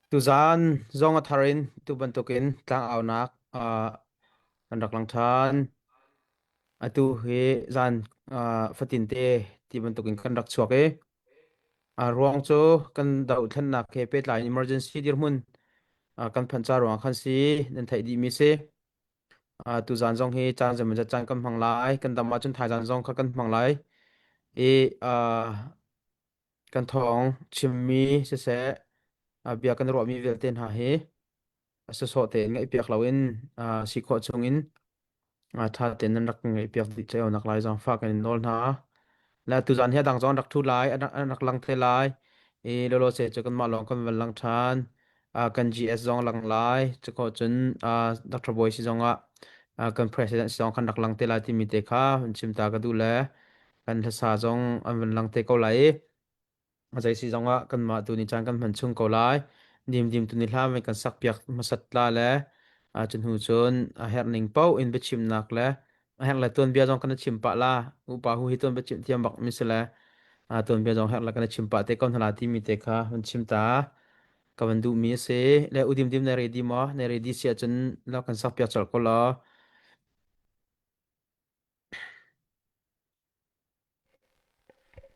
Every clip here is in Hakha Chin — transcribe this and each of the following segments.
Tuzaan zong a thar in tu bantukin tlangaunak uh, kan rak lang ṭhan. Atu hi zan uh, fatinte ti bantukin kan rak chuak i a ruang cu kan dohthlennak he pehtlai in emergency dirhmun uh, kan phanh ca ruang khan si nan theih dihmi si. Uh, tuzaan zong hi caan zeimawzat caan kan hmang lai. Kan dam ahcun thaizaan zong kha kan hmang lai. I uh, kan thawng chimmi siseh bia kan ruahmi vialte hna hi a sawsawh tein ngaihpiak loin si khawh chungin ṭha tein nan rak ngaihpiak dih cio nak lai zaangfah kan in nawl hna. Le tuzaan hi a dang zong an rak ṭhu lai, an rak lang te lai. I lolo se cu kanmah lawng kan van lang ṭhan. Kan GS zong lang lai. Cukhawh cun Dr. Bawi si zongah kan president si zong kan rak lang te lai timi te kha hun chim ta ka duh le kan hlasa zong an van lang te ko lai i a zei si zongah kanmah tu nih caan kan hman chung ko lai. Dimdim tu nih hla mei kan sak piak hmasat la le a cu hnu cun a herh ning paoh in biachimnak le a herh le tuanbia zong kan i chim pah la. Upa hu hi tuan biachim thiam bak mi si le a tuanbia zong herh le kan i chim pah te ko hna la timi te kha hun chim ta ka van duh mi a si. Le u dimdim na ready maw? Na ready si ahcun la kan sak piak colh ko law.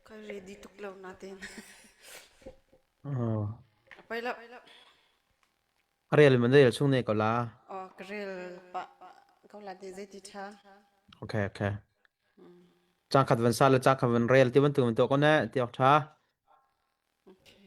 Ka ready tuk lo natin. Oh. Poi lo. A rel man rel chung ne ko la. Oh, ka rel pa ko la te zei ti tha. Okay, okay. Cang khat van sa le cang khat van rel ti bantuk man to ko ne ti ok tha. Okay.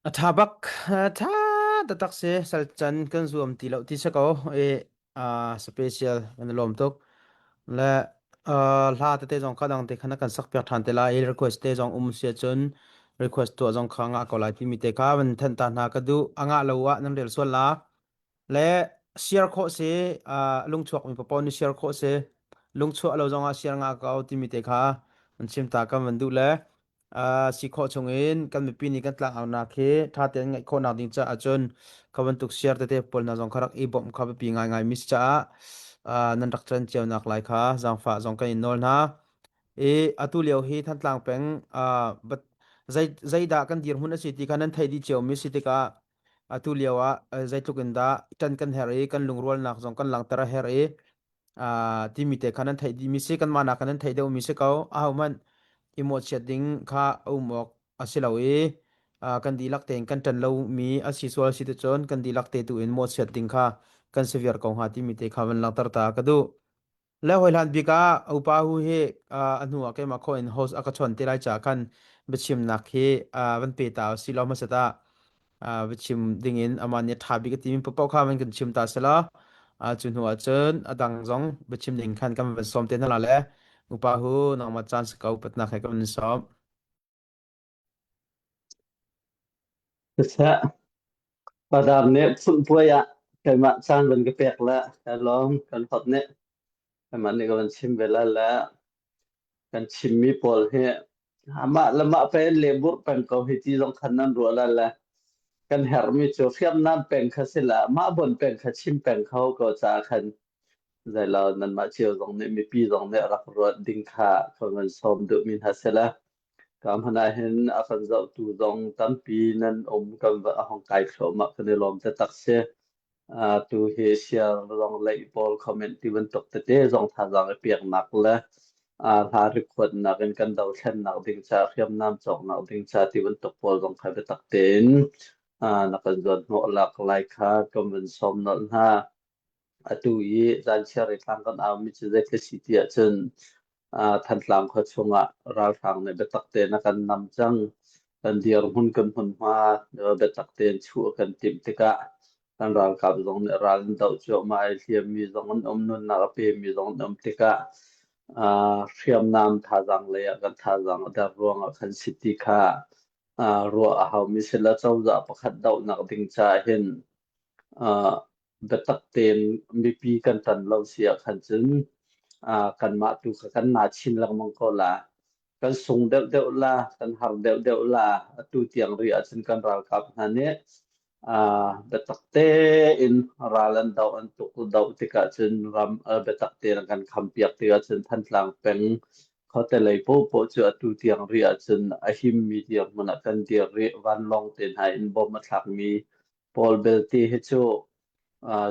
A ṭha bak, a ṭha taktak si. Sal can kan zuam ti lo ti si ko. I special kan i lawm tuk. Le hla tete zong kha dang te khan kan sak piak ṭhan te lai. I request te zong um si ahcun request tuah zong kha ngah ko lai timi te kha van thanh ta hna ka duh. A ngah lo ah nan rel sual la. Le share khawh si, lungchuak mi papaw nih share khawh si. Lungchuah lo zong ah share ngah ko timi te kha an chim ta kan van duh le si khawh chungin kan mipi nih kan tlangaunak hi ṭha tein ngaih khawhnak ding caah cun kha bantuk share tete pawl hna zong kha rak i bawmh kha biapi ngaingai mi si caah nan rak ṭan cionak lai kha zaangfah zong kan in nawl hna. I atu lio hi Thantlang peng zei zeidah kan dirhmun a si ti kha nan theih dih cio mi si tikah atu lio ah zeitluk in dah ṭan kan herh i kan lungrualnak zong kan langhter a herh i timi te kha nan theih dihmi si kanmah nakin nan theih deuhmi si ko. Ahohmanh i mawhchiat ding kha a um awk a si lo i kan dihlak tein kan ṭan lomi a si sual si ticun kan dihlak te tu in mawhchiat ding kha kan si viar ko hnga timi te kha van langhter ta ka duh. Le hawihlan bik ah upa hu hi a hnu ah keimah khawh in host a ka chon te lai caah khan biachimnak hi van pe ta si lo hmasat ah biachim ding in amah nih ṭha bik a timi paoh kha van kan chim ta sela cu hnu ah cun a dang zong biachim ding khan kan van sawm te hna la le upa hu nangmah caan si ko upatnak he kan van sawm. Siseh, Padar nih phunhpuai ah keimah caan van ka pek le ka lawm kan hot nih keimah nih ka van chim ve la le kan chimmi pawl hi amah le mah pe in lehburh peng ko hi ti zong khan nan ruah la le kan herhmi cu hriamnam peng kha si la mah bon peng kha chim peng kho ko caah khan zeilo nanmah cio zong nih mipi zong nih rak ruat ding kha kan van sawm duhmi hna si la ka hman ah hin a kan zohtu zong tampi nan um kan va a hong kai thluahmah kan i lawm taktak si. Tu hi share zong leih pawl comment ti bantuk tete zong thazaang i peknak le hla rikhuatnak in kan dothlennak ding ca hriamnam cawknak ding ca ti bantuk pawl zong kha biatak tein na kan zuan hnawh lak lai kha kan vun sawm nolh hna. Atu i zanchiar i thlang kan aumi cu zeitluk si ti ahcun Thantlang khua chungah ralhrang nih biatak tein a kan nam cang. Kan dirhmun kan hmunhma biatak tein chuh a kan timh tikah kan ralkap zong nih ral an doh cuahmah i hliammi zong an um, nunnak a pemi zong an um tikah hriamnam thazaang lei ah kan thazaang a der ruangah khan si ti kha ruah a haumi si le cozah pakhat dohnak ding caah hin biatak tein mipi kan tan lo si ah khan cun kanmah tu kha kan na chin lengmang ko la. Kan sung deuhdeuh la, kan har deuhdeuh la. Atu tiang rih ahcun kan ralkap hna nih biatak tein ral an doh an tuk doh tikah cun ram biatak tein an kan khampiak tikah cun Thantlang peng khuate lei paohpaoh cu atu tiang rih ahcun a himmi dirhmun ah kan dir rih. Vanlawng te hna in bom a thlakmi pawl belte hi cu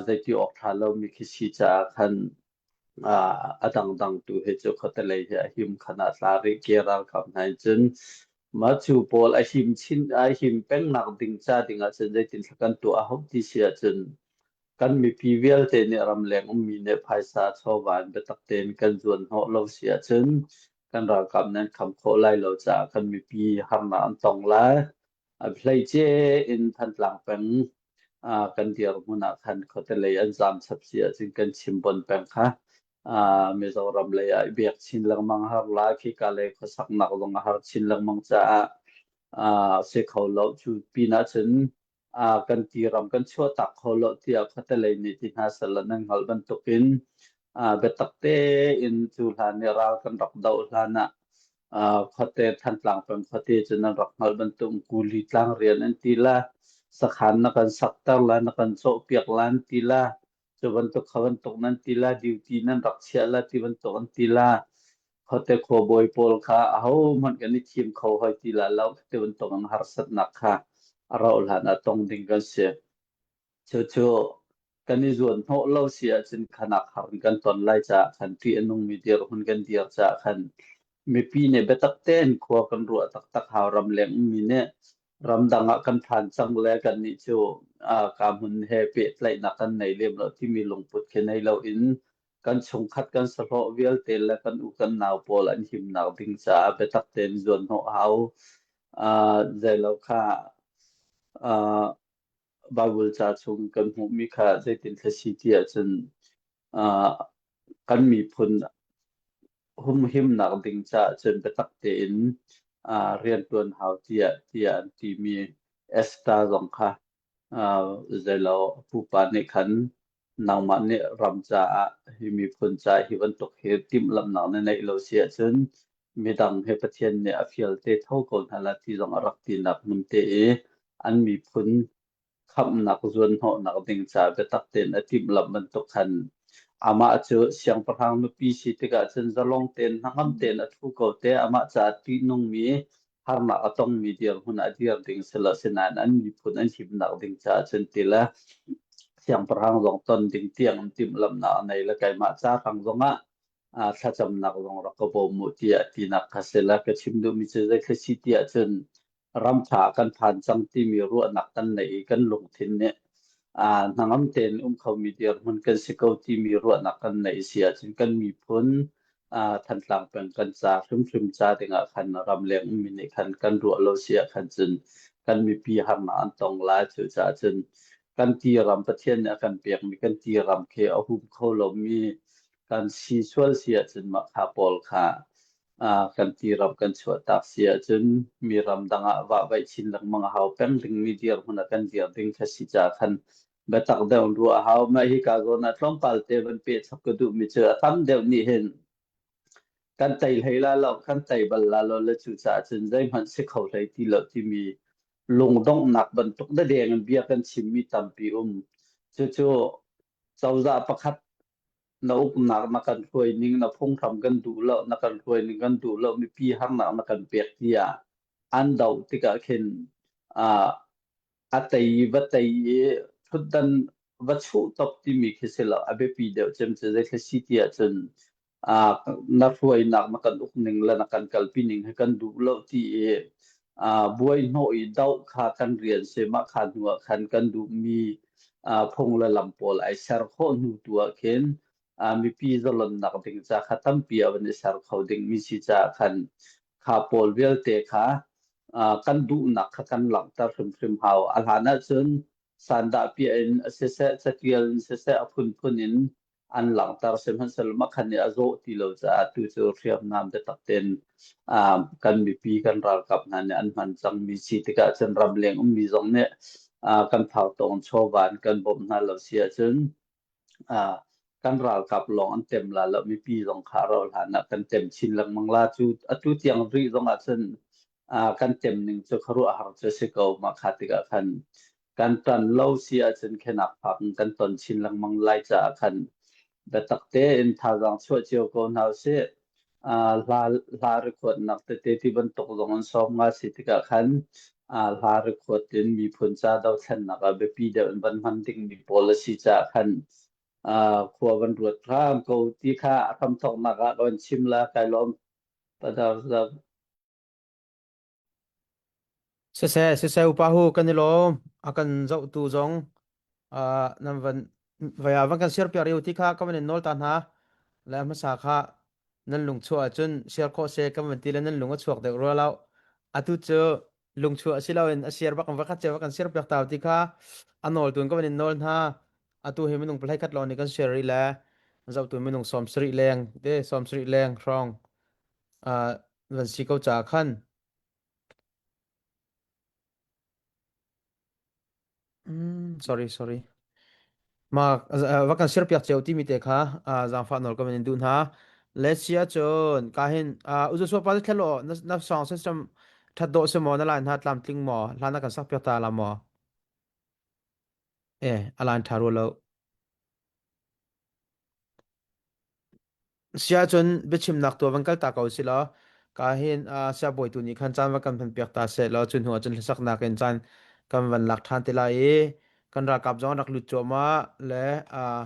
zeiti awk ṭha lomi khi si caah khan a dangdang tu hi cu khuatelei hi a him khan ah tla rih ke ralkap hna in cun mah cu pawl a him chin a him pengnak ding ca ding ah cun zeitin thla kan tuah a hau ti si ahcun kan mipi vialte nih ramleng ummi nih phaisa chawva in biatak tein kan zuan hnawh lo si ahcun kan ralkap nih an kham khawh lai lo caah kan mipi harnak an tong lai. A hleice in Thantlang peng kan dirhmun ah khan khuatelei an zaam chap si ahcun kan chim bon peng kha Mizoram lei ah i biak chin lengmang har la khika lei khuasaknak zong a har chin lengmang caah si kho lo. Cu pin ahcun kan tiram kan chuahtak kho lo tiah khuatelei nih ti hna sehla nan hngalh bantukin biatak tein cu hlan i ral kan rak doh hlan ah khuate Thantlang peng khuate cu nan rak hngalh bantuk kuli tlang rian an ti la sakhan na kan sakter la na kan cawhpiak la an ti la cu bantuk kha bantuk nan ti la duty nan rak chiah la ti bantuk an ti la khuate khuabawi pawl kha ahohmanh kan i thim kho hoi ti la lo ti bantuk an harsatnak kha a rauh hlan ah tong ding kan si. Cucu kan i zuan hnawh lo si ahcun khanak har in kan ton lai caah khan ṭih a nungmi dirhmun kan dir caah khan mipi nih biatak tein khua kan ruah taktak hau ramleng ummi nih ramdang ah kan phan cang le kannih cu ka hmun he pehtlaihnak kan nei lem lo timi lungput khi nei loin kan chungkhat kan sahlawh vialte le kan u kan nau pawl an himnak ding caah biatak tein zuan hnawh hau. Zeilo kha. Uh, Bible ca chung kan hmuhmi kha zeitin thla si ti ahcun uh, kan miphun humhimnak ding caah cun biatak tein uh, rianṭuan hau tiah tiah an timi Esther zong kha uh, zeilo a pupa nih khan nangmah nih ram caah hi miphun caah hi bantuk hi timhlamhnak na neih lo si ahcun midang he Pathian nih a fial te tho ko hna la ti zong a rak tinak hmun te i an miphun khamhnak zuanhnawhnak ding caah biatak tein a timhlamh bantuk khan amah cu siangpahrang nupi si tikah cun zalong tein hnangam tein a ṭhu ko te amah caah ṭihnungmi harnak a tongmi dirhmun ah dir ding si lo sinain an miphun an himnak ding caah cun ti le siangpahrang zong ton ding tiang in timhlamhnak a nei le keimah ca hrang zongah thlacamnak zong rak ka bawm u tiah tinak kha si le ka chim duhmi cu zei si tiah cun ram ṭha kan phan cang timi ruahnak kan neih i kan lungthin nih hnangam tein um khomi dirhmun kan si ko timi ruahnak kan neih si ahcun kan miphun Thantlang peng kan ca hrimhrim ca dingah khan ramleng ummi nih khan kan ruah lo si ah khan cun kan mipi harnak an tong lai. Cucaah cun kan ti ram Pathian nih a kan pekmi kan ti ram khi a hum kho lomi kan si sual si ahcun mah kha pawl kha kan ti ram kan chuahtak si ahcun mi ram dang ah vahvaih chin lengmang a hau peng dingmi dirhmun ah kan dir ding kha si caah khan biatak deuh in ruah a hau. Mah hika zawn ah tlawmpal te van peh chap ka duhmi cu a tam deuh nih hin kan tei hlei la lo, kan tei bal la lo le cucaah cun zeihmanh si kho hlei ti lo timi lungdonghnak bantuk dadeng in bia kan chimmi tampi um. Cucu cozah pakhat na uknak na kan hruai ning na phunghram kan duh lo na kan hruai ning kan duh lo mipi harnak na kan pek tiah an doh tikah khin uh, a tei va tei i ṭhutdan va chuh top timi khi si lo a biapi deuh cem cu zei si ti ahcun uh, na hruainak na kan uk ning le na kan kalpi ning hi kan duh lo ti i uh, buai hnawh i doh kha kan rian si mah kha hnu ah khan kan duhmi uh, phung le lam pawl ai ser khawh hnu tu ah khin uh, mipi zalonnak ding ca kha tampi a van i ser kho dingmi si caah khan kha pawl vialte kha uh, kan duhnak kha kan langhter hrimhrim hau. A hlan ahcun sandah piah in siseh, catial in siseh, a phunphun in an langhter sihmanhsehlaw mah khan nih a zawh ti lo caah tu cu hriamnam biatak tein uh, kan mipi kan ralkap hna nih an hman cangmi si tikah cun ramleng ummi zong nih uh, kan phautawng chawva in kan bawmh hna lo si ahcun uh, kan ralkap lawng an tem la lo mipi zong kha ro hlan ah kan tem chin lengmang la cu atu tiang rih zong ah cun uh, kan tem ning cu khuaruahhar cu si ko mah kha tikah khan kan tan lo si ahcun khenak phak in kan ton chin lengmang lai caah khan biatak tein thazaang chuah cio ko hna usih. Uh, hla hla record-nak tete ti bantuk zong an sawm nga si tikah khan uh, hla record in miphun ca dothlennak ah biapi deuh in van hman dingmi pawl a si caah khan uh, khua van ruat hram ko ti kha a hramthawknak ah ka van chim la kai lawm. Padar Siseh, siseh upa hu kan i lawm. A kan zohtu zong uh, nan van vaya van kan share piak riu ti kha ka van in nawl ta hna. Le hmasa kha nan lung chuah ahcun share khawh se kan van ti le nan lung a chuak deuh rua lo. Atu cu lung chuah si loin a share bak va khat va kan share piak ta ti kha a nawl tun ka van in nawl hna. Atu hi minung palai khat lawng nih kan share rih le zohtu minung 70 leng te 70 leng hrawng uh, van si ko ca khan Mm, sorry, sorry. Ma va kan share piak cio timi te kha zaangfah nawl ka van in duh hna. Let's see ahcun ka hin uzu suwa pa thlelo na na song system that do se mo na line ha tlam tling mo hlan na kan sak piak ta la mo eh alan tha ro lo Siahcun biachimnak tuah van kal ta ko si law ka hin uh, siangbawi tu nih khan caan va kan hman piak ta seh law cu hnu ah cun hlasaknak in caan kan van lak ṭhan te lai i kan ralkap zong an rak lut cuahmah le uh,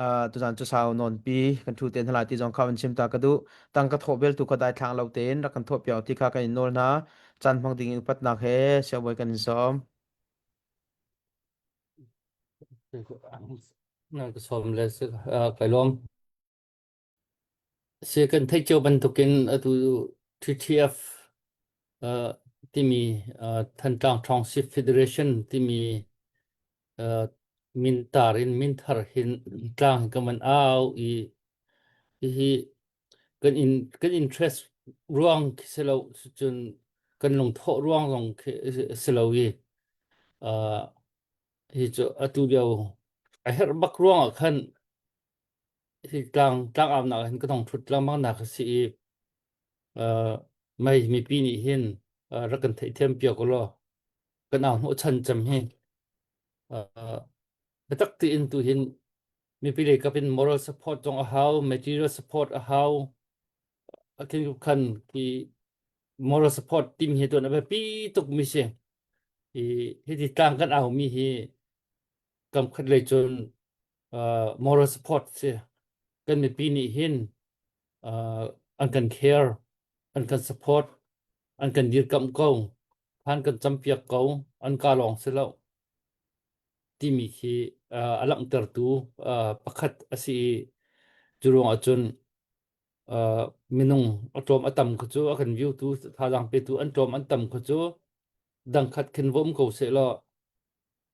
uh, tuzaan cu sau nawnpi kan ṭhu te hna lai ti zong kha van chim ta ka duh. Tang ka thawh bel tu kha daithlang lo tein rak kan thawh piak ti kha kan in nawl hna. Caan hmang ding in upatnak he siangbawi kan in sawm. Nan ka sawm le si kai lawm. Si kan theih cio bantukin atu TTF uh, timi Thantlang Township Federation timi min tar in min thar hin tlang hi ka man au i hihi kan in kan interest ruang khi si lo cun kan lungthawh ruang zong khi si lo i hi cu atu lio a herh bak ruang ah khan hi tlang tlang au nak hin ka thong thut lengmang nak a si i mei mipi nih hin rak kan theihthiam piak ulaw kan au hnawh chan cem hi biatak tiin tu hin mipi lei kap in moral support zong a hau material support a hau a khin khan ki moral support tim hi tuan a biapi tuk mi si i hiti tlang kan au mi hi kam khat lei cun moral support si kan mipi nih hin an kan care an kan support an kan dirkamh ko han kan campiak ko an ka lawng si lo timi khi a langhtertu pakhat a si i cu ruangah cun minung a tlawm a tam kha cu a kan view tu thazaang petu an tlawm an tam kha cu dangkhat khin vom ko seh law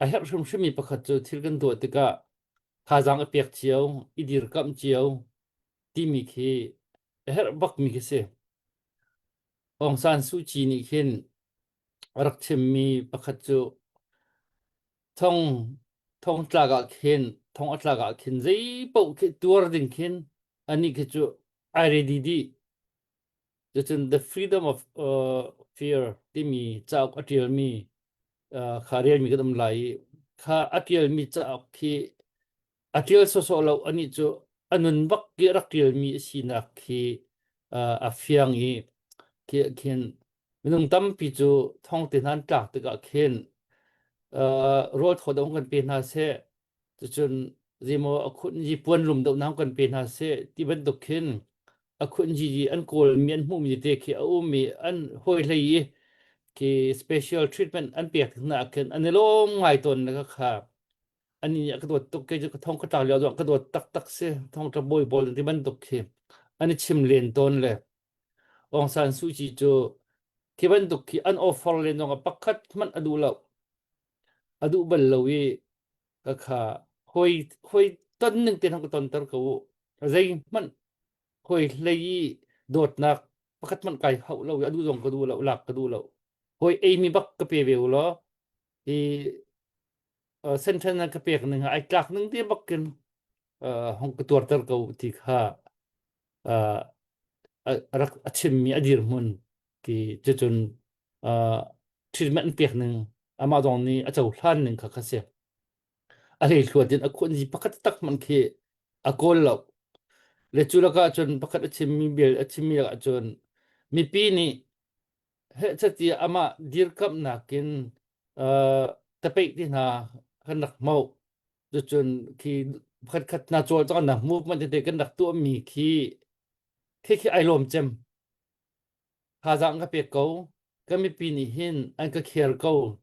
a herh hrimhrimmi pakhat cu thil kan tuah tikah thazaang i pek cio i dirkamh cio timi khi a herh bakmi khi si. Aung San Suu Kyi nih khin a rak chimmi pakhat cu thong thong tlak ah khin thong a tlak ah khin zei paoh khi tuar ding khin anih khi cu ai ready dih. Cucun The Freedom of uh, Fear timi cauk a ṭialmi uh, kha relmi kan um lai i kha a ṭialmi cauk khi a ṭial sawsawh lo anih cu a nun bak i a rak ṭialmi a sinak khi uh, a fiang i khi khin minung tampi cu thong te hna an tlak tikah khin uh, rawl thaw dong kan pe hna seh cucun zeimaw a khun yi puan lum deuh na kan pe hna seh ti bantuk khin a khun yi yi an kawlmi an hmuhmi te khi a um i an hawi hlei i khi special treatment an pek hna khin an i lawm ngai tawn na kha kha ani nih a ka dawt tuk kei cu ka thong ka tlak lio zong ka dawt taktak si thong tla bawi pawl ti bantuk khi an i chim len tawn le Aung San Suu Kyi cu khi bantuk khi an offer len zong ah pakhat hmanh a duh lo a duh bal lo i ka kha hoi hoi ton ning te ka ton ter ko u zei hmanh hoi hlei i dawtnak pakhat hmanh kai hauh lo i a duh zong ka duh lo lak ka duh lo hoi ei mi bak ka pe ve u law i sentence na ka pek ning ai tlak ning te bak kin hong ka tuarter ko ti kha rak a chimmi a dirhmun ti cucun treatment an pek ning amah zong nih a cohlan ning kha kha si a hleihluat in a khuanzi pakhat tak man khi a kawl lo le cu lakah cun pakhat a chimmi bel a chimmi lakah cun mipi nih Hehchat i amah dirkamhnak in tapeih ti hna kan rak hmoh. Cucun khi pakhatkhat hna cawlcanghnak movement tete kan rak tuahmi khi khi khi ai lawm cem. Thazaang ka pek ko. Kan mipi nih hin an ka care ko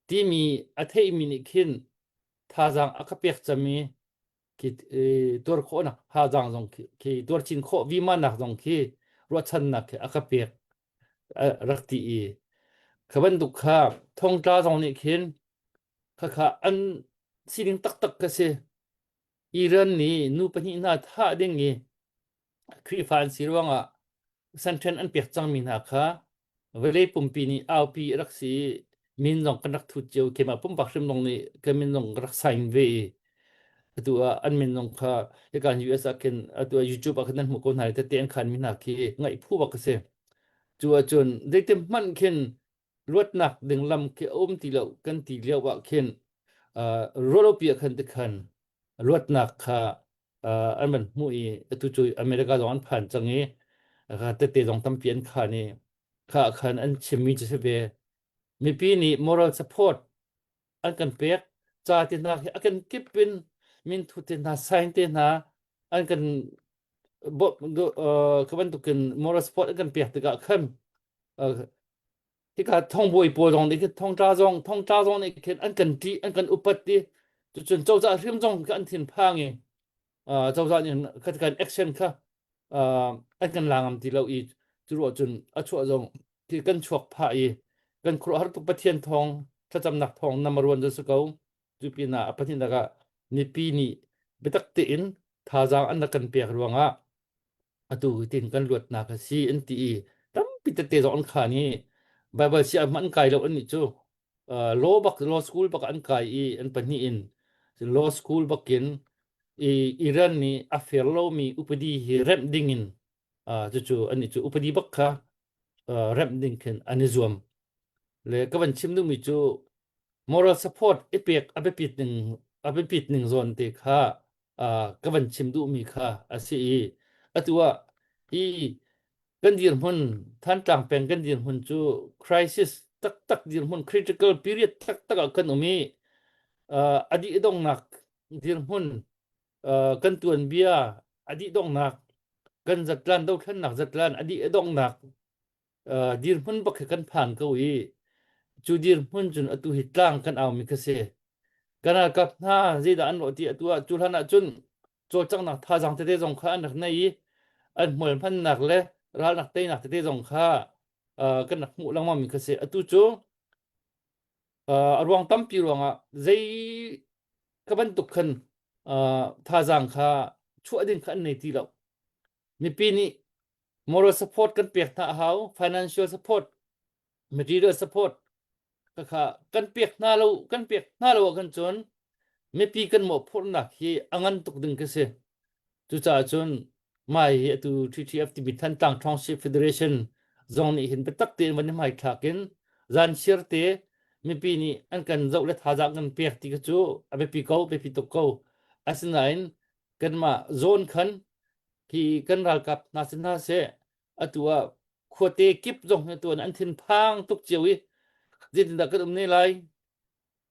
timi a theihmi nih khin thazaang a ka pek cem i khi tuar khawhnak thazaang zong khi, khi tuar chin khawh vima nak zong khi ruahchannak khi a ka pek rak ti i kha bantuk kha thongtla zong nih khin khakha an sining taktak kha si Iran nih nu pahnih hna thah ding i Khrihfa an si ruangah sanṭhen an pek cangmi hna kha vawlei pumpi nih aupi a rak si i min zong kan rak thut cio keimah pumpak hrim zong nih ka min zong ka rak sign ve i atu ah an min zong kha hika US ah khin atu ah YouTube ah khin nan hmuh ko hna i tete an khan mi hna khi ngaih phu bak a si. Cu ahcun zeitin hmanh khin luatnak ding lam khi a um ti lo kan ti lio ah khin uh, ruahlopi ah khan tikhan luatnak kha uh, an van hmuh i atu cu America zong an phan cang i kha tete zong tampi an khan i kha khan an chimmi cu si ve mipi nih moral support an kan pek ca te hna hi a kan kip in min thu te hna sign te hna an kan ka bantukin moral support an kan pek tikah khan hika thongbawi pawl zong nih khin thongtla zong thongtla zong nih khin an kan ṭih an kan upat i cucun cozah hrim zong kha an thinphang i cozah nih kha kan action kha an kan la ngam ti lo i cu ruah cun a chuah zong khi kan chuak phah i. Kan khuaruahhar tuk Pathian thawng thlacamnak thawng number one cu si ko. Cu pinah a pahnihnak ah mipi nih biatak tein thazaang an rak kan pek ruangah atu tin kan luatnak a si an ti i tampi tete zong an khan i Bible si hmanh an kai lo an nih cu law bak law school bak an kai i an pahnih in law school bakin i Iran nih a fair lomi upadi hi remh ding in cucu an nih cu upadi bak kha remh ding khin an i zuam le ka van chim duhmi cu moral support i pek a biapit ning a biapit ning zawn te kha ka van chim duhmi kha a si i atu ah hi kan dirhmun Thantlang peng kan dirhmun cu crisis taktak dirhmun critical period taktak ah kan um i a dih donghnak dirhmun kan tuanbia a dih donghnak kan zatlan dothlennak zatlan a dih donghnak dirhmun bak khi kan phan ko i cu dirhmun cun atu hi tlang kan aumi kha si. Kan ralkap hna zeidah an rawh ti atu ah cu hlan ah cun cawlcanghnak thazaang tete zong kha an rak nei i an hmual hmannak le ralnak teinak tete zong kha kan rak hmuh lengmang mi kha si. Atu cu a ruang tampi ruangah zei ka bantuk khan thazaang kha chuah ding kha an nei ti lo. Mipi nih moral support kan pek hna a hau financial support material support kha kan pek hna lo kan pek hna lo ah kan cun mipi kan mawhphurhnak hi a ngan tuk ding ka si cucaah cun mai hi atu TTF timi Thantlang Township Federation zong nih hin biatak tein van i hmaithlak in zan sir te mipi nih an kan zoh le thazaang kan pek ti kha cu a biapi ko biapi tuk ko asinain kanmah zawn khan hi kan ralkap hna sin hna seh atu ah khuate kip zong hi tuan an thinphang tuk cio i zeitindah kan um ne lai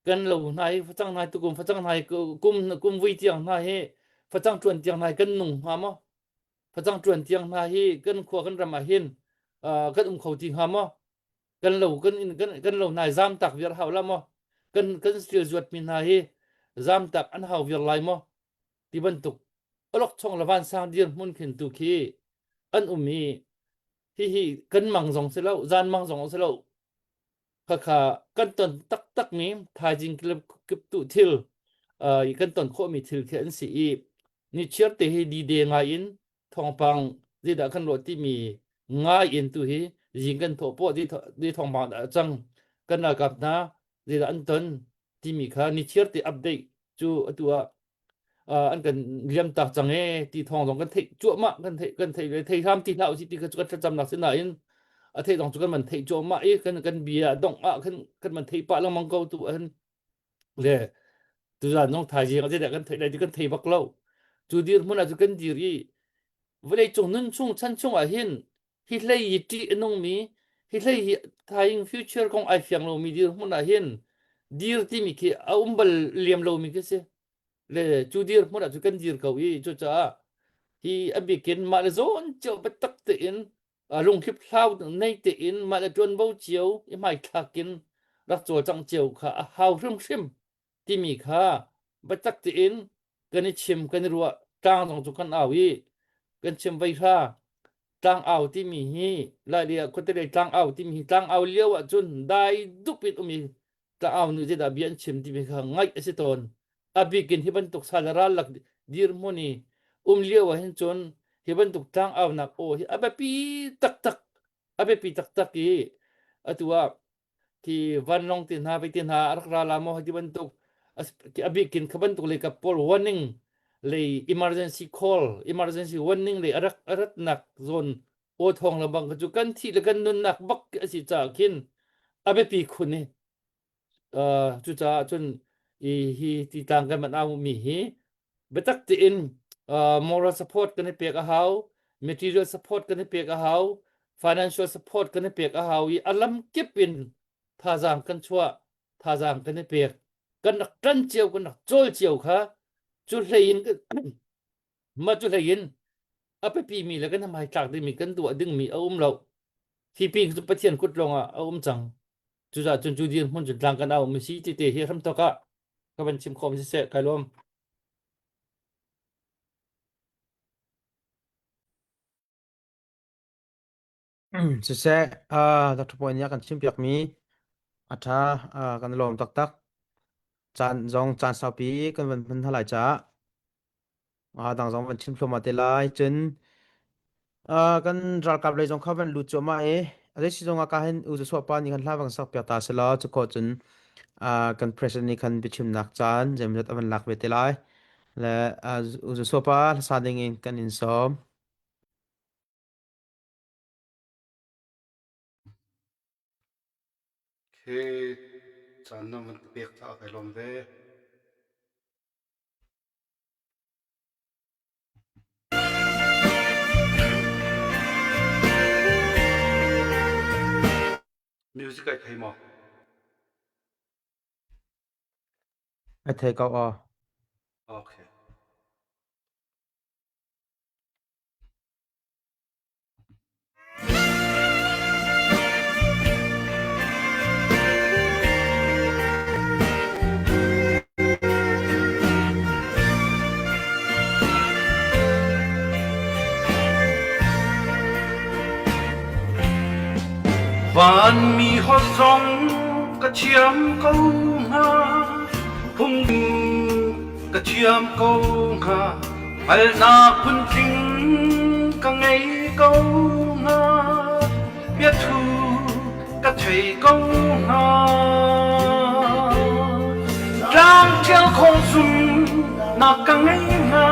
kan lo hna hi facang hna tukum facang hna hi kum kum vui tiang hna hi facang ṭuan tiang hna hi kan nung hnga maw facang ṭuan tiang hna hi kan khua kan ram ah hin kan um kho ti hnga maw kan lo kan in kan kan lo hna zam tak viar hau la maw kan kan thil zuat mi hna hi zam tak an hau viar lai maw ti bantuk awlokchong le vansang dirhmun khin tu khi an um i hihi kan mang zong si lo zan mang zong si lo khakha kan ton taktak mi thaizing kip tu thil kan ton khawh mi thil khi an si i ni chiar te hi di de ngai in thawngpang zeidah kan ruah timi ngai in tu hi zing kan thawh poh di thawngpang dah cang kan ralkap hna zeidah an ton timi kha ni chiar te update cu atu ah an kan liam tak cang e ti thawng zong kan theih cuahmah kan theih kan theih thei hram ti hlah usih ti kha cu kan thlacamnak si nain a theih zong cu kan man theih cuahmah i kan kan bia dongh ah khan kan man theih pah lengmang ko tu an le tuzan zong thaizing a zeidah kan theih lai ti kan thei bak lo cu dirhmun ah cu kan dir i vawlei cung nun chung chan chung ah hin hi hlei hi ṭih a nungmi hi hlei hi thaing future kong ai fiang lomi dirhmun ah hin dir timi khi a um bal liam lomi khi si le cu dirhmun ah cu kan dir ko i cucaah hi a bikin mah le zawn cio biatak tein lungthlip hlau nei tein mah le ṭuanvo cio i hmaithlak in rak cawlcangh cio kha a hau hrimhrim timi kha biatak tein kan i chim kan i ruah tlang zong cu kan au i kan chim veihra tlang au timi hi laili ah khuatelei tlang au timi hi tlang au lio ah cun dai dup in um i tlang au nu zeidah bia an chim timi kha ngaih a si tawn a bik in hi bantuk sal ral lak dirhmun i um lio ah hin cun hi bantuk tlang aunak aw hi a biapi taktak a biapi taktak i atu ah khi vanlawng te hna vei te hna a rak ra la maw ti bantuk a bikin kha bantuk lei kap pawl warning lei emergency call emergency warning lei a rak a ratnak zawn aw thawng le bang cu kan thih le kan nunnak bak a si caah khin a biapi khun i cucaah cun i hi ti tlang kan man au mi hi biatak tein moral support kan i pek a hau material support kan i pek a hau financial support kan i pek a hau i a lam kip in thazaang kan chuah thazaang kan i pek kan rak ṭan cio kan rak cawl cio kha cu hlei in ma cu hlei in a biapi mi le kan hmai tlak dingmi kan tuah dingmi a um lo hi pin cu Pathian kut lawng ah a um cang cucaah cun cu dirhmun cun tlang kan au mi si ti te hi hramthok ah ka van chim khawm siseh kai lawm. Siseh, uh, Dr. Point nih a kan chimpiakmi A ṭha, kan i lawm taktak. Caan zong caan saupi kan van hman hna lai caah dang zong van chim thluahmah te lai. Cun kan ralkap lei zong kha van lut cuahmah i a zei si zong ah ka hin U Joshua pa nih khan hla vang sak piak ta selaw cu khawh cun kan president nih khan biachimnak caan zeimawzat a van lak ve te lai. Le U Joshua pa hlasa ding in kan in sawm. Khi caan na van ka pek caah kai lawm ve. Music ai thei maw? Ai thei ko aw. Okay. Vanmi holh zong ka thiam ko hnga, phung ka thiam ko hnga. Hngalhnak phuntling ka ngei ko hnga, biathu ka thei ko hnga. Tlangṭial khong zumnak ka ngei hnga,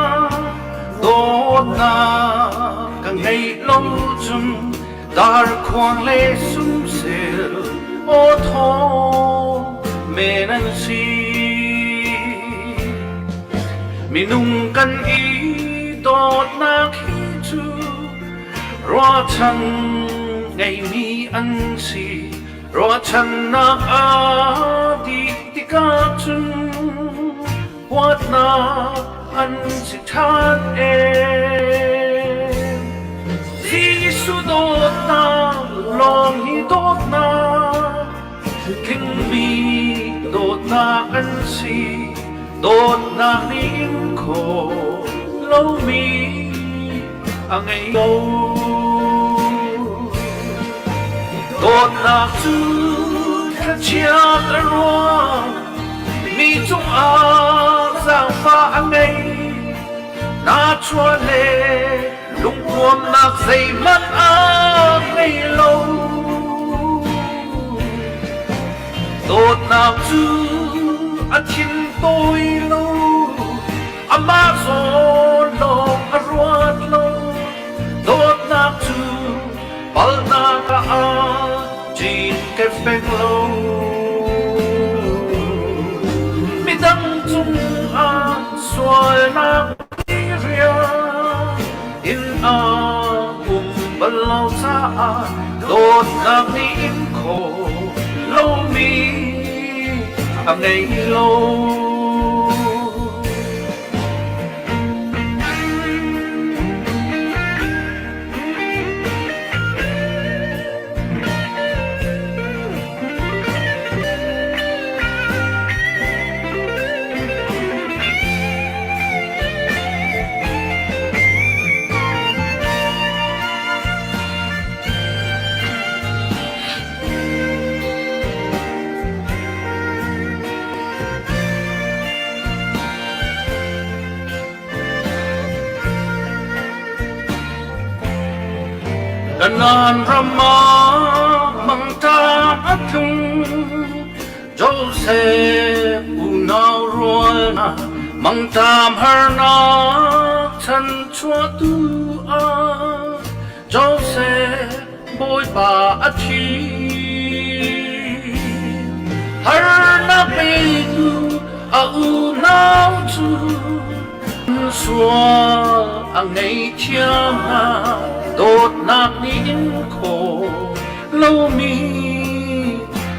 dawtnak ka ngeih lo cun darkhuang le sumsel aw thaw men an si. Minung kan i dawtnak hi cu ruahchan ngeimi an si. Ruahchannak a dih tikah cun huatnak an si ṭhan ee. Jesuh dawtnak lawng hi dawtnak tlingmi dawtnak an si. Dawtnak nih in khawh lomi a ngei lo. Dawtnak cu thlachiat a ruang, mi cungah zaangfah a ngei. Nachuah le lungpuamnak zeihmanh a ngei lo. Dawtnak cu a thin tawi lo, amah zawn lawng a ruat lo. Dawtnak cu palhnak ah aa cinken peng lo. Midang cungah sualnak rian in a um bal lo caah dawtnak nih in khawh lomi a ngei lo. Kanaan ram ah mangṭam a tlung. Josef unau rual hna mangṭam harnak chanchuahtu ah Josef Bawipa a thi. Harnak petu a unau cu sual a ngei thiam hna dawtnak nih in khawh lomi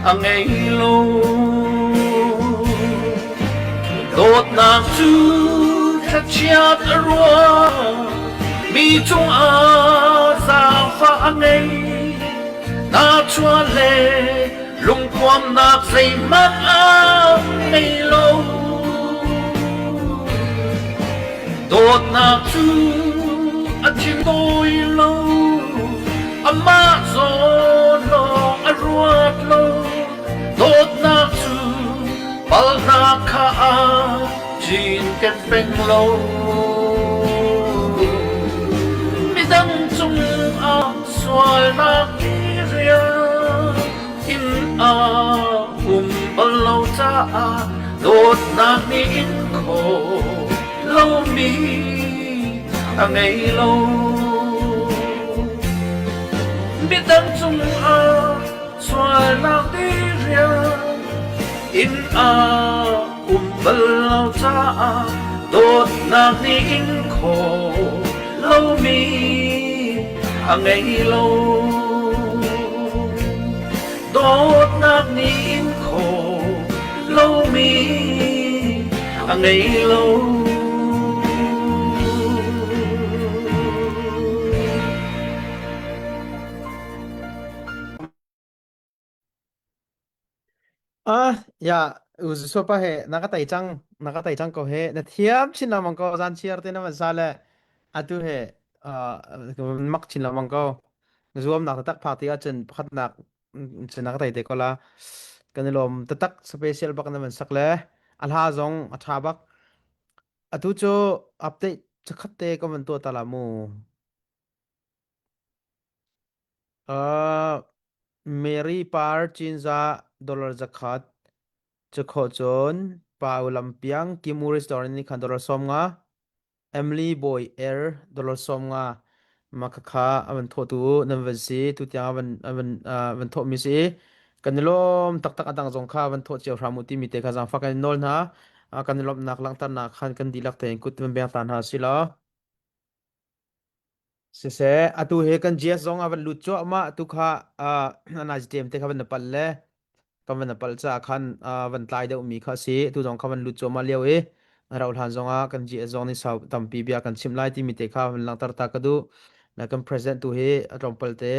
a ngei lo. Dawtnak cu thlachiat a ruah mi cungah zaangfah a ngei. Nachuah le lungpuamnak zeihmanh a ngei lo. Dawtnak cu a thintawi lo, amah zawn lawng a ruat lo. Palhnak kha aa cinken peng lo. Midang cungah sualnak i rial in a um bal lo caah dawtnak nih in khawh lomi a ngei lo. Midang cungah sualnak dirial in a um bal lo caah dawtnak nih in khawh lomi a ngei lo. Dawtnak nih in khawh lomi a ngei lo. Ah, ya, u pa he na ka tai cang, na ka tai cang ko he. Na thiam chin lengmang ko zan chiar te na van sa le atu he mak chin lengmang ko. Zuam nak tak phak ti ahcun pakhatnak cun na ka tai te ko la. Kan i lawm taktak special bak na van sak le a hla zong a tha bak. Atu cu update chakhat te ka van tuah ta la mu. Mary Par Cinzah dollar 100, Cakhawh cun Pau Lampiang Kimu Restaurant nih khan dollar 50, Emily Bawi Er dollar 50, mah khakha a van thawhtu nan van si tutiang a van a van van thawhmi si kan i lawm taktak a dang zong kha van thawh cio hram u timi te kha zaangfak kan in nawl hna. Kan i lawmhnak langhternak khan kan dihlak tein kut van beng ta hna si law. Siseh, atu hi kan GS zong a van lut cuahmah. Tu kha an te kha van na pal le kan van na pal caah khan van tlai deuhmi kha a si. Tu zong kha van lut cuahmah lio i a rauh hlan zong ah kan GS zong nih sau tampi bia kan chimh lai timi te kha van langhter ta ka duh. Na kan president tu hi a tlawmpal te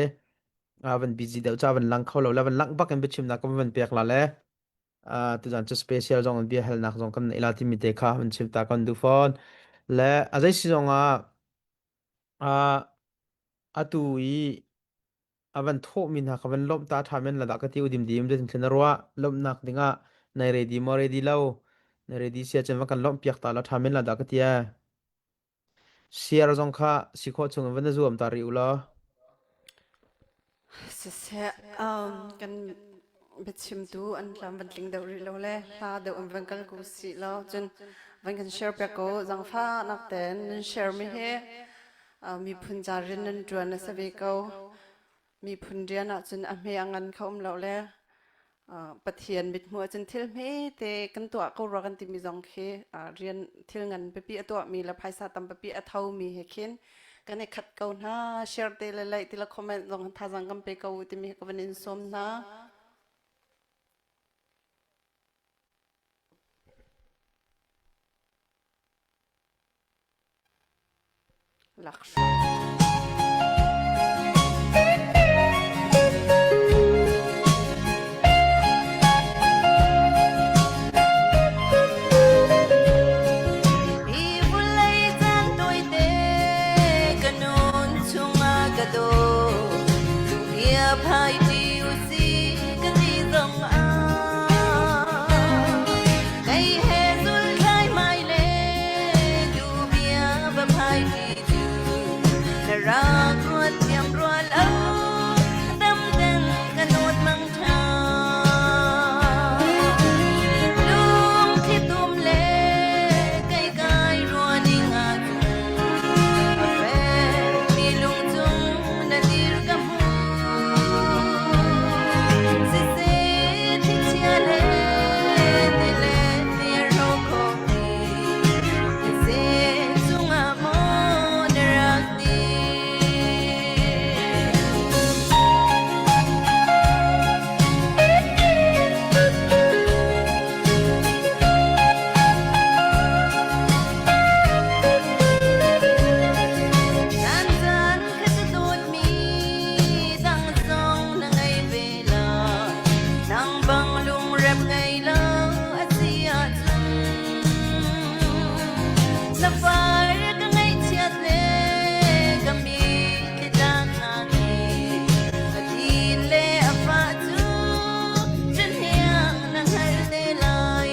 van busy deuh ca van lang kho lo le van langh bak in biachimnak kan van pek la le tuzan cu special zong bia halnak zong kan nei la timi te kha van chim ta kan duh fawn. Le a zei si zong ah Atu i a van thawhmi hna kha van lawmh ta ṭha men la dah ka ti u dimdim zeitintiah na ruah lawmhnak dingah nai ready maw ready lo na ready sia cun va kan lawmh piak ta la ṭha men la dah ka ti ee. Share zong kha si khawh chung in van na zuam ta rih u law. Siseh, kan biachimtu an tlam van tling deuh rih lo le hla deuh an van kal ko si law cun van kan share piak ko zangfahnak tein nan share mi hi miphun ca rian nan ṭuan a si ve ko. Miphun rian ahcun a hme a ngan kho um lo le Pathian mithmuh ahcun thil hmete kan tuah ko rua kan timi zong khi rian thil ngan pipi a tuahmi le phaisa tam pipi a thomi he khin kan i khat ko hna. Share te le like te le comment zong thazaang kan pe ko timi ka van in sawm hna. Hi vulei caan tawite ka nun chungah ka daw. Bia phai ṭi usih ka ti zong ah. Kei he zul thlai mai le bia va phai ṭi cu na rak ruat thiam rua lo dam den ka nawt mang ṭha. Lungthli tum le kei kai rua ning ahcun a fekmi lungcung na dir ka hmu. Siseh thlichia le tilet nih a hrawh khawh i siseh cungah maw na rak dir. Nan caan kha ka dawtmi dang zong na ngei ve lo. Nang bang lungrep ngei lo a si ahcun na far ka ngaihchiat le ka mitthli tlaknak hi a thin le a fah cu ṭhahniang na hngal te lai.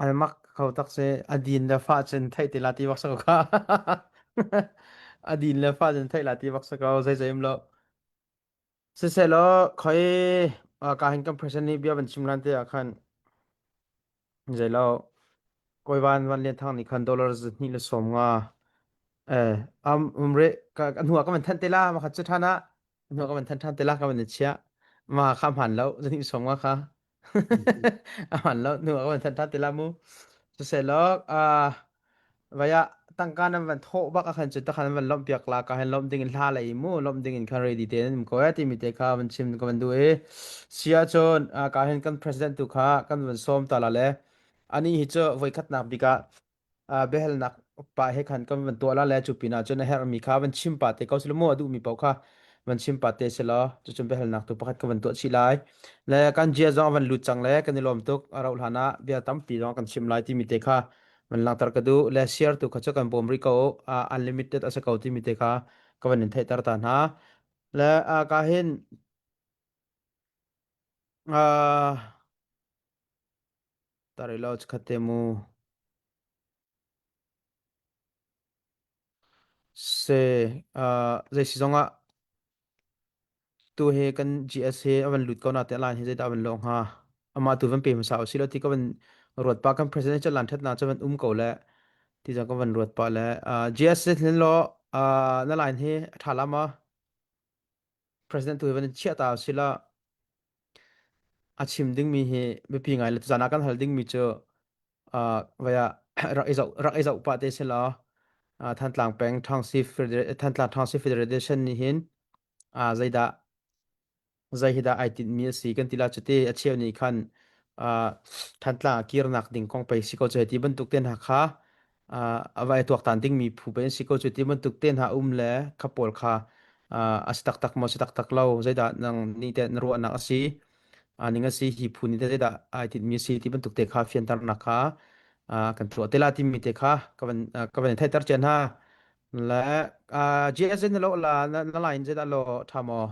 Al mak kho tak si a din le fa cun theih ti la ti bak sa ko kha. A din le fa cun theih la ti bak sa ko zei zei um lo. Siselaw khoi ka hin kan president nih bia van chim lan te ah khan zeilo Kawivan Van Lian Thang nih khan dollar 250 eh um um re ka hnu ah ka van thanh te la ma khat cu than ah hnu ah ka van thanh than te la ka van i chiah ma kha hman lo 250 kha a hman lo hnu ah ka van thanh than te la mu siselaw ah Vaya tangka nan van thawh bak ah khan cu takhan nan van lawmh piak la ka hen lawmh ding in hla lei mu lawmh ding in khan ready te nan um ko eh timi te kha van chim ka van duh i sia cun ka hen kan president tu kha kan van sawm ta la le ani hi cu voikhatnak bik ah biahalnak pa he khan kan van tuah la le cu pinah cun a herhmi kha van chim pa te ko sila mu a duhmi paoh kha van chim pa te sila cucun biahalnak tu pakhat ka van tuah chih lai le kan jia zong van lut cang le kan i lawm tuk a rauh hlan ah bia tampi zong kan chim lai timi te kha van langhter ka duh le share tu kha cu kan bawm rih ko uh, unlimited a si ko timi te kha ka van in theihter ta hna le uh, ka hin uh, tari lo khat te mu se uh, zei si zong ah Tu hi kan GS hi a van lut ko na te line hi zeidah van lawh hnga? Amah tu van pe hmasa usih law ti ka van ruat pah kan president cu lan ṭhatnak cu van um ko le ti zong ka van ruat pah le uh, GS hin law uh, na line hi a ṭha la ma? President tu hi van chiah ta usih law a chim dingmi hi biapi ngai le tuzaan ah kan hal dingmi cu uh, vaya rak i zoh rak i zoh pah te si law uh, Thantlang peng Township Thantlang Township Federation nih hin uh, zeidah zei hi dah ai tinhmi a si kan ti la cuti a cheu nih khan uh, Thantlang ah kirnak ding kong pei si ko cu ti bantuk te hna kha uh, a vai tuaktan dingmi phu pei an si ko cu ti bantuk te hna um le kha pawl kha uh, a si taktak maw si taktak lo zeidah nang nih teh na ruahnak a si a ning a si hi phu nih teh zeidah ai tinhmi a si ti bantuk te kha fianternak kha uh, kan tuah te la timi te kha ka van uh, ka van theihter cian ha le uh, GSN na lo la na, na line zeidah lo tha maw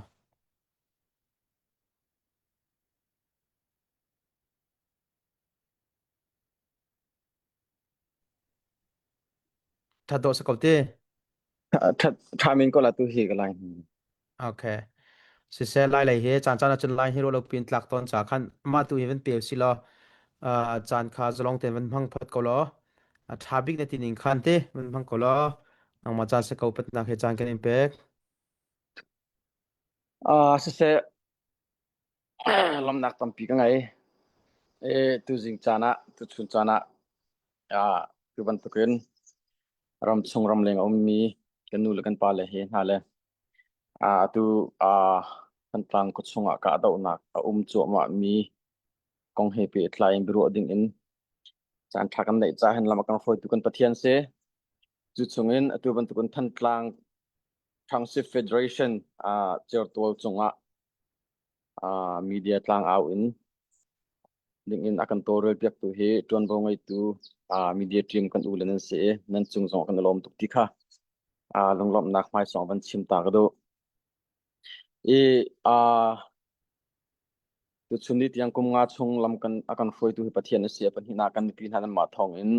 Tha dawh sa ko te. Tha min ko la tu hi ka lai. Okay. Siseh lai lei hi caan caan ahcun lai hi ruah lo pin tlak tawn ca khan mah tu hi van pe si law caan kha zalong tein van hmang phot ko law a tha bik na ti ning khan te van hmang ko law nangmah caan se ko patnak he caan kan in pek. Ah siseh lamnak tampi ka ngei. E tuzing caan ah tuchun caan ah ah tu bantukin ramchung ramleng a ummi kan nu le kan pa le he hna le ah atu ah Thantlang khuachung ah kahdohnak a um cuahmah mi kong he pehtlai in biaruah ding in caan ṭha kan neih caah hin lam a kan hruaitu kan Pathian si. Cu chungin atu bantukin Thantlang Township Federation ah certual cungah uh, media tlangau in dingin a kan tawlrel piaktu hi ṭuanvo ngeitu uh, media team kan u le nan si i nan cung zong kan i lawm tuk ti kha uh, lunglawmhnak hmaisong van chim ta ka duh. I uh, tuchun ni tiang kum nga chung lam kan a kan hruaitu hi Pathian a si a pahnihnak kan mipi hna nan mah thawng in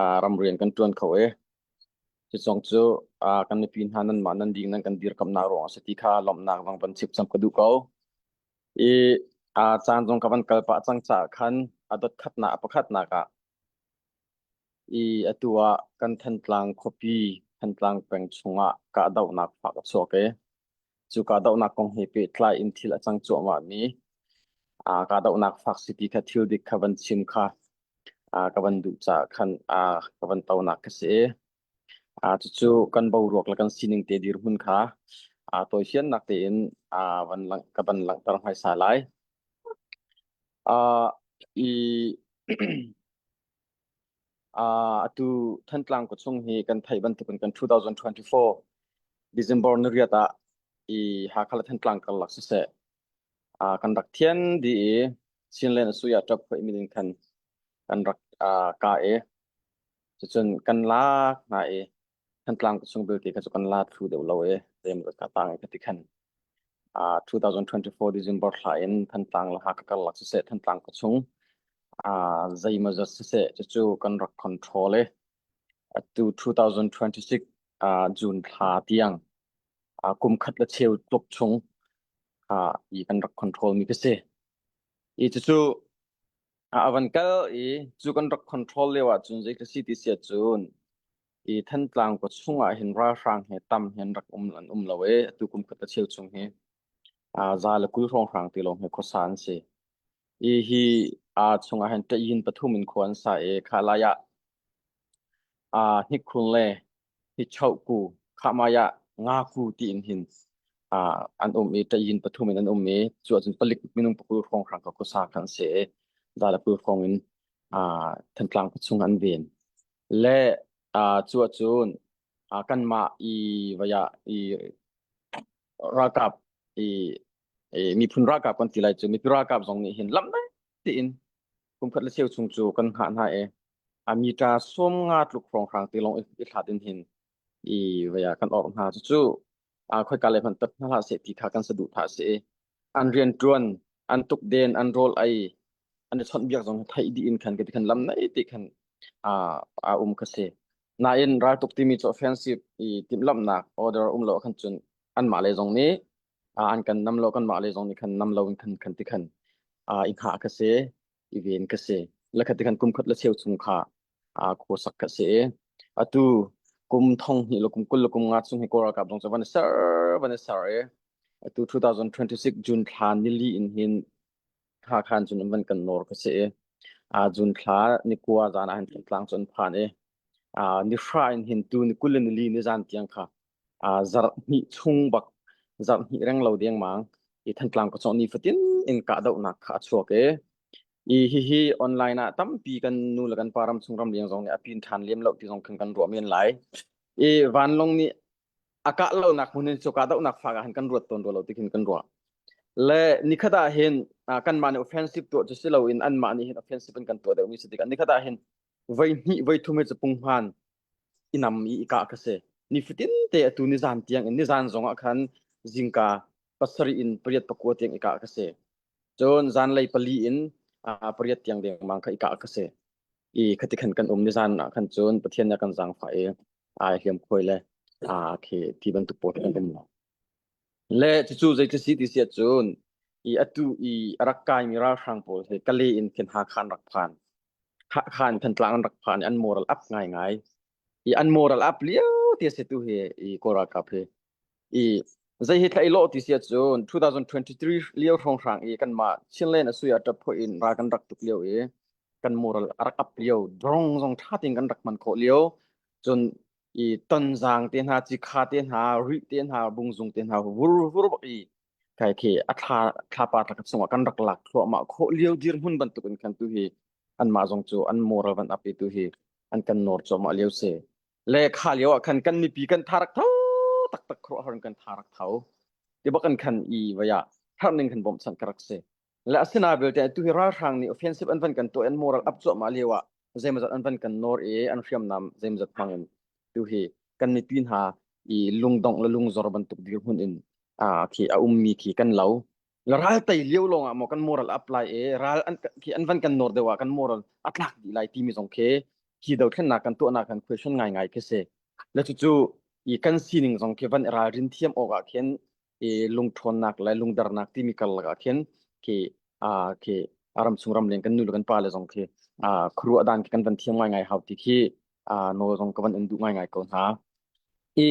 uh, ramrian kan ṭuan kho i Cucong cu uh, kan mipi hna nanmah nan ding nan kan dirkamnak ruang a si ti kha lawmhnak zong van chip cang ka duh ko. I uh, caan zong ka van kal pah cang caah khan a dot khatnak a pakhatnak ah i atu ah kan Thantlang khuapi Thantlang peng chungah kahdohnak fak a chuak i cu kahdohnak kong he pehtlai in thil a cang cuahmah mi uh, kahdohnak fak si ti kha thil dik kha van chim kha uh, ka van duh caah khan uh, ka van tonak ka si. Uh, cucu kan boruak le kan sining te dirhmun kha uh, tawifiannak tein uh, van lang, ka van langhter hmaisa lai. Uh, i uh, atu Thantlang khuachung hi kan theih bantukin kan 2024 December ni riat ah i Hakha le Thantlang karlak siseh uh, kan rak thian dih i Chinland a sui ah ṭap khoi min khan kan rak uh, ka i cucun kan lak hna i Thantlang chung belte kha cu kan la thlu deuh lo i zeimaw ka tang i ka ti khan uh, 2024 December thla in Thantlang le Hakha karlak siseh Thantlang khuachung Zeimawzat siseh cucu kan rak control i atu 2026 June thla tiang kum khat le cheu tluk chung i kan rak control mi ka si. I cucu a van kal i cu kan rak control lio ahcun zei ka si ti si ahcun i Thantlang khua chung ah hin ralhrang he tam hin rak um an um lo i atu kum khat le cheu chung hi za le 20 hrawnghrang ti lawng hi khuasa an si. I hi aa chungah hin ṭayin pathum in khua an sa i kha lai ah aa hnikhun le hnichohku khahmai ah ngaku tiin hin aa an um i ṭayin pathum in an um i cu ahcun palik minung pakul hrawnghrang ka khuasa kha an si i za le 20 hrawng in aa Thantlang khua chung an ven. Le aa cu ahcun aa kanmah i vai ah i ralkap i miphun ralkap kan ti lai cu mipi ralkap zong nih hin lam tiin kum khat le cheu chung cu kan hngah hna i a mita som nga tluk hrawnghrang ti lawng i hlat in hin i vaya kan orh hna cucu a khoika le hmanh tat hna hlah seh ti kha kan saduhthah si i an rian ṭuan an tukden an rawl ei an i chawnhbiak zong theih dih in khan ka ti khan lam nei ti khan a a um kha si nain raltuk timi cu offensive i timhlamhnak order um lo khan cun anmah le zong nih an kan nam lo kanmah le zong nih khan nam lo in khan khan ti khan i hngah kha si i ven kha si la khat ti khan kum khat le cheu chung kha khuasak kha si atu kum thong hnih le kum 20 le kum nga chung hi Kawl ralkap zong cu van i ser van i ser i atu 2026 June thla nili in hin Hakha cun an van kan nawr ka si i June thla ni kua zan ah hin Thantlang cu an phan i ni hra in hin tu ni 20 le ni li ni zan tiang kha zarh hnih chung bak zarh hnih reng lo dengmang i Thantlang ka ni fatin in kahdohnak kha a chuak i i hihi online ah tampi kan nu le kan pa ram chung ram leng zong nih a pin ṭhan lem lo ti zong khan kan ruah men lai i vanlong nih a kah lonak hmun in cu kahdohnak fak ah hin kan ruat tawn rua lo ti khin kan ruah le nikhat ah hin kanmah nih offensive tuah cu si loin anmah nih hin offensive in kan tuah deuhmi si tikah nikhat ah hin voi hnih voi thum hi cu punghman i nam i i kah ka si. Nifatin te atu nizan tiang in nizan zong ah khan zingka pasarih in pariat pakua tiang i kah ka si. Cun zanlei pali in pariat tiang dengmang kha i kah ka si. I khati khan kan um nizan ah khan cun Pathian nih a kan zaangfah i ai hliam khuai le aa khi ti bantuk pawl kan um lo. Le cucu zei si ti si ahcun i atu i a rak kaimi ralhrang pawl hi Kale in khin Hakha an rak phan. Hakha in Thantlang an rak phan i an moral up ngaingai. I an moral up lio ti a si tu hi i Kawl ralkap hi. I zei hi thla i lawh ti si ahcun 2023 lio hrawnghrang i kanmah Chinland a sui ah ṭap in ral kan rak tuk lio i kan moral a rak up lio drong zong ṭha tein kan rak hman khawh lio cun i tonzang te hna cikha te hna rih te hna bungzung te hna vur vur bak i kai khi a thla thlapa thla chungah kan rak lak thluahmah khawh lio dirhmun bantuk in khan tu hi anmah zong cu an moral van up i tu hi an kan nawr cuahmah lio si le kha lio ah khan kan mipi kan tha rak tho taktak khuaruahhar in kan tha rak tho ti bak an khan i vaya thar ning khan bawmhchanh ka rak si Le asina belte atu hi ralhrang nih offensive an van kan tuah an moral up cuahmah lio ah zeimawzat an van kan nawr i an hriamnam zeimawzat hmang in tu hi kan mipi hna i lungdongh le lungzor bantuk dirhmun in khi a ummi khi kan lo. Le ral tei lio lawng ah maw kan moral up lai i ral an khi an van kan nawr deuh ah kan moral a tlak dih lai timi zong khi hi dothlennak kan tuahnak kan question ngaingai khi si. Le cucu i kan sining zong khi van i ralrin thiam awk ah khin i lungṭhawnnak le lungdernak timi karlak ah khin khi aa khi ram chung ram leng kan nu le kan pa le zong khi aa khuaruah dan khi kan van thiam ngaingai hau ti khi aa nawl zong ka van in duh ngaingai ko hna. I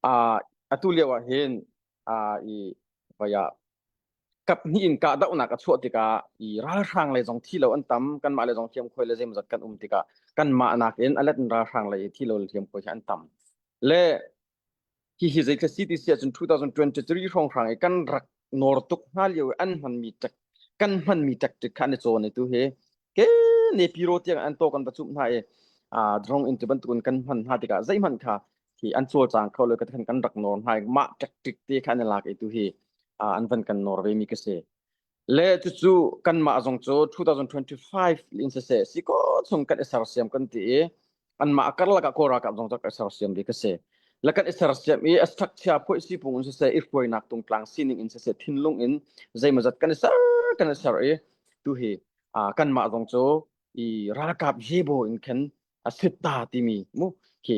aa atu lio ah hin aa i vaya kap hnih in kahdohnak a chuah tikah i ralhrang lei zong thi lo an tam kanmah le zong hliamkhuai le zeimawzat kan um tikah kanmah nakin a let in ralhrang lei thi lo le hliamkhuai hi an tam le Hihi zeitluk si ti si ahcun 2023 hrawnghrang i kan rak nawr tuk hnga lio i an hmanmi tak kan hmanmi tactic kha an i cawn i tu hi ke ne piro tiang an to kan va cumh hna i drone in ti bantukin kan hman hna tikah zeihmanh kha hi an cawlcang kho lo kan kan rak nawr hna i mah tactic te kha an i lak i tu hi an van kan nawr ve mi ka si. Le cucu kanmah zong cu 2025 in siseh si ko chung kan i sersiam kan ti i anmah karlak ah Kawl ralkap zong cu kan i sersiam ve ka si. Le kan i sersiam i a structure phoih sipung in siseh i hruainak tungtlang sining in siseh thinlung in zeimawzat kan i ser kan i ser i tu hi. Kanmah zong cu i ralkap hebo in khin a sitta timi mu khi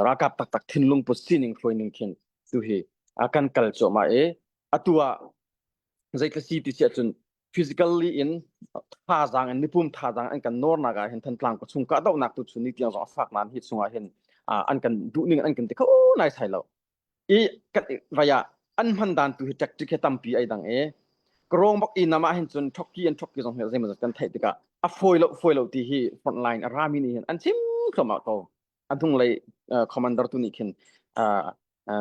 ralkap taktak thinlung put sining hruaining khin tu hi kan kal cuahmah i atu ah zeitlasi si ti si ahcun physically in thazaang in mipum thazaang an kan nawrnak ah hin Thantlang ka chung kahdohnak tu chun ni tiang zong a fak nain hi chungah hin an kan duhning an kan ti kho nai sai lo. I kan vaya an hman dan tu hi tactic hi tampi ai dang e. Karong bak i nama hin cun thokki an thokki zong hi zeimaw zat kan theih tikah a fawi lo fawi lo ti hi front line a rami nih hin an chim thluahmah ko. A hnunglei commander tu nih khin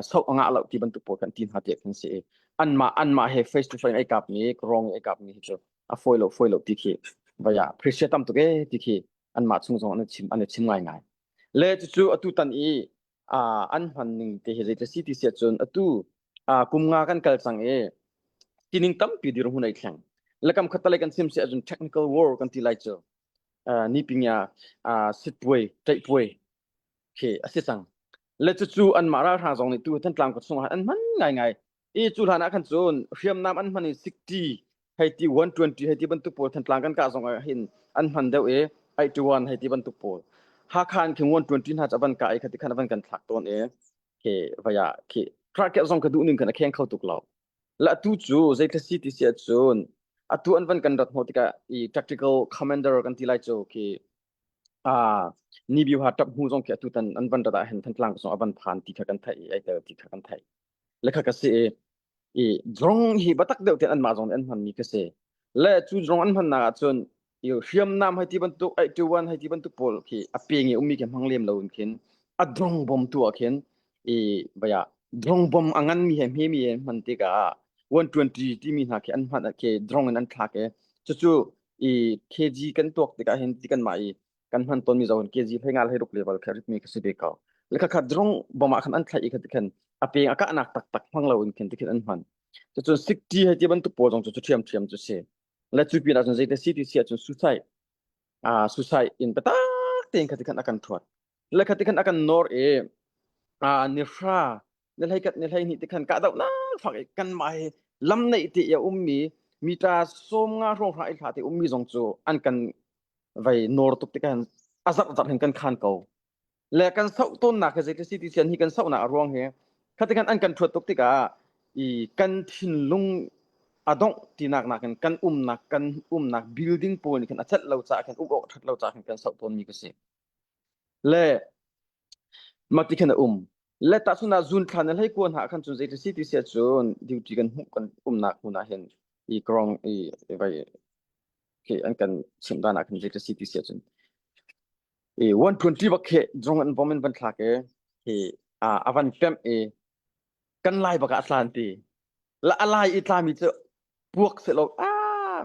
so a ngah lo ti bantuk pawl kan ti hna tiah kan si i anmah anmah he face to face ai kap mi rong ai kap mi hi cu a fawi lo fawi lo ti khi vaya appreciate tam tuk e ti khi anmah chung zong an chim an chim ngai ngai le cucu atu tan i an hman ning te hi zei si ti sia cun atu kum nga kan kal cang i tining tampi dirhmun ai thleng lakam khatalei kan sim si ahcun technical war kan ti lai cu ni pingya sitpuai ṭaihpuai khi a si cang. Le cucu anmah ralhrang zong nih tu Thantlang khua chungah an hman ngaingai. I cu hlan ah khan cun hriamnam an hman i 60 hei ti 120 hei ti bantuk pawl Thantlang kan kah zong ah hin an hman deuh i 81 hei ti bantuk pawl. Hakha in khin 120 hna cu a van kah i khati khan a van kan thlak tawn i khi vaya khi trakeh zong ka duh ning khan a kheng kho tuk lo. La tu cu zeitlasi si ti si ahcun atu an van kan rat hnawh tikah i tactical commander kan ti lai cu khi ni biu ha tap hmu zong khi atu tan an van rat ah hin Thantlang zong a van phan ti kha kan theih i ai tel ti kha kan theih. Le kha ka si i i drong hi batak deuh ten anmah zong nih an hmanmi ka si. Le cu drong an hmannak ahcun i hriamnam hei ti bantuk 81 hei ti bantuk pawl khi a peng i ummi khi hmang lem lo in khin a drong bom tu ah khin i baya drong bom a nganmi he hmemi he hman tikah 120 timi hna khi an hman khi drong in an thlak i cucu i kg kan tuak tikah hin ti kanmah i kan hman tawnmi zohin kg hlei nga hlei ruk level kha ritmi ka si ve ko. Le kha kha drong bom ah khan an thlaih i kha ti khan a peng a kahnak taktak hmang lo in khin ti khin an hman. Cucun 60 hei ti bantuk pawl zong cu cu ṭhiamṭhiam cu si. Le cu pin ahcun zeite si ti si ahcun suicide ah suicide in biatak tein kha ti khan a kan ṭhuat. Le kha ti khan a kan nawr i ah nihra ni hlei kat ni hlei hnih ti khan kahdohnak fak i kanmah hi lam neih te i a ummi mita 50 hrawnghrang i hla te ummi zong cu an kan vai nawr tuk tikah a zarh zarh hin kan khan ko le kan soh tawnnak hi zeitluk si ti sian hi kan sohnak a ruang hi khati khan an kan thuat tuk tikah i kan thinlung a dongh tinak nakin kan umnak kan umnak building pawl nih khan a celh lo caah khan um awk that lo caah khan kan soh tawnmi ka si le Mah ti khin a um. Le tahchun ah zun thla na hlei kuan hna khan cun zei si ti si ahcun duty kan hmuh kan umnak hmun ah hin i krong i vai khi an kan chimh dan ah khan zei si ti si ahcun i 120 bak khi drone an bom in van thlak i hi a van pemh i kan lai bak ah a tlan ti. La a lai i tlami cu puak selaw a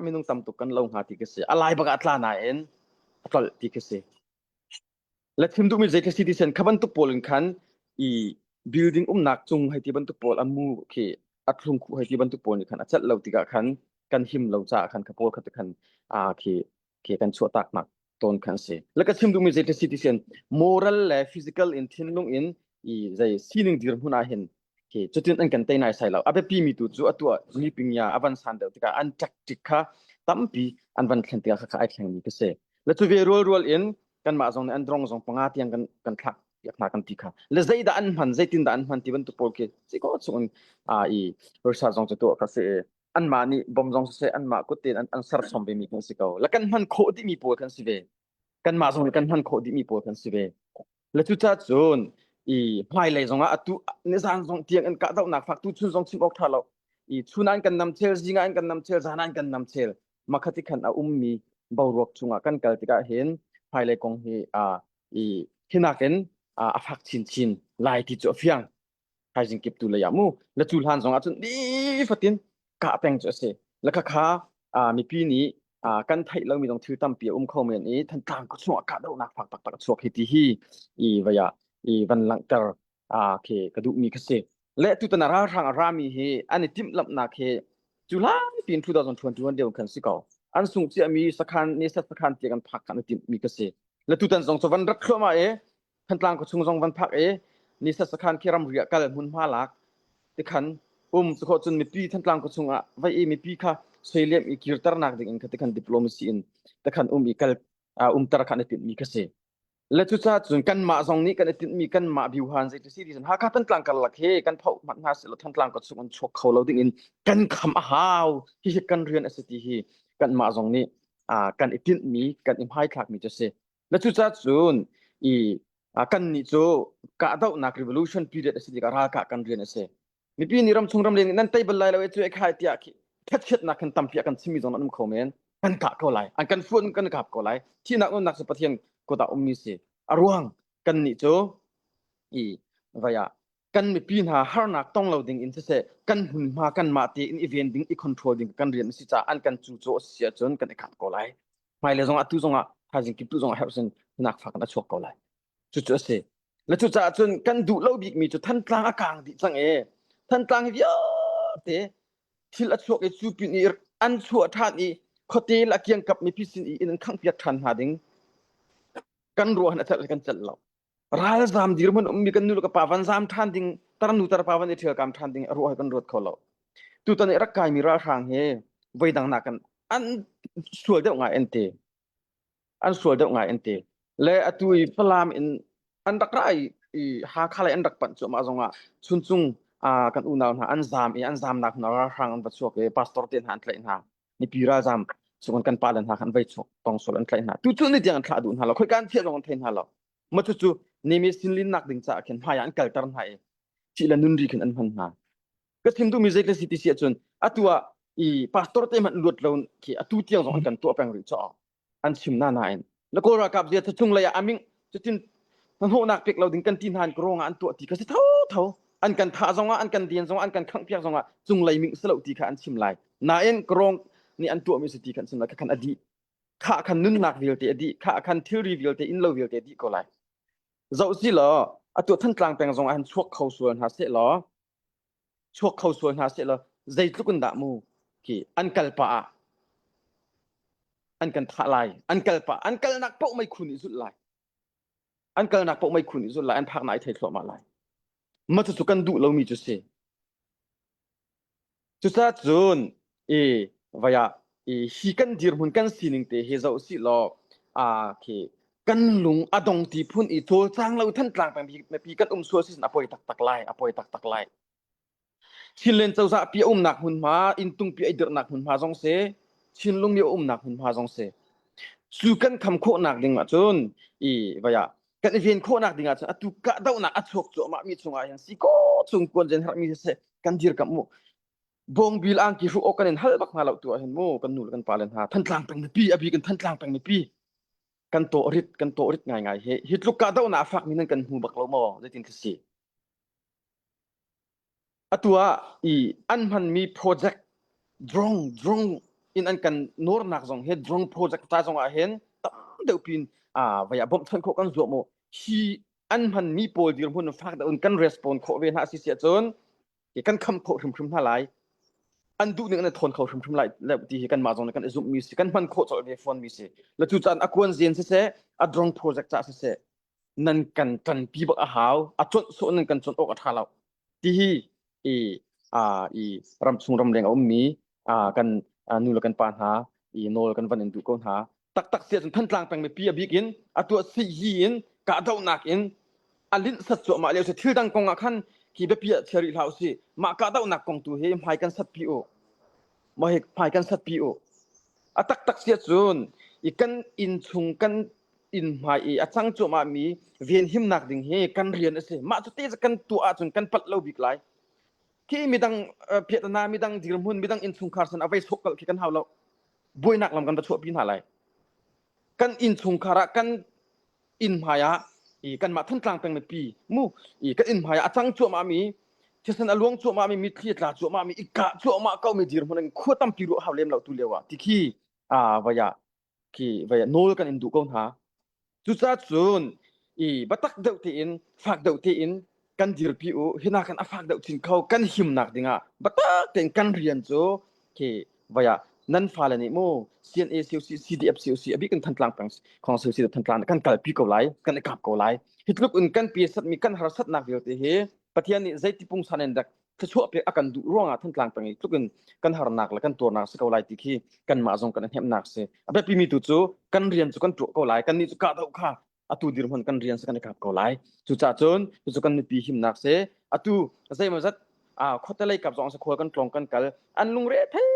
minung tam tuk kan lo hnga ti ka si. A lai bak ah a tla nain a tlolh ti ka si. Le thim duhmi zei khi si ti sen kha bantuk pawl in khan i building umnak cung hei ti bantuk pawl a mu khi a thlung khu hei ti bantuk pawl nih khan a celh lo tikah khan kan him lo caah khan kha pawl kha te khan a khi khi kan chuah tak nak tawn khan si. Le ka chim duhmi zei khi si ti sen moral le physical in thinlung in i zei sining dirhmun ah hin khi cutin an kan tei nai sai lo. A biapi mi tu cu atu ah mi pingya a van san deuh tikah an tactic kha tampi an van thlen tikah kha kha ai thleng mi ka si. Le cu ve rual rual in kanmah zong nih an drong zong panga tiang kan kan thlak piak hna kan ti kha le zeidah an hman zeitin dah an hman ti bantuk pawl khi si ko chung in a i research zong cu tuah kha si anmah nih bom zong siseh anmah kut tein an, an ser chom ve mi kan si ko le kan hman khawh dih mi pawl kan si ve kanmah zong nih kan hman khawh dih mi pawl kan si ve le cucaah cun i hmailei zong ah atu nizan zong tiang in kahdohnak fak tu chun zong chim awk tha lo i chun an kan nam chel zing an kan nam chel zan an kan nam chel makhati khan a ummi boruak chungah kan kal tikah hin hmailei kong hi a i hinak in a fak chinchin lai ti cu a fiang thaizing kip tu lei ah mu la cu hlan zong ah cun nifatin kah peng cu a si la kha kha mipi nih kan theih lomi zong thil tampi a um kho men i Thantlang khua chungah kahdohnak fak taktak a chuak hi ti hi i vaya i van langhter khi ka duhmi kha si le tutan a ralhrang a rami hi an i timhlamhnak hi cu lai pin 2021 deu khan si ko an sung ciami sakhan ni sat sakhan tiang an phak khan i timhmi ka si le tutan zong cu van rat thluahmah i Thantlang khuachung zong van phak i ni sat sakhan khi ramri ah kal hmunhma lak tikhan um cu khawh cun mipi Thantlang khuachung ah vai i mipi kha soiliam i kirternak ding in kha tikhan diplomacy in takhan um i kal umter kha an i timhmi kha si. Le cucaah cun kanmah zong nih kan i tinhmi kanmah biuhan zei ti si ti cun Hakha Thantlang karlak hi kan phoh hmanh hna seh law Thantlang ka chung in chuak kho lo ding in kan kham a hau. Hihi kan rian a si ti hi kanmah zong nih kan i tinhmi kan i hmaithlakmi cu a si. Le cucaah cun i kannih cu kahdohnak revolution period a si tikah ralkah kan rian a si. Mipi nih ramchung ramleng nih nan tei bal lai lo e cu e khai tiah khi thlachiatnak khan tampi a kan chimmi zong an um kho men. Kan kah ko lai. An kan fuan kan kap ko lai. Thihnak nunnak cu Pathian kut ah ummi si. A ruang kan nih cu i vai ah kan mipi hna harnak tong lo ding in siseh kan hmunhma kanmah tein i ven ding i control ding kan rian a si caah an kan cu caw a si ahcun kan i kap ko lai. Hmailei zong ah tu zong ah thaizing kip tu zong ah herh sin hinak fak in a chuak ko lai. Cucu a si. Le cucaah cun kan duh lo bikmi cu Thantlang a kaang dih cang e. Thantlang hi vialte thil a chuak i cu pin i an chuah ṭhan i khuate le a kiangkap mipi sin i inn an khanghpiak ṭhan hna ding kan ruah a celh kan celh lo. Ralzam dirhmun ummi kan nu le ka pa van zam ṭhan ding tarnu tarpa van i ṭhialkam ṭhan ding a ruah kan ruat kho lo. Tutan i rak kaimi ralhrang hi voidang nakin an sual deuh ngai an ti. An sual deuh ngai an ti. Le atu i Falam in an rak ra i, i Hakha lei an rak panh cuahmah zongah Chuncung uh, kan unau hna an zam i an zamnak hna ralhrang an va chuak i pastor te hna an tlaih hna. Mipi ralzam chung kan pale hna khan vai chuak tong sual an tlaih hna. Tu cu ni tiang an thlah duh hna lo. Khoi kan thiah zong an thei hna lo. Ma cu cu nemi sinlin nak ding caah khin hmai ah an kalter hna i thih le nun ri khin an hman hna. Ka chim duhmi zei si ti si ahcun atu ah i pastor te hmanh luat lo khi atu tiang zong an kan tuah peng rih caw an chim na nain na kawl ralkap zia chung lei ah aming cutin hnahnawhnak pek lo ding kan ti hna in rawng ah an tuah ti kha si tho tho an kan thah zong ah an kan den zong ah an kan khangh piak zong ah cunglei ming si lo ti kha an chim lai nain krawng nih an tuahmi si ti kha an chim lai kha khan a dih kha khan nunnak vialte a dih kha khan thilri vialte inn lo vialte a dih ko lai zoh si law atu Thantlang peng zong ah han chuak kho sual hna seh law chuak kho sual hna seh law zeitluk in dah mu khi an kal pah ah an kan thah lai an kal pah an kalnak paoh meikhu nih zulh lai an kalnak paoh meikhu nih zulh lai an phaknak i thei thluahmah lai ma cucu kan duh lomi cu si Cucaah cun i vai ah i hi kan dirhmun kan sining te hi zoh sih law aa khi kan lung a dong ti phun i cawlcang lo Thantlang peng mipi kan um sual si a poi taktak lai a poi taktak lai. Chinland cozah pi a umnak hmunhma inntung pi a dirhnak hmunhma zong si Chinlung mi a umnak hmunhma zong si cu kan kham khawhnak ding ahcun i vai ah kan i ven khawhnak ding ahcun atu kahdohnak a chuak cuahmah mi chungah hin si ko chung kuan zen herhmi siseh kan dirkamh mu bawngbil angki hruh awk kan in hal bak hna lo tu ah hin mu kan nu le kan pa le hna Thantlang peng mipi a bik in Thantlang peng mipi kan tawh rit kan tawh rit ngai ngai hi hi tluk kahdohnak a fak mi nan kan hmu bak lo maw zeitin khi si Atu ah i an hmanmi project drone drone in an kan nawrnak zong hi drone project ca zong ah hin tam deuh pin ah vai ah bawmhchanh khawh kan zuam mu hi an hmanmi pawl dirhmun fak deuh in kan respond khawh ve hna si si ahcun kan kham khawh hrimhrim hna lai an duh ning an thawn kho hrimhrim lai le ti hi kanmah zong nih kan i zumhmi si kan hman khawh colh ve fawn mi si le cu caan a kuan zen siseh a drone project ca siseh nan kan ṭanpi bak a hau a conh sawh nan kan conh awk a ṭha lo ti hi i a i ramchung ramleng a ummi a kan nu le kan pa hna i nawl kan van in duh ko hna taktak si ahcun Thantlang peng mipi a bik in a tuah si hi in kahdohnak in a linh sat cuahmah lio si thil dang kong ah khan hi biapi ah chia rih hlah usih mah kahdohnak kong tu hi hmai kan sat pi u mah hi hmai kan sat pi u a taktak si ahcun i kan inn chung kan inn hmai i a cang cuahmah mi venhimnak ding hi kan rian a si mah cu te kan tuah ahcun kan palh lo bik lai khi midang piahtana midang dirhmun midang innchungkhar san a vei sawk kal khi kan hau lo buainak lam kan va chuahpi hna lai kan innchungkhar ah kan inn hmai ah i kanmah Thantlang peng mipi mu i kan inn hmai ah a cang cuahmah mi thisen a luang cuahmah mi mitthli a tla cuahmah mi i kah cuahmah ko mi dirhmun in khua tampi ruah hau lem lo tu lio ah ti khi a vai ah khi vai nawl kan in duh ko hna cucaah cun i batak deuh tein fak deuh tein kan dirpi u hina kan a fak deuh chin kho kan himnak dingah batak tein kan rian cu khi vai ah nan fale nih mu CNA COC CDF COC a bik in Thantlang peng khong COC Thantlang kan kalpi ko lai kan i kap ko lai hi tluk in kan pi satmi kan harsatnak vialte hi Pathian nih zeiti pungsan in dak. Thluachuah pek a kan duh ruangah Thantlang peng i tluk in kan harnak le kan tuarnak si ko lai ti khi kanmah zong kan i hnemhnak si. A biapimi tu cu kan rian cu kan tuah ko lai. Kannih cu kahdoh kha atu dirhmun kan rian si kan i kap ko lai. Cucaah cun cucu kan mipi himnak si. Atu zeimawzat khuate lei kap zong si khual kan tlawng kan kal an lungre thei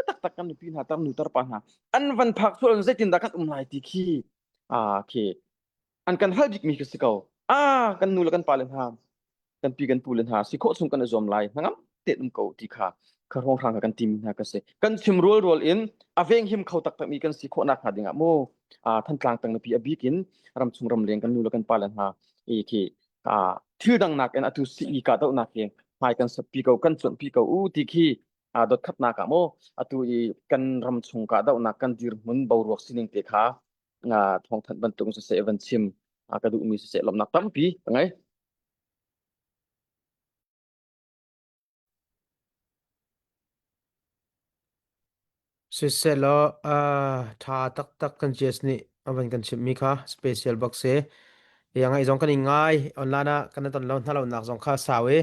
taktak kan mipi hna tar nu tar pa hna an van phak sual zeitindah kan um lai ti khi khi an kan hal bikmi khi si ko. Ah kan nu le kan pa le hna kan pi kan pu le hna si khawh chung kan i zuam lai hnangam te um ko ti kha kha hrawnghrang kha kan timi hna ka si kan chim rual rual in a veng him kho taktak mi kan si khawh nak hnga ding ah mu Thantlang peng pi a bik in ramchung ramleng kan nu le kan pa le hna i khi thil dang nak in atu si i ka do nak hi hmai kan sat pi ko kan cuan pi ko u ti khi dot khat nak ah mu atu i kan ram chung ka do nak kan dirhmun boruak sining te kha thawngthanh bantuk siseh van chim ka duhmi siseh lawmhnak tampi ka ngei. Siselaw ṭha taktak kan GS nih a van kan chimhmi kha special bak si. Ia ngaih zong kan i ngai online ah kan i ton lo hna lo nak zong kha sau i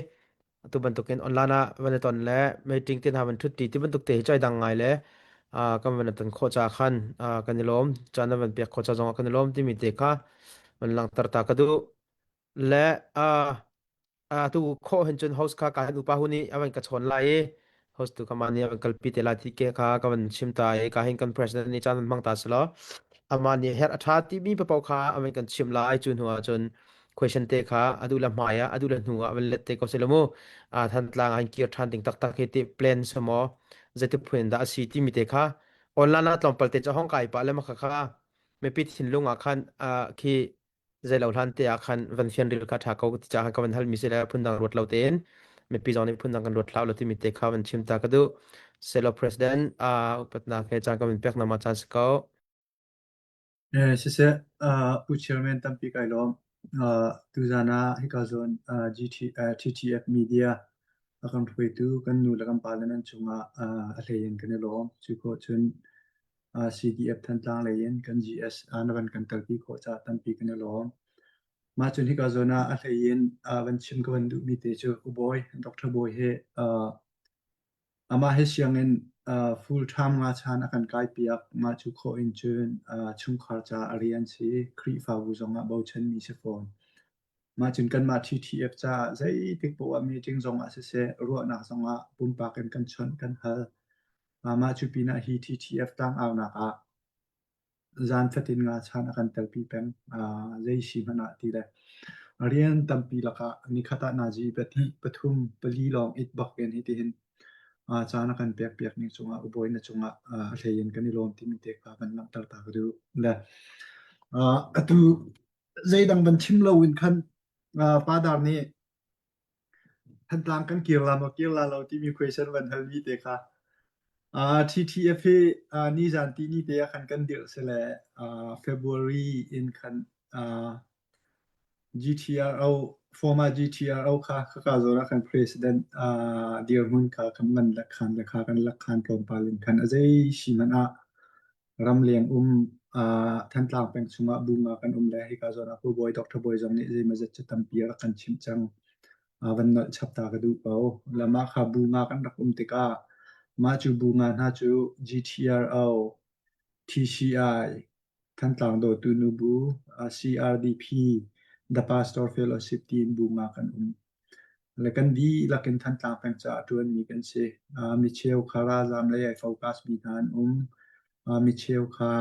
atu bantukin online ah van i ton le meeting te hna van ṭhut ṭi ti bantuk te hi choi dang ngai le kan van i ton khawh ca khan kan i lawm caan na van pek khawh ca zong ah kan i lawm timi te kha van langhter ta ka duh le atu khawh hin cun host kha ka upa hu nih a van ka chawn lai i host tu kama nih a van kalpi te lai ti ke kha ka van chim ta i ka hin kan president nih caan hmang ta selaw ama nih her a tha ti mi papo kha a van kan chim lai cu hnu ah cun question te kha adu la hmai ah adu la hnu ah van let te ko selaw mu a thantlang an kir than ding tak tak hi ti plan samo zeiti phun dah a si ti mi te kha online ah tlawmpal te cha hong kai pa le ma kha kha mipi thinlung ah khan khi zeilo hlan te ah khan van fian ril kha ṭha ko ti caah ka van halmi si le phundang ruat lo tein mipi zong nih phundang kan ruat hlah lo timi te kha van chim ta ka duh. Selo President uh, upatnak he caan ka van pek nama caan si ko. Eh, siseh, uh, Pu Chairman tampi kai lawm. Uh, tuzan ah hika zawn uh, GT, uh, TTF Media a kan hruaitu kan nu le kan pa le nan cungah uh, a hlei in kan i lawm. Cu khawh cun CDF Thantlang lei in kan GS na van kan kalpi khawh caah tampi kan i lawm. Mah cun hika zawn ah a hlei in van chim ka van duhmi te cu Ubawi, Dr. Bawi hi amah hi sianginn full time nga chan a kan kai piak. Mah cu khawh in cun chungkhar ca a rian si, Khrihfabu zong ah bochanmi si fawn. Mah cun kanmah TTF caah zeitik poah meeting zong ah siseh, ruahnak zong ah pumpak in kan chawnh kan hal. Mah cu pinah hi TTF tlangaunak ah zan fatin ngachan a kan telpi peng. Zei si hmanh ah ti le rian tampi lakah nikhat ah nazi pahnih, pathum, pali lawng it bak in hitihin caan a kan pek piak ning cungah ubawi na cungah a hlei in kan i lawm timi te kha van langhter ta ka duh. Le atu zeidang van chim lo in khan Padar nih Thantlang kan kir la maw kir la lo timi question van halmi te kha TTF hi nizan tini te ah khan kan dirh sile February in khan GTRO former GTRO kha khaka zawn ah khan president dirhmun kha kan man le khan le kha kan lak khan tlawmpal in khan a zei si hmanh ah ramleng um Thantlang peng chungah bu nga kan um le hika zawn ah Pu Bawi Dr. Bawi zong nih zeimawzat cu tampi a rak kan chimh cang. Van nolh chap ta ka duh ko. Le mah kha bu nga kan rak um tikah mah cu bu nga hna cu GTRO, TCI, Thantlang Dawtu Nubu, CRDP, The Pastor Fellowship tiin bu nga kan um. Le kan dihlak in Thantlang peng caah a ṭuanmi kan si. Micheu kha ralzaam lei ai focus mi hna an um. Micheu kha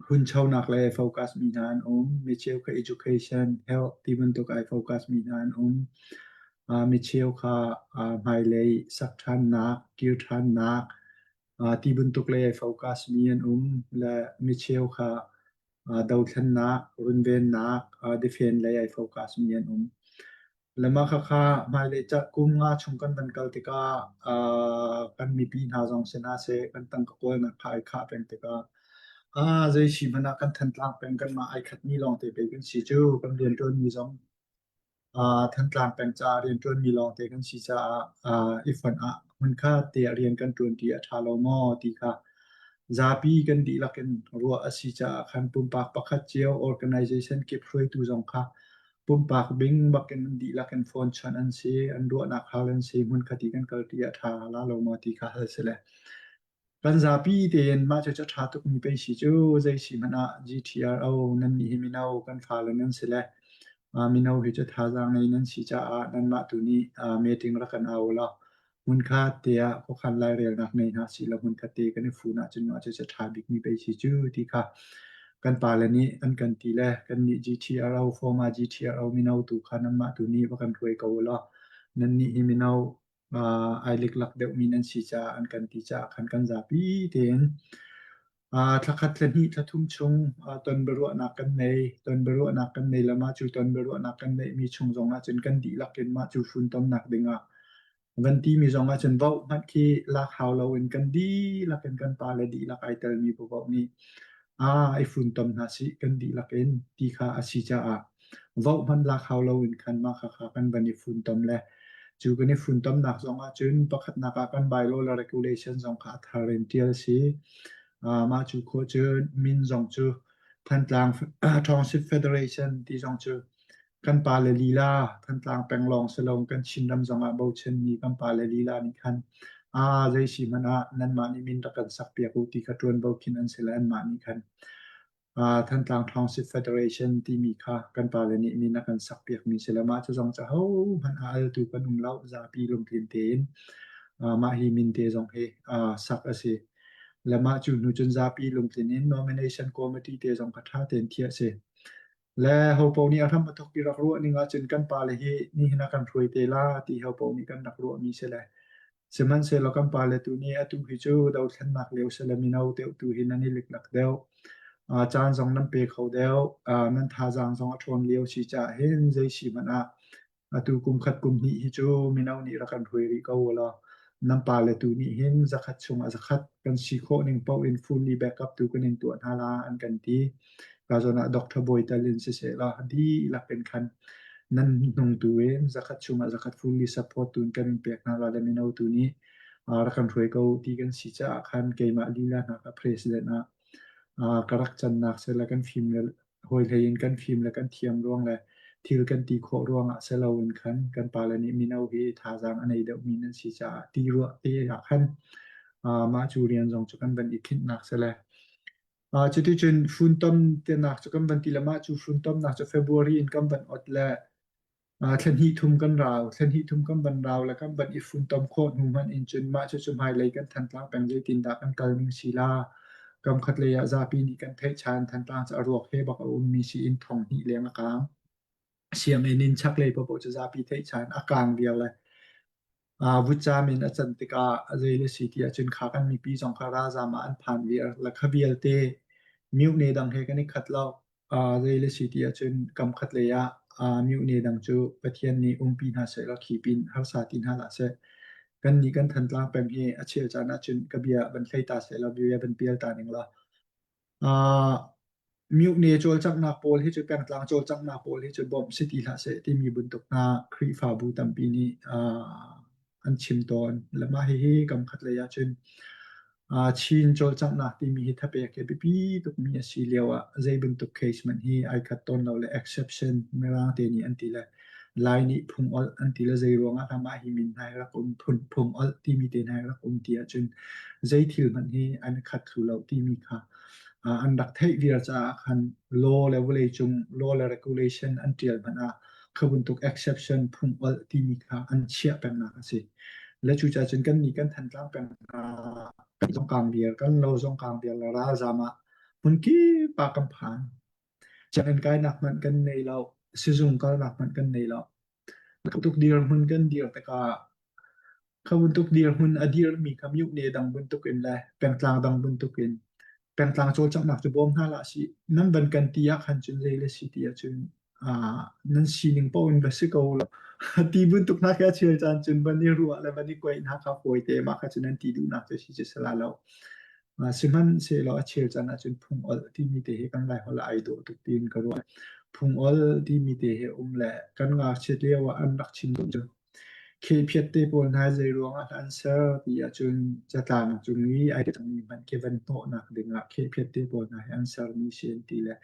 hunchonak lei ai focus mi hna an um. Micheu kha education, health ti bantuk ai focus mi hna an um. Micheu kha hmailei sak ṭhannak, kir ṭhannak ti bantuk lei ai focus mi an um. Le micheu kha dothlennak, runvennak, defend lei ai focus mi an um. Le mah khakha hmailei kum nga chung kan van kal tikah kan mipi hna zong si hna seh, kan tangka kawlnak kha ai khah peng tikah zei si hmanh ah kan Thantlang peng kanmah ai khatmi lawngte pei kan si cu, kan rianṭuanmi zong Thantlang peng caah rianṭuanmi lawngte kan si caah i fonh ah hmunkhat tiah rian kan ṭuanṭi a ṭha lo maw ti kha zapi kan dihlak in ruah a si caah khan pumpak pakhat cio organization kip hruaitu zong kha. Pumpak bing bakin an dihlak in phone chawnh an si, an ruahnak hal an si, hmunkhat i kan kalṭi ah a ṭha la lo maw ti kha hal si le kan zapi tein mah cucu a ṭha tukmi pei si cu zei si hmanh ah GTRO nannih hi mino kan fale nan si le mino hi cu thazaang ngei nan si caah nanmah tu nih meeting rak kan au law hmunkhat te ah khuakhan lairelnak ngei hna sih law hmunkhat te kan i fun ahcun mah cucu a ṭha bikmi pei si cu ti kha kan pale nih an kan ti le kannih GTRO former GTRO mino tu kha nanmah tu nih va kan hruai ko u law nannih hi mino ai liklak deuhmi nan si caah an kan ti caah khan kan zapi tein thlakhat thlahnih thlathum chung ton biaruahnak kan nei. Ton biaruahnak kan nei le mah cu ton biaruahnak kan neihmi chung zong ahcun kan dihlak in mah cu funtomnak dingah van timi zong ahcun voh hmanh khi lak hau loin kan dihlak in kan pale dihlak ai telmi paoh nih ai funtom hna sih kan dihlak in ti kha a si caah voh hmanh lak hau loin khan mah khakha kan van i funtom le cu kan i funtomnak zong ahcun pakhatnak ah kan bylaw le regulation zong kha a thar in ṭial si. Mah cu khawh cun min zong cu Thantlang Township Federation ti zong cu kan pale lila Thantlang peng lawng si lo kan Chinram zong ah bochanmi kan pale lila nih khan aa zei si hmanh ah nanmah nih min rak kan sak piak u ti kha ṭuanvo khin an si le anmah nih khan Thantlang Township Federation timi kha kan pale nih min a kan sakpiakmi si le mah cu zong cu ahohmanh a altu kan um lo zapi lungtlin tein mah hi min te zong hi sak a si. Le mah cu hnu cun zapi lungtlin in nomination committee te zong kha ṭha tein thiah a si. Le hopo nih a hram a thawk i rak ruah ning ahcun kan pale hi nihin ah kan hruai te la ti hopo nih kan rak ruahmi si le Sihmanhsehlaw kan pale tu nih atu hi cu dothlennak lio si le mino deuh tu hi nan i liklak deuh. Caan zong nan pe kho deuh. Nan thazaang zong a ṭhawn lio si caah hin zei si hmanh ah atu kum khat kum hnih hi cu mino nih rak kan hruai rih ko u law nan pale tu nih hin zakhat chungah zakhat kan si khawh ning paoh in fully backup tu kan in tuah hna la an kan ti. Ka zawn ah Dr. Bawi tal in siseh law dihlak in khan nan hnung tu in zakhat chungah zakhat fully support tu in kan in pek hna la le mino tu nih rak kan hruai ko ti kan si caah khan keimah lila hna ka president ah ka rak cannak se le kan fim le hawi hlei in kan fim le kan thiam ruang le thil kan ti khawh ruangah se lo in khan kan pale nih mino hi thazaang a nei deuhmi nan si caah ti ruah te ah khan mah cu rian zong cu kan van i khinhnak se le Cuticun funtom tinak cu kan van ti le mah cu funtomnak cu February in kan van ot le thla hnih thum kan rau. Thla hnih thum kan van rau le kan van i funtom khawh hnu hmanh in cun mah cucu hmailei kan Thantlang peng zeitindah kan kal ning si la. Kam khat lei ah zapi nih kan theih ṭhan Thantlang cu a ruak he bak a ummi si in thong hnih leng a kaang. Sianginn in chaklei paohpaoh cu zapi theih ṭhan a kaang viar le Vutcaam in a can tikah a zei le si ti ahcun kha kan mipi zong kha ralzaam ah an phan viar. Le kha vialte myohne dang he kan i khat lo. Zei le si ti ahcun kam khat lei ah myohne dang cu Pathian nih umpi hna seh law khi pin harsa ti hna hlah seh. Kannih kan Thantlang peng hi a chel caan ahcun ka bia van hlei ta seh law bia van pial ta ning law Myohne cawlcanghnak pawl hi cu pengtlang cawlcanghnak pawl hi cu bawmh si ti hlah seh timi bantuk hna Khrihfabu tampi nih an chim tawn. Le mah hihi kam khat lei ahcun Chin cawlcanghnak timi hi thapek hi a biapi tukmi a si lio ah zei bantuk case hmanh hi ai khat tawn lo le exception Mirang te nih an ti le Lai nih phung olh an ti le zei ruangah dah mah hi min hna hi rak um phun phung olh timi te hna hi rak um ti ahcun zei thil hmanh hi an i khat thlu lo timi kha an rak theih viar caah khan law le vawleicung law le regulation an ṭial hmanh ah kha bantuk exception phung olh timi kha an chiah pengnak a si. Le cucaah cun kannih kan Thantlang peng hna kan zong kaang viar kan lo zong kaang viar le ralzaam ah hmunkip ah kan phan. Sianginn kainak hmanh kan nei lo, sizung kalnak hmanh kan nei lo. Bantuk dirhmun kan dir tikah kha bantuk dirhmun a dirmi kha myuhne dang bantukin le pengtlang dang bantukin pengtlang cawlcanghnak cu bawm hna hlah sih. Nan van kan ti ah khan cun zei le si ti ahcun nan sining paoh in va si ko law ti bantuk hna khi a chel caan cun van i ruah le van i kuaih hna kha fawi te mah kha cu nan ti duhnak cu si cu si la lo. Sihmanhsehlaw a chel caan ahcun phung olh timi te hi kan Laiholh ah ai dawh tuk tiin ka ruah. Phung olh timi te hi um le kan ngakchiat lio ah an rak chim cu Khephiat te pawl hna zei ruangah dah an ser ti ahcun catlang cung i ai cangmi hmanh khi van hnawhnak dingah khephiat te pawl hna hi an sermi si an ti le.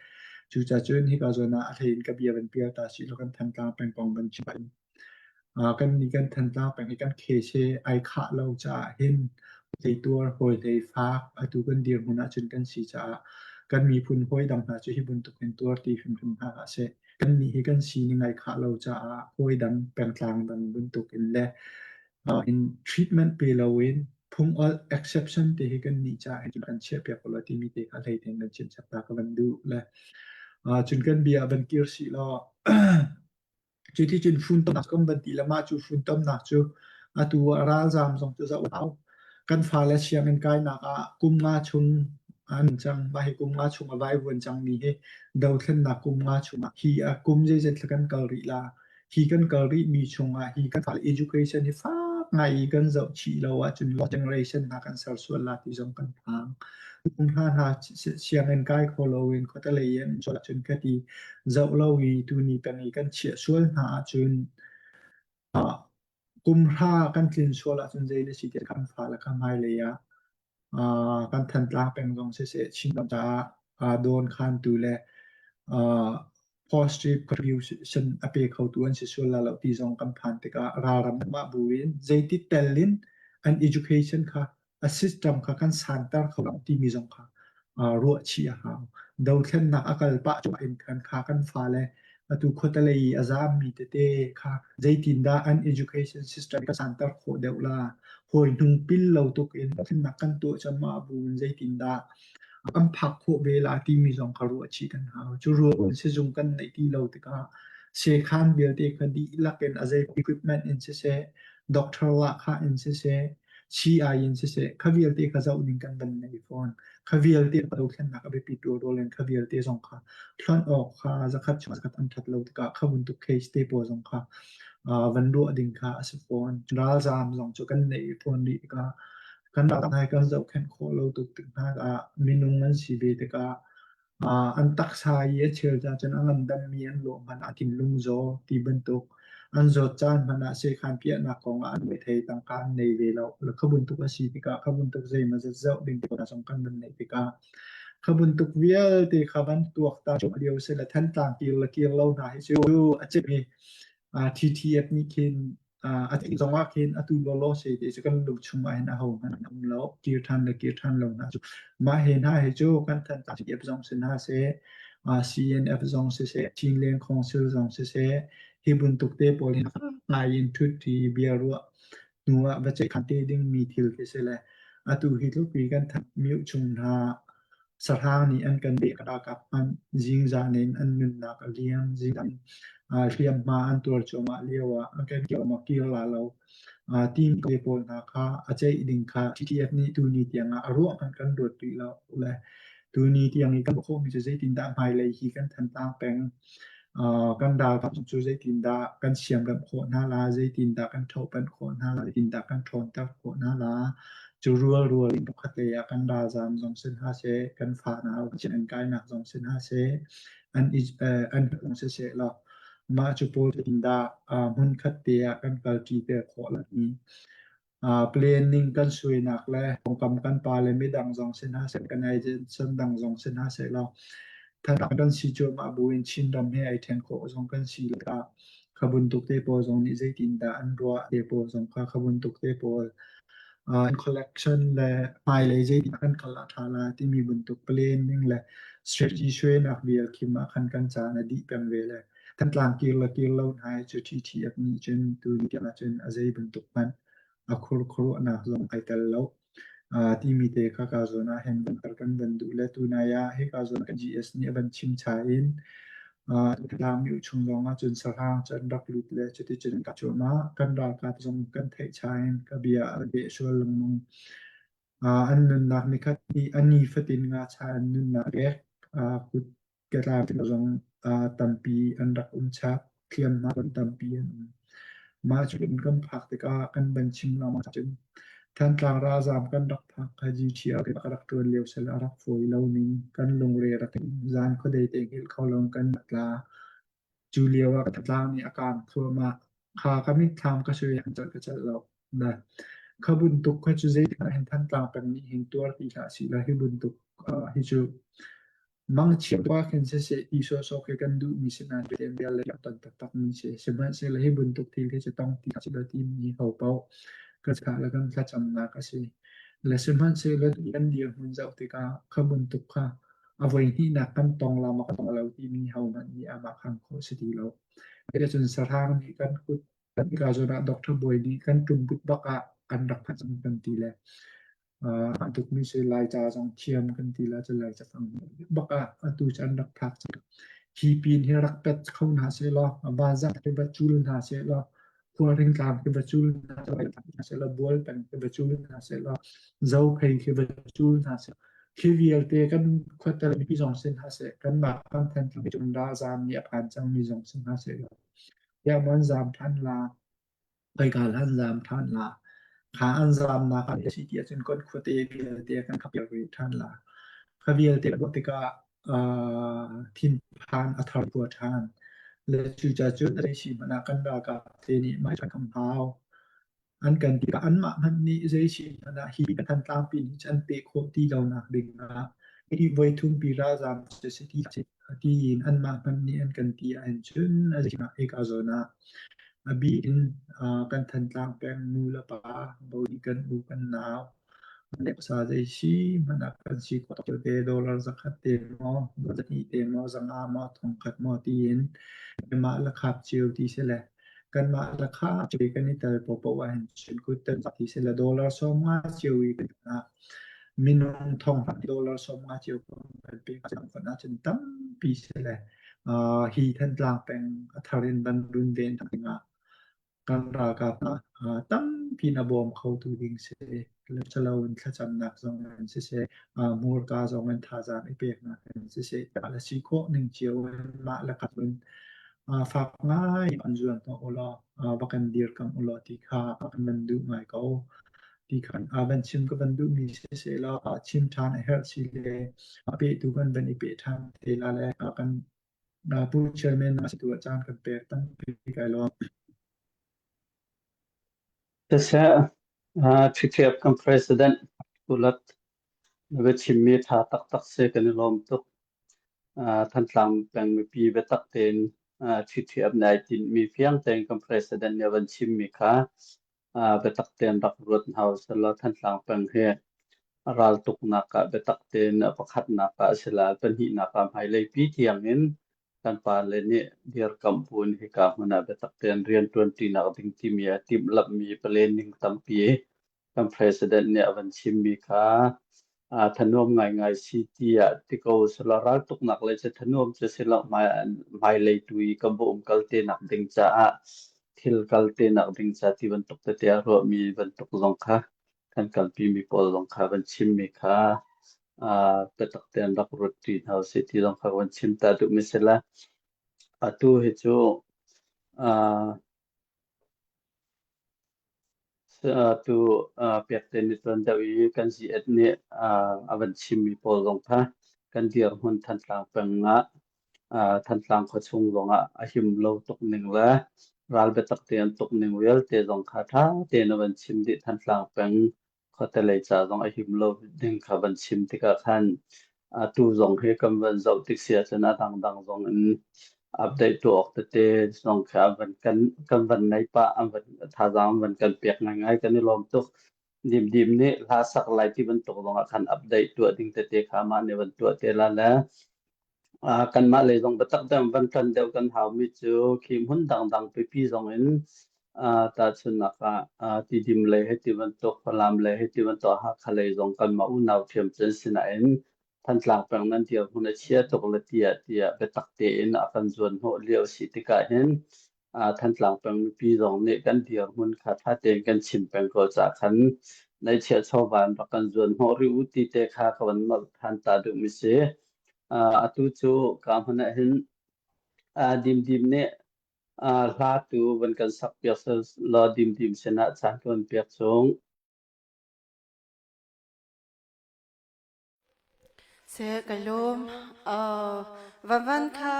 Cucacun hika zawn ah a hlei in ka bia van pial ta sih law kan Thantlang peng kong van chim in kan nih kan Thantlang peng hi kan case hi ai khah lo caah hin hleituar hawi hlei fak atu kan dirhmun ahcun kan si caah kan miphun hawi dang hna cu hi bantuk hin tuar ti hrimhrim hna hlah seh. Kannih hi kan sining ai khah lo caah hawi dang pengtlang dang bantuk in le in treatment pe loin phung olh exception te hi kan nih caah hin kan chiah piak law timi te kha hlei tein kan chim chap ta ka van duh le cun kan bia van kir sih law Cuti cun funtomnak kan van ti le mah cu funtomnak cu atu ah ralzaam zong cu zoh hau. Kan fale sianginn kainak ah kum nga chung an cang. Mah hi kum nga chung a vaivuan cangmi hi dothlennak kum nga chung ah hi a kum zeizat thla kan kal rih la. Hi kan kal rihmi chungah hi kan fale education hi fak ngai i kan zoh chih lo ahcun lost generation hna kan ser sual la ti zong kan phang. Kum hna hna sianginn kai kho loin khuatelei in an ahcun ka ti zoh lo i tuni peng i kan chiah sual hna ahcun kum hra kan tlin sual ahcun zei na si tiah kan fale kha hmailei ah kan Thantlang peng zong siseh Chinram caah dawnkhantu le positive contribution a pe khotu an si sual la lo ti zong kan phan tikah ralram mah bu in zeiti tel in an education kha a system kha kan santer kho lo timi zong kha ruah chih a hau. Dothlennak a kal pah cuahmah in khan kha kan fale atu khuatelei i a zaammi tete kha zeitindah an education system kan santer khawh deuh la hawi hnung pil lo tuk in dothlennak kan tuah cangmah bu in zeitindah kan phak khawh ve la timi zong kha ruah chih kan hau. Cu ruah sizung kan neih ti lo tikah sekhan vialte kha dihlak in a zei equipment in siseh doctor lahkhah in siseh sii in siseh kha vialte kha zoh ding kan van nei fawn. Kha vialte dothlennak a biapi ṭualrawl in kha vialte zong kha hlonh awk kha zakhat chung zakhat an ṭhat lo tikah kha bantuk case te pawl zong kha van ruah ding kha a si fawn. Ralzaam zong cu kan neih fawn rih tikah kan ral hna kan zohkhenh khawh lo tuk tik hna ah minung an si ve tikah An taksa i a chel ca cun a ngandammi an lawh hmanh ah thinlung zaw ti bantuk an zawt caan hmanh ah sekhan piahnak kong ah an thei tangka an nei ve lo. Kha bantuk a si tikah kha bantuk zeimawzat zoh ding te zong kan van neih tikah kha bantuk vialte kha van tuaktan lio si le Thantlang kir le kir lo hna hi cu a cimmi TTF nih khin A theih zong ah khin atu lawlaw se te cu kan lung chung ah hin aho hmanh an um lo. Kir ṭhan le kir ṭhan lo hna cu. Mah he hna hi cu kan Thantlang CDF zong si hna seh, CNF zong siseh, Chinland Council zong siseh, hi bantuk te pawl hi ngai in ṭhut i bia ruah hnu ah va ceihkhan te dingmi thil khi si le atu hi tluk i kan Thanmyo chung hna Sahrang nih an kan beh ralkap hmanh zingzan in an nunnak a liam. Zingzan hliamhma an tuar cuahmah lio ah an kan kir la lo. Team te pawl hna kha a ceih ding kha TTF nih tuni tiang ah a ruah hmanh kan ruat rih lo le tuni tiang i kan khawhmi cu zeitindah hmailei hi kan Thantlang peng Kan ralkap cu zeitindah kan siamremh khawh hna la, zeitindah kan ṭhohpanh khawh hna la, zeitindah kan ṭhawnter khawh hna la. Cu rualrual in khatlei ah kan ralzaam zong si hna seh, kan fanau an kainak zong si hna seh, an i an zong siseh law mah cu pawl zeitindah hmunkhat te ah kan kalṭi te khawh la ti. Planning kan suainak le pawngkam kan pa le midang zong si hna seh, kan agency dang zong si hna seh law Thantlang kan si cuahmah buin Chinram he ai ṭhen khawh zong kan si lo tikah kha bantuk te pawl zong nih zeitindah an ruah te pawl zong kha kha bantuk te pawl collection le hmailei zeitin kan kal ah ṭha la timi bantuk planning le strategy suainak vial khim ah khan kan caan a dih peng ve le Thantlang kir le kir lo hna hi cu TTF nih cun tuni tiang ahcun a zei bantuk hmanh a khurkhuaruahnak zong ai tel lo. Timi te kha ka zawn ah hin van kan van duh le tunai ah hika zawn kan GS nih a van chim cha in Thantlang myu chung zong ah cun sahrang cu an rak lut le cuticun ka cuahmah kan ralkap zong kan theih cha in ka bia a beh sual lengmang. An nunnak nikhat ni a ni fatin ngacha an nunnak pek kut Catlang zong tampi an rak um chap. Hliamhma tampi an um. Mah cu kan phak tikah kan van chim lengmang ahcun Thantlang ralzaam kan rak phak kha GTR ka rak ṭuan lio sal a rak fawi lo ning kan lungre rak in zan khuadei te hngilh kho lo kan rak tla. Cu lio ah Thantlang nih a kaang thluahmah. Kha ka mitthlam ka sui an celh ka celh lo. Na kha buntuk kha cu zeitik ah hin Thantlang peng nih hin tuar ti hlah sih law hi buntuk hi cu. Mangchiat ah khin siseh ti sawhsawh khi kan duhmi si nain biatem bia le ton taktakmi si. Sihmanhsehlaw hi bantuk thil hi cu tong ti hlah seh timi hopaoh kan thlah le kan thlacamnak a si. Le sihmanhsehlaw kan dirhmun zoh tikah kha bantuk kha a voi hnihnak kan tong la maw kan tong lo timi hohmanh nih aamah khan khawh si ti lo. Cuticun sahrang nih kan kut kan ka zawn ah Doctor Bawi nih kan ṭumbut bak ah kan rak phanh cang kan ti le uh, tukmi si Laica zong thiam kan ti la cu Laica fang bak ah atu cu an rak phak cang. Hi pin hi rak pet kho hna seh law vanzang khi va cul hna seh law khualring tlang khi va cul hna seh law bual peng khi va cul hna seh law zophei khi va cul hna seh khi vialte kan khuatel mipi zong sin hna seh kanmah kan Thantlang cun ralzaam nih a phan cangmi zong sin hna seh law tiah maw an zaam ṭhan la khoika an zaam ṭhan la kha an zaamnak ah si ti ahcun kan khuate vialte kan khap rih ṭhan la kha vialte ruah tikah thinphan a thar khua ṭhan le cucaah cun a si hmanh ah kan ralkap te nih mah kan hau An kan tikah anmah hmanh nih zei si hmanh ah hi Thantlang pin hi an peh khawh ti lonak ding ah hi voithum pi ralzaam cu si ti tiin anmah hmanh nih an kan ti ahcun a zei hika zawn ah a bik in kan Thantlang peng nu le pa bodi kan u kan nau sa zei si hmanh ah kan si khawh te dollar zakhat te maw zahnih te maw zanga maw thongkhat maw tiin mah le khap cio ti si le Kanmah lakah kan i tel paohpaoh ahhin cun kut ti sila dollar 50 cio i kan ah minung thong dollar 50 cio kan pek ahcun tampi si le hi Thantlang peng a thar in van runven dingah kan ralkap hna tampi in a bawm khotu ding si. Calo in thlacamnak zong in siseh, hmurka zong in thazaang i peknak in siseh, le si khawh ning cio in mah le kap in fak ngai an zuan hnawh u law va kan dirkamh u law ti kha kan van duh ngai ko. Ti kha van chim ka van duhmi siseh law chim ṭhan a herh si le a pehtu kan van i peh ṭhan te la le kan Pu Chairman a si tu ah caan kan pek tampi kai lawm. Siseh, ṭhiṭhiap kan president Ulat na biachimmi ṭha taktak si kan i lawm tuk. Thantlang peng mipi biatak tein ṭhiṭhiap nih ai tinhmi fiang tein kan president nih a van chimmi kha biatak tein rak ruat hna usih law Thantlang peng hi raltuknak ah biatak tein a pakhatnak ah a si lai, pahnihnak ah hmailei pi tiang in kan pale nih dirkamh bu in hika hmun ah biatak tein rianṭuanṭinak ding timi a timhlamhmi planning tampi kan president nih a van chimmi kha aa thanuam ngaingai si tiah ti ko selaw raltuknak lei cu thanuam cu si lo hmailei tu i kan va umkal te nak ding caah thil kal te nak ding ca ti bantuk tete a ruahmi bantuk zong kha kan kalpimi pawl zong kha van chimmi kha biatak tein rak ruat ṭi hna usih ti zong kha van chim ta duhmi si le atu hi cu tu pekte nih tuan deuh i kan ZS nih a van chimmi pawl zong kha kan dirhmun Thantlang peng ah Thantlang khuachung zong ah a him lo tuk ning le ral biatak tein tuk ning vialte zong kha ṭha tein a van chim dih Thantlang peng khuate lei ca zong a him lo ding kha van chim tikah khan atu zong hi kan van zoh tik si ahcun a dangdang zong in update tuah awk tete zong kha van kan kan van nei pah an van thazaang an van kan pek ngaingai kan i lawm tuk Dimdim nih hla sak lai ti bantuk zong ah khan update tuah ding tete kha mah nih van tuah te la le Kanmah lei zong biatak deuh van ṭan deuh kan haumi cu khi hmun dangdang pipi zong in tahchunhnak ah Tidim lei hei ti bantuk, Falam lei hei ti bantuk, Hakha lei zong kanmah unau ṭhiam cu an si nain Thantlang peng nan dirhmun a chia tuk le tiah tiah biatak tein a kan zuanhnawh lio a si tikah hin Thantlang peng mipi zong nih kan dirhmun kha ṭha tein kan chim peng ko caah khan neihchiah chawva in rak kan zuanhnawh rih u ti te kha ka van nolh ṭhan ta duhmi si. Atu cu ka hmun ah hin Dimdim nih hla tu van kan sak piak law Dimdim sinah caan tuan piak chung. Se ka lawm. Uh, van kha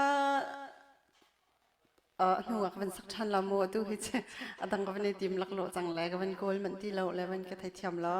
uh, hnu ah ka van sak ṭhan la mu atu hi che adang ka van i tim lak lo cang le ka van kawl manh ti lo le van ka thei thiam lo.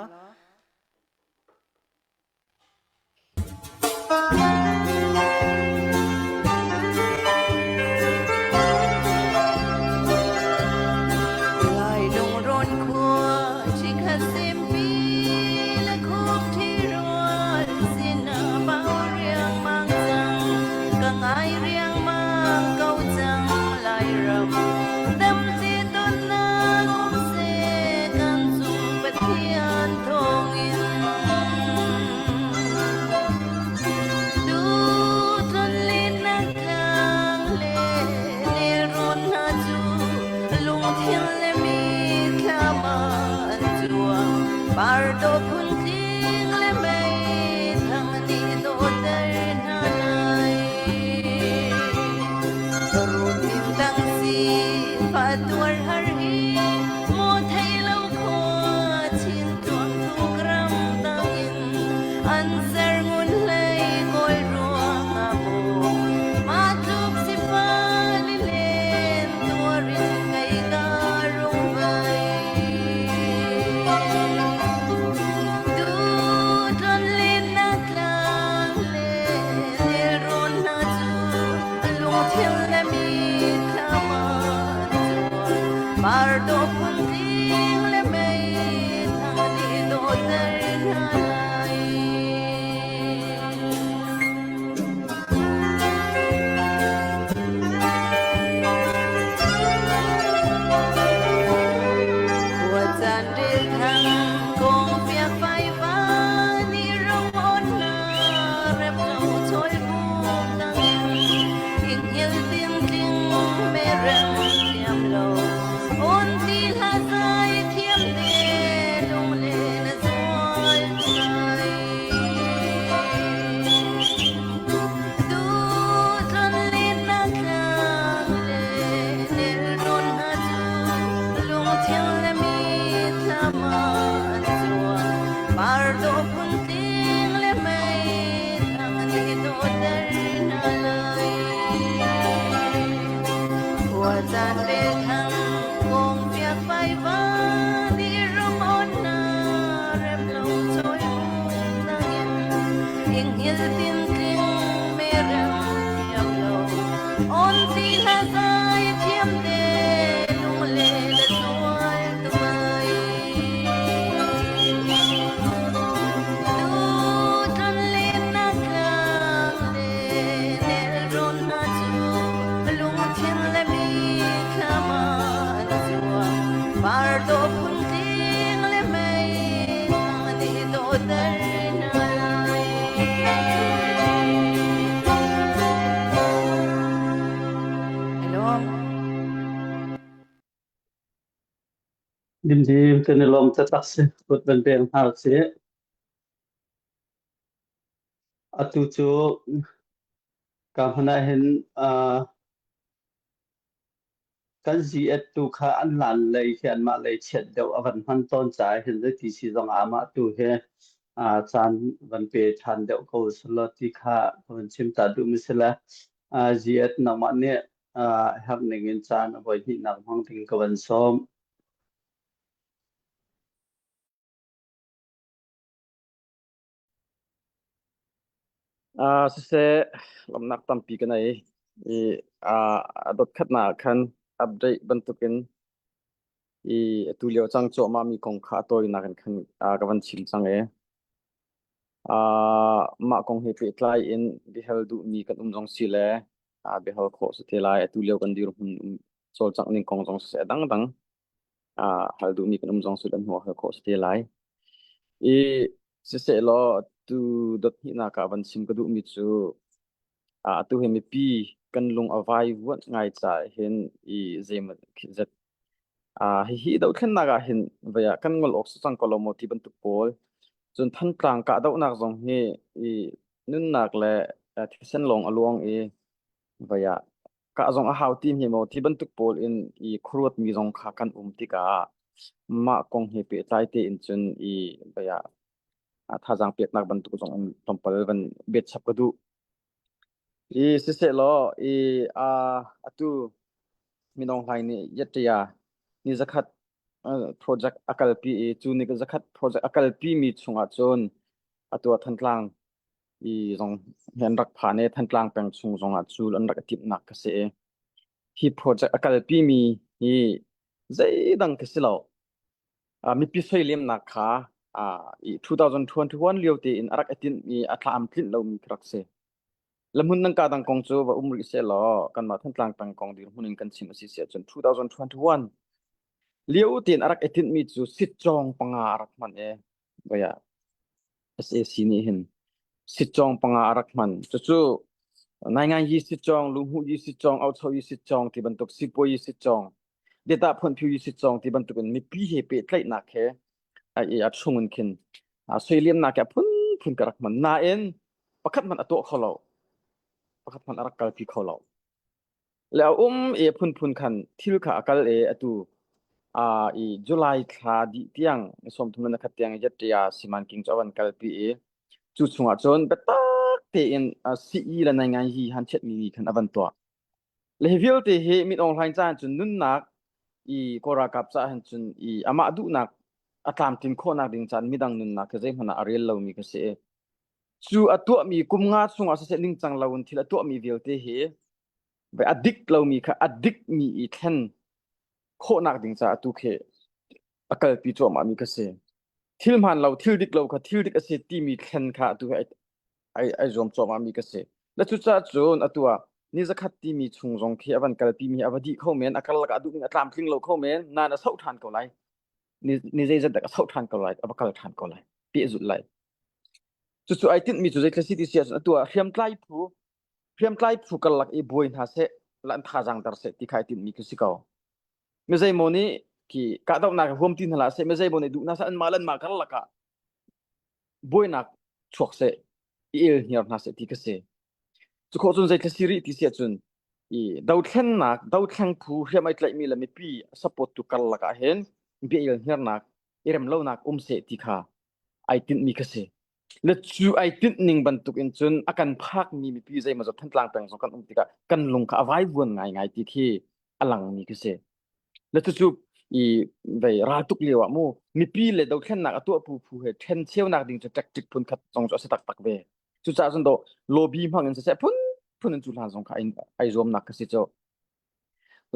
dawh phun tling le mei thang nih dawhter hna lai. Khua caan le thang kong piak vaiva di rum on na rem lo choi nangin inghil tin tling me rem thiam lo on ti hla zai thiam te lung le la zual tumai Hello. Dimdim kan i lawm taktak si. Kut van peng hna usih. Atu cu ka hmun ah hin uh, kan zi-et tu kha an lan lei khi anmah lei chiat deuh a van hman tawn caah hin zeiti si zong ah amah tu hi uh, caan van pe ṭhan deuh ko selaw ti kha ka van chim ta duhmi si le uh, zi-et nangmah nih uh, herh ning in caan a voi hnihnak hmang ding ka van sawm. Uh, siseh, lawmhnak tampi ka nei i uh, a dot khatnak ah khan update bantukin i atu lio cang cuahmah mi kong kha a tawinak in khan uh, ka van chim cang e. Uh, mah kong he pehtlai in biahal duhmi kan um zong si le uh, biahal khawh si te lai atu lio kan dirhmun um cawlcangh ning kong zong siseh dangdang uh, hal duhmi kan um zong si le hnu hal khawh si te lai. I siseh law tu dot hnihnak ah van chim ka duhmi cu uh, atu hi mipi kan lung a vaivuanh ngai caah hin i zeimaw zet uh, hihi dohthlennak ah hin vei ah kan ngol awk si cang ko lo maw ti bantuk pawl cun Thantlang kahdohnak zong hi i nunnak le thisen lawng a luang i vei ah kah zong a hau ti hme maw ti bantuk pawl in i khuaruat mi zong kha kan um tikah mah kong he pehtlai tein cun i vei ah thazaang peknak bantuk zong in tlawmpal van betchap ka duh. I sisehlaw i a atu Minong Hlaing nih Yatṭaya ni zakhat project a kalpi i cu ni zakhat project a kalpi mi chungah cun atu ah Thantlang i zong hi an rak phan i Thantlang peng chung zongah cu an rak i timhnak ka si i hi project a kalpi mi hi zeidang ka si lo. Mipi soilemnak kha i 2021 lio tein a rak i tinhmi a thla am tlinh lomi ka rak si. Lamhun nan ka dang kong cu va um rih seh law kanmah Thantlang peng kong dirhmun in kan chim a si si ahcun 2021 lio tein a rak i tinhmi cu sitcawng panga a rak hman i voi ah SAC nih hin sitcawng panga a rak hman. Cucu naingan yi sitcawng, luhmuh yi sitcawng, aucho yi sitcawng ti bantuk sipuai yi sitcawng, data phunphiu yi sitcawng ti bantuk in mipi he pehtlaihnak he a i a chung in khin soiliamnak he a phunphun ka rak hman. Nain pakhat hmanh a tuah kho lo. Pakhat hmanh a rak kalpi kho lo. Le a um i a phunphun khan thil kha a kal i atu a i July thla dih tiang 30 na khat tiang Yatria Simanking cu a van kalpi i cu chungah cun biatak tein CE le nai ngai hi han chiatmi ni khan a van tuah. Le hi vialte hi Min Aung Hlaing caah cun nunnak i Kawl ralkap caah hin cun i amah duhnak a tlamtlin khawhnak ding caan midang nunnak khi zeihmanh ah a rel lomi ka si i cu a tuahmi kum nga chungah siseh ningcang loin thil a tuahmi vialte hi a dik lomi kha a dikmi i thlen khawhnak ding caah tu khi a kalpi cuahmahmi ka si. Thil hmaan lo, thil dik lo kha thil dik a si timi thlen kha atu hi ai ai zuam cuahmahmi ka si. Le cucaah cun atu ah ni zakhat timi chung zong khi a van kalpi mi a va dih kho men, a karlak ah duh ning a tlamtling lo kho men, nain a soh ṭhan ko lai. Ni, ni zeizat dak a soh ṭhan ko lai, a va kal ṭhan ko lai, pehzulh lai. Cucu ai tinhmi cu zeitlai si ti si ahcun atu ah hriamtlai phu hriamtlai phu karlak i buai hna seh la an thazaang dar seh ti kha ai tinhmi khi si ko. Mi zeimaw nih khi kahdohnak huam ti hna hlah seh, mi zeimaw nih duh hna seh anmah le anmah karlak ah buainak chuak seh, i el hniar hna seh ti ka si. Cu khawh cun zeitlai si rih ti si ahcun i dothlennak dothleng phu hriam ai tlaihmi le mipi support tu karlak ah hin bia el hniarnak i remlonak um seh ti kha. Ai tinhmi kha si. Le cu ai tinh ning bantuk in cun a kan phakmi mipi zeimawzat Thantlang peng zong kan um tikah kan lung kha a vaivuan ngaingai ti khi a langmi khi si. Le cucu i vei raltuk lio ah mu mipi le dothlennak a tuah pu phu he ṭhen cheunak ding cu tactic phun khat zong cu a si taktak ve. Cucaah cun do lobby hmang in siseh phun phun in cu hlan zong kha ai, ai zuamnak kha si cu.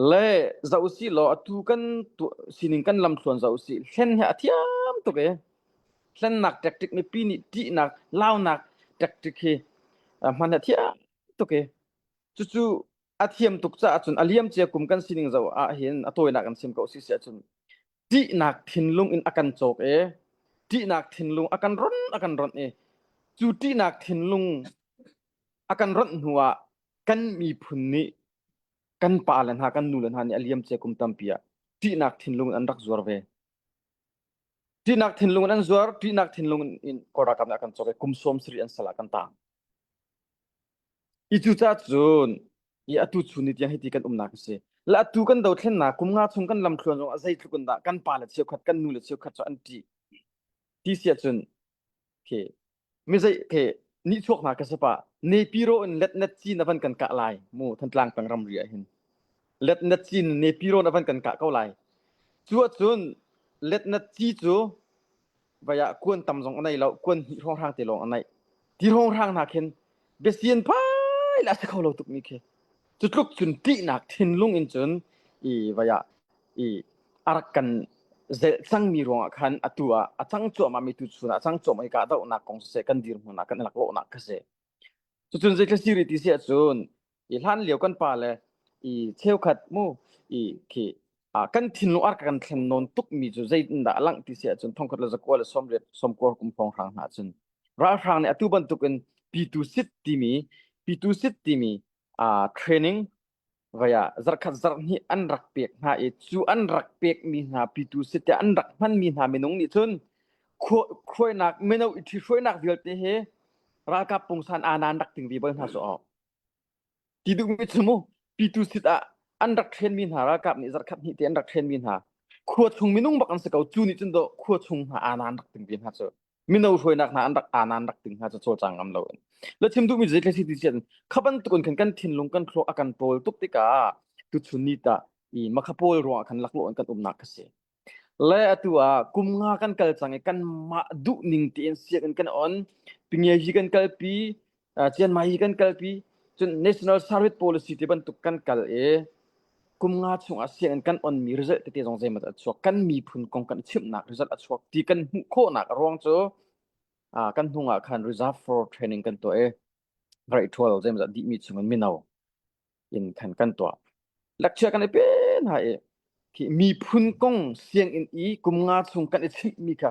Le zoh usih law atu kan sining kan lamthluan zoh usih hlen hi a thiam tuk e. Hlennak tactic mipi nih ṭihnak launak tactic hi hman a thiam tuk e. Cucu a thiam tuk caah cun a liam cia kum kan sining zoh ah hin a tawinak in chim ko si si ahcun ṭihnak thinlung in a kan cawk e. Ṭihnak thinlung a kan ron a kan ronh e. Cu ṭihnak thinlung a kan ronh hnu ah kan miphun nih kan pa le hna kan nu le hna nih a liam cia kum tampi ah ṭihnak thinlung in an rak zuar ve. Ṭihnak thinlung in an zuar, ṭihnak thinlung in Kawl ralkap nih a kan cawk i kum 70 an sal ah kan taang. I cucaah cun i atu chun ni tiang hiti kan umnak a si. Le atu kan dothlennak kum nga chung kan lamthluan zong ah zeitluk in dah kan pa le cheukhat kan nu le cheukhat cu an ṭih. Ti si ahcun khi mi zei ke ni chuak hna ka sapa nepiro in letnet cin avan kan kah lai mu thantlang peng ramri ah hin letnet cin nepiro in avan kan kah ko lai cu ahcun letnet ci cu vaya kuan tam zong anei lo kuan hnih hrawng hrang te lawng anei ti hrawng hrang hna khin biasian phai la se kho lo tuk mi khi cu tluk cun ṭihnak thinlung in cun i vaya i a rak kan zelh cangmi ruangah khan atu ah a cang cuahmahmi tu chun ah a cang cuahmah i kahdohnak kong siseh kan dirhmun ah kan i laklawhnak kha si. Cucun zeitluk si rih ti si ahcun i hlan lio kan pa le i cheukhat mu i khi kan thinlung ar kan thlen nawn tukmi cu zeitindah a langh ti si ahcun thongkhat le zakua le sawmriat sawmkua kum hrawnghrang hna cun ralhrang nih atu bantukin pitu sit timi pitu sit timi training vai ah zarkhat zarhhnih an rak pek hna i cu an rak pekmi hna pitu site an rak hmanmi hna minung nih cun khuainak mino i ṭhihruainak vialte he ralkap pungsan anan rak ting ve bal hna su awk ti duhmi cu mu pitu sit ah an rak ṭhenmi hna ralkap nih zarkhat hnih te an rak ṭhenmi hna khua chung minung bak an si ko cu nih cun do khua chung hna anan rak ting ve hna cu mino hruainak hna an rak anan rak ting hna cu cawlcang ngam lo in la chim duhmi zei si ti sian kha bantuk in khan kan thinlung kan thluak a kan tawl tuk tikah tuchun ni ta i makha pawl ruangah khan laklawh in kan umnak ka si le atu ah kum nga kan kal cang i kan mah duh ning tein sianginn kan on pinge hi kan kalpi Chiang Mai hi kan kalpi cun national service policy ti bantuk kan kal i kum nga chungah sianginn kan onmi result tete zong zeimaw a chuak kan miphun kong kan chimhnak result a chuak ti kan hmuh khawhnak a ruang cu kan hnung ah khan reserve for training kan tuah i grade 12 zeimaw dihmi chungin mino in khan kan tuah lecture kan i pe hna i khi miphun kong sianginn i kum nga chung kan i chimhmi kha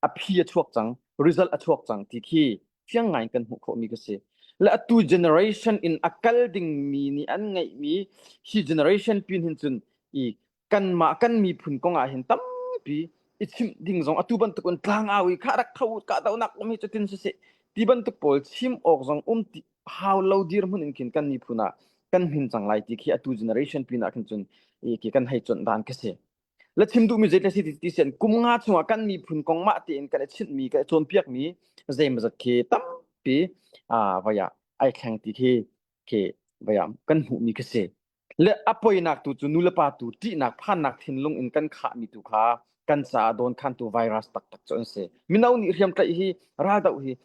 a phi a chuak cang result a chuak cang ti khi fiang ngai in kan hmuh khawhmi ka si le atu generation in a kal dingmi nih an ngeihmi hi generation pin hin cun i kanmah kan miphun kong ah hin tampi i chimh ding zong atu bantuk in tlangau i kha rak tho ka donak um hi cutin siseh ti bantuk pawl chim awk zong um ti hau lo dirhmun in khin kan miphun ah kan hmin cang lai ti khi atu generation pin ah khin cun i khi kan hei cuanh dan ka si la chim duhmi zei si ti sian kum nga chungah kan miphun kong mah tein kan i chinhmi kan i cawnpiakmi zeimazat khi tampi a vaya ai thleng ti khi khi vaya kan hmuhmi khi si Le a poinak tu cu nulepa tu ṭihnak phannak thinlung in kan khahmi tu kha kan caah dawnkhantu virus taktak cu an si. Mino nih hriamtlaih hi raldoh hi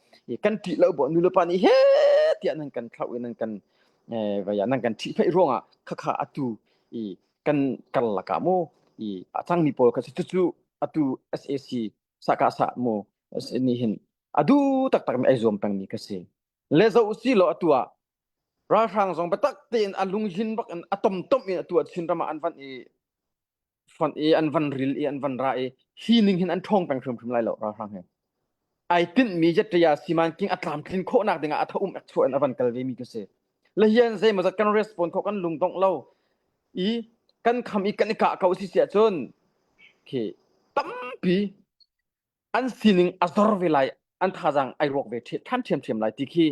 kan ṭih lo bu nulepa nih he tiah nan kan thlauh i nan kan vaya nan kan ṭhihphaih ruangah khakha atu i kan karlak ah mu i a cangmi pawl kha si cucu atu SAC sakah mu nih hin a du taktak mi ai zuam pengmi ka si. Le zo usi law atu ah Ralhrang zong biatak tein a lunghin bak in a tomtom in atu ah Chinram ah an van i fonh i an van ril i an van ra i hi ning hin an ṭhawng peng hrimhrim lai lo ralhrang hi. Ai tinhmi Jatṭaya simanking a tlamtlin khawhnak dingah a tha um ek chuah in a van kal ve mi ka si. Le hian zeimawzat kan respond khawh kan lungdongh lo i kan kham i kan i kah ko si si ahcun khi tampi an sining a zor ve lai an thazaang ai ruak ve ṭhan ṭhiamṭhiam lai ti khi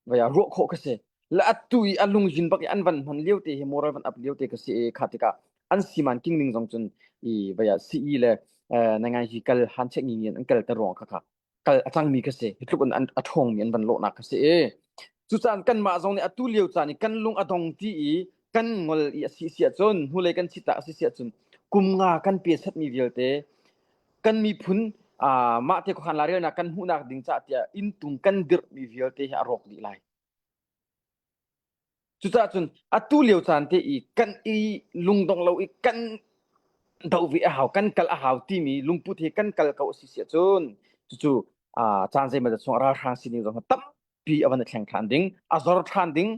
vaya ruah khawh ka si la atu i a lungzin bak i an van hman lio te hi moral van up lio te ka si e kha tikah an siman king ning zong cun i vaya CE le nangai hi kal han chek ngi an kal te ruang kha kha. kal a cangmi kha si. Hi tluk in an a ṭhawngmi an van lawhnak kha si i cucaan kanmah zong nih atu lio caan i kan lung a dong ti i kan ngol i a si si ahcun hnulei kan chit ah a si si ahcun kum nga kan pe setmi vialte kan miphun uh, mah te khuakhan lairelnak kan hmuhnak ding caah tiah inntung kan dirhmi vialte hi a rawk dih lai. Cucaah cun atu lio caan te i kan i lungdong lo i kan doh ve a hau, kan kal a hau timi lungput he kan kal ko a si si ahcun cucu uh, caan zeimawzat chung ralhrang sining zong tampi a van i thleng ṭhan ding, a zor ṭhan ding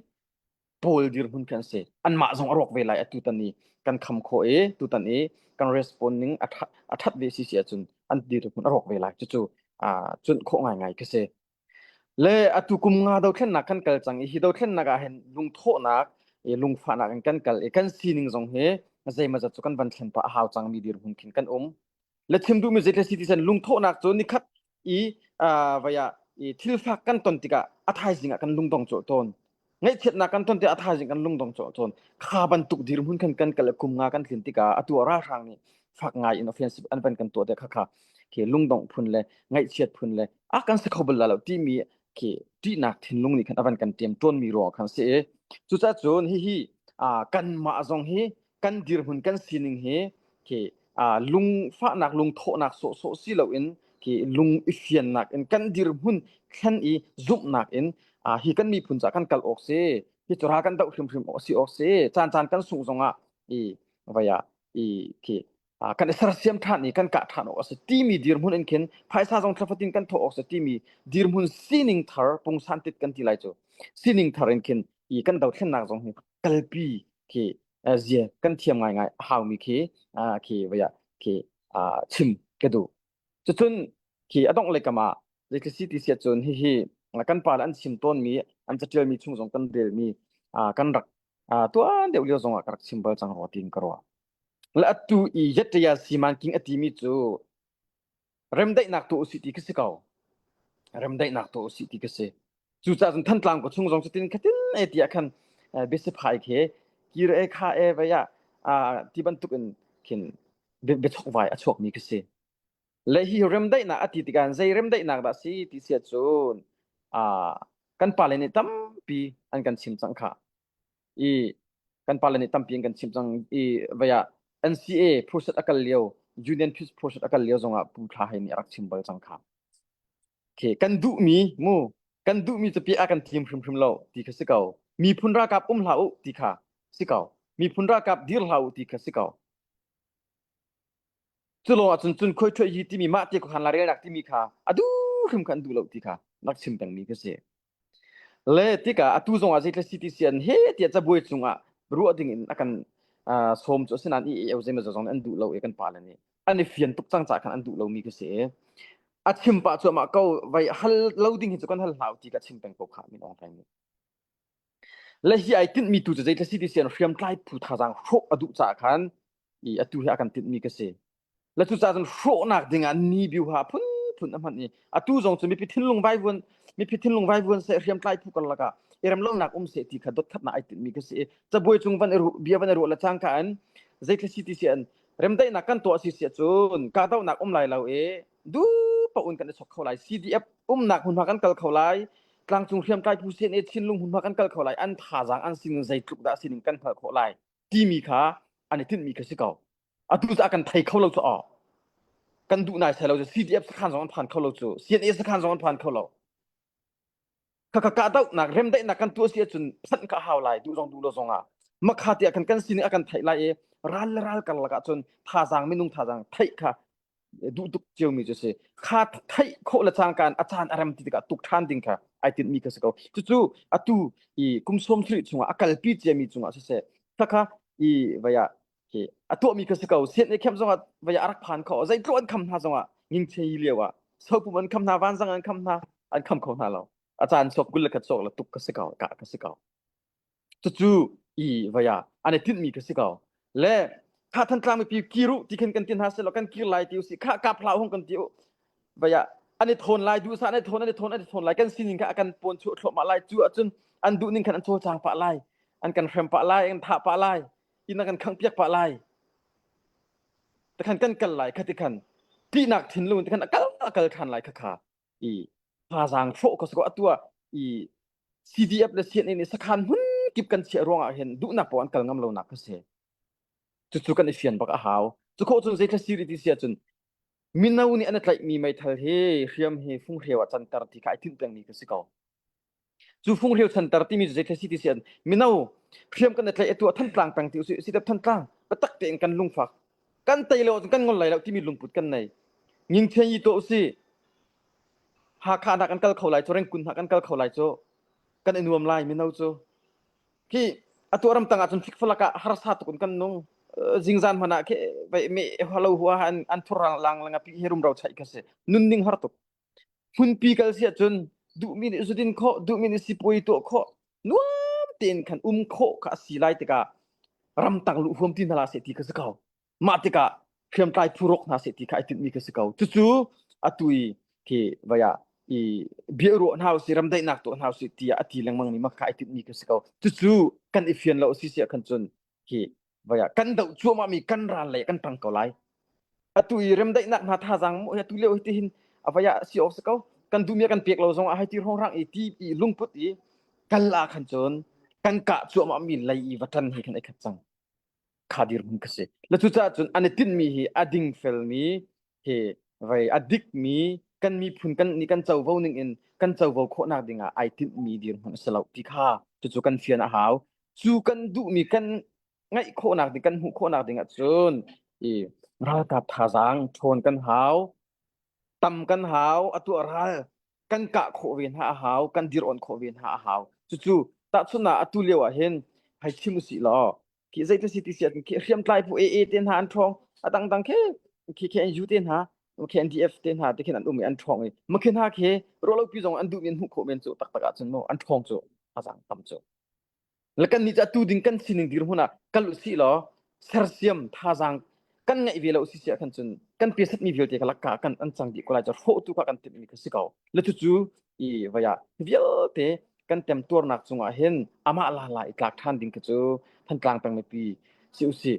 pawl dirhmun khi an si. Anmah zong a rawk ve lai atu tan i kan kham khawh i tutan i kan respond ning a a ṭhat ve si si ahcun an dirhmun a rawk ve lai. Cucu uh, cuanh khawh ngaingai khi si. Le atu kum nga dothlennak kan kal cang i hi dothlennak ah hin lungthawhnak i lungfahnak in kan kal i kan sining zong hi zeimawzat cu kan van thlen pah a hau cangmi dirhmun khin kan um. Le chim duhmi zeitle si ti san lungthawhnak cu nikhat i uh, vaya i thilfak kan ton tikah a thaizing ah kan lungdong cawh tawn. Ngaihchiatnak kan ton tikah a thaizing kan lungdong cawh tawn. Kha bantuk dirhmun khan kan kal kum nga kan tlin tikah atu ah ralhrang nih fak ngai in offensive an van kan tuah te kha kha khi lungdongh phun le ngaihchiat phun le a kan si kho bal la lo timi khi ṭihnak thinlung nih khan a van kan ṭem ṭawnmi ruang khan si i cucaah cun hihi kanmah zong hi kan dirhmun kan sining hi khi lungfahnak lungthawhnak sawhsawh si loin khi lung i fiannak in kan dirhmun thlen i zumhnak in hi kan miphun ca kan kal awk si hi cu ral kan doh hrimhrim awk si awk si caan caan kan sungh zongah i vaya i khi kan i sersiam ṭhan i kan kah ṭhan awk a si timi dirhmun in khin phaisa zong thlafatin kan thawh awk si timi dirhmun sining thar pungsan tit kan ti lai cu sining thar in khin i kan dothlennak zong hi kalpi khi zia kan thiam ngaingai a haumi khi khi vaya khi chim ka duh cucun khi a dongh lei kam ah zeitluk si ti siah cun hihi kan pa le an chim tawnmi an caṭialmi chung zong kan relmi kan rak tuan deuh lio zong ah ka rak chim bal cang rua tiin ka ruah Le atu i Yattaya Simanking a timi cu remdaihnak tuah usih ti khi si ko. Remdaihnak tuah usih ti khi si. Cucaah cun Thantlang ko chung zong cutin khatin e tiah khan biasiphai khi kir e kha e vei ah ti bantuk in khin biachokvai a chuakmi khi si. Le hi remdaihnak a ti tikah zei remdaihnak dah si ti sia cun kan pale nih tampi an kan chim cang kha. I kan pale nih tampi in kan chim cang i vaya NCA process a kal lio Union Peace process a kal lio zongah Pu Thla Hei nih a rak chim bal cang kha. Okay, kan duhmi mu kan duhmi cu a kan thim hrimhrim lo ti kha si ko. Miphun ralkap um hlah u ti kha si ko. Miphun ralkap dir hlah u ti kha si ko. Cu lawng ahcun cun khoi ṭhuai hi timi mah te khuakhan lairelnak timi kha a duh hrim kha an duh lo ti kha rak chim pengmi kha si. Le tikah atu zong ah zeitlai CTC an he tiah cabuai cungah ruah ding in a kan sawm cu asinain EAO zeimaw zong an duh lo i kan pale nih an i fian tuk cang caah khan an duh lomi kha si. A chim pah cuahmah ko vai hal lo ding hi cu kan hal hlah u ti ka chim peng ko kha min Aung Hlaing nih. Le hi ai tinhmi tu cu zeitlai CTC an hriamtlai phu thazaang hrawh a duh caah khan i atu hi a kan tinhmi ka si. Le cucaah cun hrawhnak dingah ni biuha phunphun a hman i atu zong cu mipi thinlung vaivuan mipi thinlung vaivuan seh hriamtlai phu karlak ah i remlonak um seh ti kha dotkhatnak ai tinhmi ka si i cabuai cung van i ruh bia van i ruah le cangka in zeitlai CTC an remdaihnak kan tuah si si ahcun kahdohnak um lai lo i duh paoh in kan i chok kho lai CDF umnak hmunhma kan kal kho lai tlangcung hriamtlai phu CNA Chinlung hmunhma kan kal kho lai an thazaang an sining zeitluk dah sining kan hngalh khawh lai timi kha an i tinhmi kha si ko atu cu a kan thei kho lo cu aw kan duh nai sai lo cu CDF sakhan zong an phan kho lo cu CNA sakhan zong an phan kho lo khakha kahdohnak remdaihnak kan tuah si ahcun phanh ka hau lai duh zong duh lo zong ah makha tiah kan kan sining a kan theih lai i ral le ral karlak ah cun thazaang minung thazaang theih kha duh tuk ciomi cu si kha theih khawh le cangka in a caan a rem ti tikah tuk ṭhan ding kha ai tinhmi kha si ko cucu atu i kum sawm sarih chungah a kalpi ciami cungah siseh khakha i vaya khi a tuahmi kha si ko sian i khem zongah vaya a rak phan kho zeitluk an kham hna zongah ngingchei lio ah sopum an kham hna vanzang an kham hna an kham kho hna lo a caan chuak kul le khat chuak le tuk ka si ko ka ka si ko cucu i vaya an i tinhmi ka si ko le kha thantlang mipi kiru ti khin kan tin hna selaw kan kir lai ti usih kha kap hlah hung kan ti u vaya an i thawn lai duhsah an i thawn an i thawn an i thawn lai kan sining kha a kan pawn chuah thluahmah lai cu ahcun an duh ning khan an cawlcang pah lai an kan hrem pah lai an thah pah lai inn a kan khangh piak pah lai takhan kan kal lai kha ti khan tihnak thinlung tikhan a kal a kal than lai kha kha. I thazaang hrawh ka si ko atu ah i CDF le CNA nih sakhan hmun kip kan chiah ruangah hin duhnak paoh an kal ngam lonak ka si. Cucu kan i fian bak a hau. Cu khawh cun zei thla siri ti si ahcun mino nih an i tlaihmi meithal hi hriam hi funghreu ah canter ti kha ai tinh pengmi ka si ko. Cu funghreu chanter timi cu zei thla si ti si an mino hriam kan i tlaih atu ah Thantlang peng ti usih CDF Thantlang biatak tein kan lungfak kan tei lo ahcun kan ngol lai lo timi lungput kan nei. Ngingthian yi tuah usih Hakha hna kan kal kho lai cu Rengkun hna kan kal kho lai cu kan i nuam lai mino cu khi atu ramtang ah cun fikfalak ah harsa tuk in kan nung zingzan hmanh ah khi vai me halo hua an an thur rang lang lang pi hi rumro chai kha si nun ning har tuk hmunpi kal si ahcun duhmi nih zudin khawh duhmi nih sipui tuah khawh nuam tein khan um khawh kha a si lai tikah ramtang luh huam ti hna la se ti kha si ko Mah tikah hriamtlai phu rawk hna seh ti kha ai tinhmi kha si ko. Cucu atu i khi vai ah i biaruah hna usih ramdaihnak tuah hna usih tiah a ti lengmang mi mah kha ai tinhmi kha si ko. Cucu kan i fian lo si si ah khan cun khi vai ah kan doh cuahmah mi kan ral lei kan tang ko lai. Atu i remdaihnak hna thazaang mu atu lio hi tihin a vai ah si awk si ko. Kan duhmi a kan pek lo zong ah hei ti hrongrang i ti i lungput i kal ah khan cun kan kah cuahmah mi lei i va ṭan hi khan ai khat cang. Kha dirhmun ka si. Le cucaah cun an i tinhmi hi a dingfelmi he vei a dikmi kan miphun kan nih kan covo ning in kan covo khawhnak dingah ai tinhmi dirhmun a si lo ti kha cucu kan fian a hau. Cu kan duhmi kan ngeih khawhnak ding kan hmuh khawhnak ding ahcun i ralkap thazaang ṭhawn kan hau, tam kan hau, atu a ral kan kah khawh ve hna a hau, kan dir on khawh ve hna a hau. Cucu tahchun ah atu lio ah hin hei chim usih law khi zei si ti si khi hriamtlai phu AA te hna an ṭhawng a dangdang khi khi KNU te hna KNDF te hna te khin an um i an ṭhawng i ma khi hna khi ruahlopi zong an duh men hmuh khawh men cu taktak ahcun mu an ṭhawng cu a zang tam cu le kan nih cu atu ding kan sining dirhmun ah kal usih law sersiam thazaang kan ngeih ve lo si si ah khan cun kan pesatmi vialte kha lakka kan an cang dih ko lai cu hrawh tu kha kan timhmi kha si ko le cucu i vaya vialte kan temtuarnak cungah hin amah la la i tlak ṭhan ding khi cu Thantlang peng mipi si usih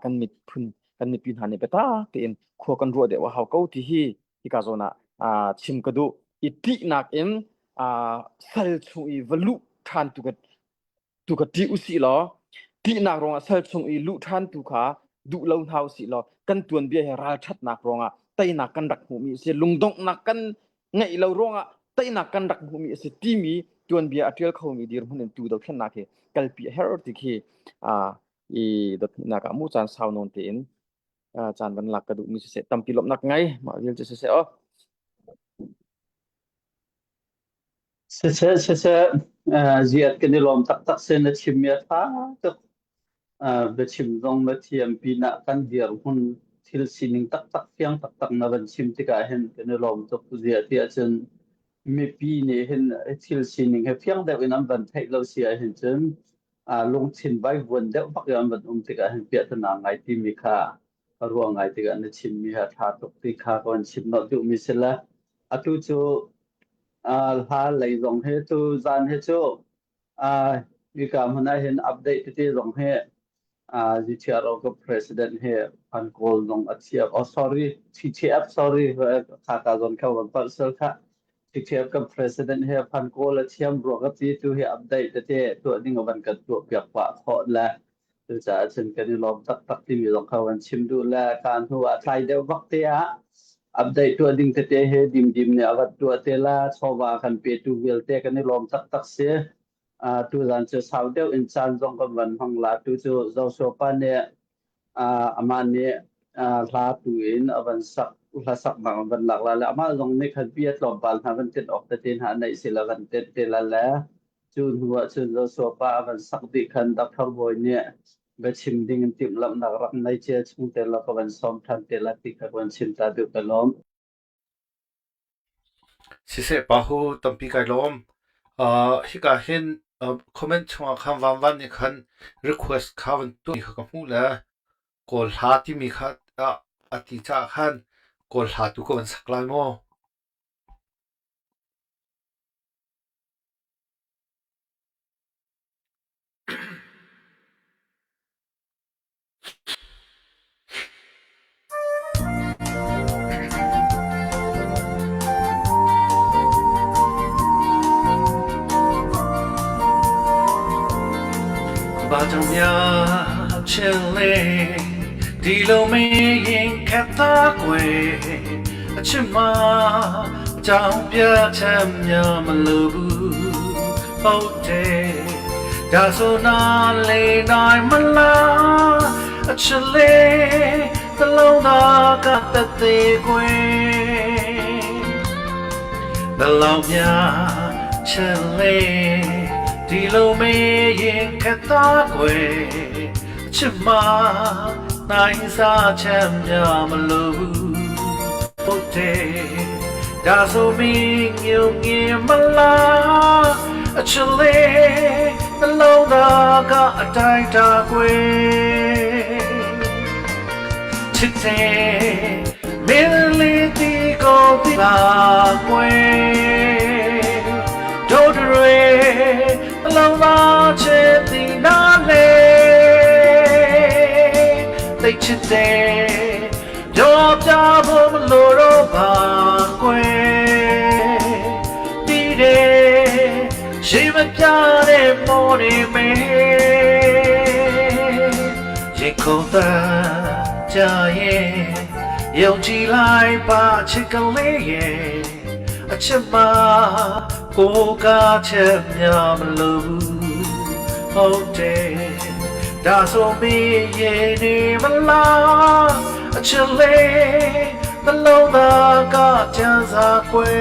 kan miphun kan mipi hna nih biatak tein khua kan ruah deuh a hau ko ti hi hika zawn ah chim ka duh i ṭihnak in sal chung i va luh ṭhan tu ka tu kha ṭih usih law ṭihnak ruangah sal chung i luh ṭhan tu kha duh lo hna usih law kan tuanbia he ralṭhatnak ruangah teinak kan rak hmuhmi a si lungdonghnak kan ngeih lo ruangah teinak kan rak hmuhmi a si timi tuanbia a ṭial khomi dirhmun in tu dothlennak hi kalpi a herh ti khi i dotnak ah mu caan sau nawn tein caan van lak ka duhmi siseh tampi lawmhnak ngei mah vial cu siseh aw Siseh siseh ziat kan i lawm taktak sin na chimmi a ṭha tuk. Biachim zong na thiam pinah kan dirhmun thil sining taktak fiang taktak na van chim tikah hin kan i lawm tuk. Ziah ti ahcun mipi nih hin thil sining hi fiang deuh in an van theih lo si ahhin cun lungthin vaivuan deuh bak in an van um tikah hin piahtana ngai timi kha a ruang ngai tikah na chimmi hi a ṭha tuk ti kha ka van chim nolh duhmi si le atu cu hla lei zong hi tu zan hi cu hika hmun ah hin update tete zong hi GTRO ka president hi an kawl zong a thiam oh sorry TTF sorry kha ka zon kha van palh sel kha TTF kan president hi phan kawl a thiam rua ka ti tu hi update tete tuah ding van kan tuah piak pah khawh le Cucaah cun kan i lawm taktak timi zong kha van chim duh le ka hnu ah tlai deuh bak te ah update tuah ding tete he dimdim nih a vat tuah te la chawva kan petu vialte kan i lawm taktak si. Uh, tuzan cu sau deuh in caan zong kan van hmang la tu cu Joshua pa nih uh, amah nih uh, hla tu in a van sak hla sak bang van lak la le amah zong nih khan bia tlawmpal hna van tin awk tete hna neih si la van tet te la le Cu hnu ah cun Joshua pa a van sak dih khan Doctor Bawi nih biachim ding in timhlamhnak rak nei cia chung te law ka van sawm ṭhan te la ti kha ka van chim ta duh ka lawm. Siseh pa hu tampi kai lawm. Uh, hika hin uh, comment chungah khan van van nih khan request kha van tuah kha ka hmuh le kawl hla timi kha uh, a ti caah khan kawl hla tu ka van sak lai maw? ဘာကြောင့်များချစ်လေဒီလိုမင်းရင်ခက်သားကွယ်အချစ်မှာအကြောင်းပြချက်များမလိုဘူးဟုတ်တယ်ဒါဆိုနာလေနိုင်မလားအချစ်လေးနှလုံးသားကတသက်ကွယ် ဘလောက်များချစ်လေဒီလိုမေးရင်ခက်သားကွယ်အချစ်မနိုင်စားချက်များမလို့ဟုတ်တယ်ဒါဆိုမင်းညုံငင်မလားအချစ်လေးနှလုံးသားကအတိုင်းတာကွယ် ချစ်တဲ့မင်းလေးတီကိုပြပါကွယ်တို့တွေအလုံးသားချစ်သည်နားလေသိချစ်တဲ့ပြောပြဖို့မလိုတော့ပါကွယ်တီးတယ်ရှိမပြတဲ့မော်နေမေ ရင်ခုန်တကြရဲ့ယုံကြည်လိုက်ပါချစ်ကလေးရဲ့အချစ်မကိုကားချက်များမလို့ဟုတ်တယ်ဒါဆိုမင်းရဲ့နေမလားအချစ်လေးနှလုံးသားကကြံစားခွဲ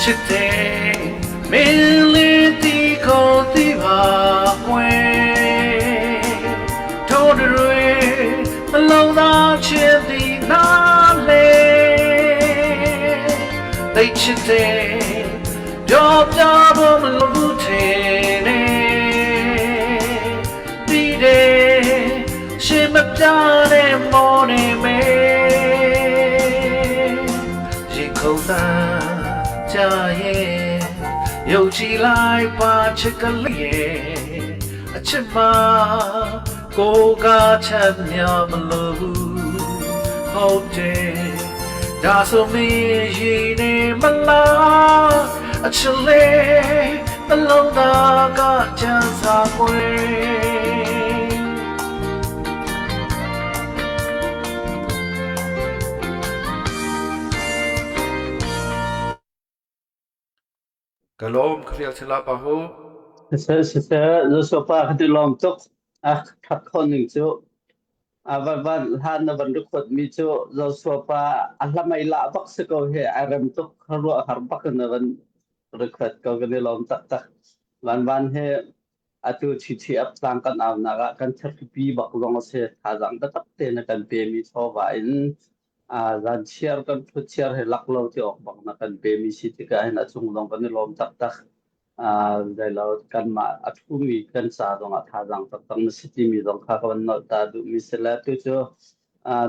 ချစ်တဲ့မင်းလေးတီကိုတီပါကွယ်တို့တွေနှလုံးသားချစ်သည်နားလေသိချစ်တဲ့ပြောပြဖို့မလိုဘူးထင်နေပြီးတယ်ရှင်မပြတဲ့မော်နေမေရင်ခုန်တာကြရဲ့ယုံကြည်လိုက်ပါချစ်ကလေးရဲ့အချစ်မကိုကားချက်များမလို့ဟုတ်တယ်ဒါဆိုမင်းရင်နေမလားအချစ်လေးနှလုံးသားကကြံစားွယ် Ka lawm ka fial sila pa hu. Siseh siseh Joshua pa ka ti lawm tuk. A khat khon ning cu a van van hlan na van record mi cu Joshua pa a hlamai la bak si ko he a rem tuk ruah har bak na van record ko kan i lawm taktak. Van van he atu chichi ap tlang kan au nak ah kan thirpi bak zong a si thazaang taktak te na kan pe mi chawva in zan chiar kan thut chiar he lak lo ti awk bak na kan pe mi si tikah hin a cung zong kan i lawm taktak. Zeilo kanmah a ṭhumi kan ca zongah thazaang taktak na si timi zong kha ka van nolh ta duhmi si le tu cu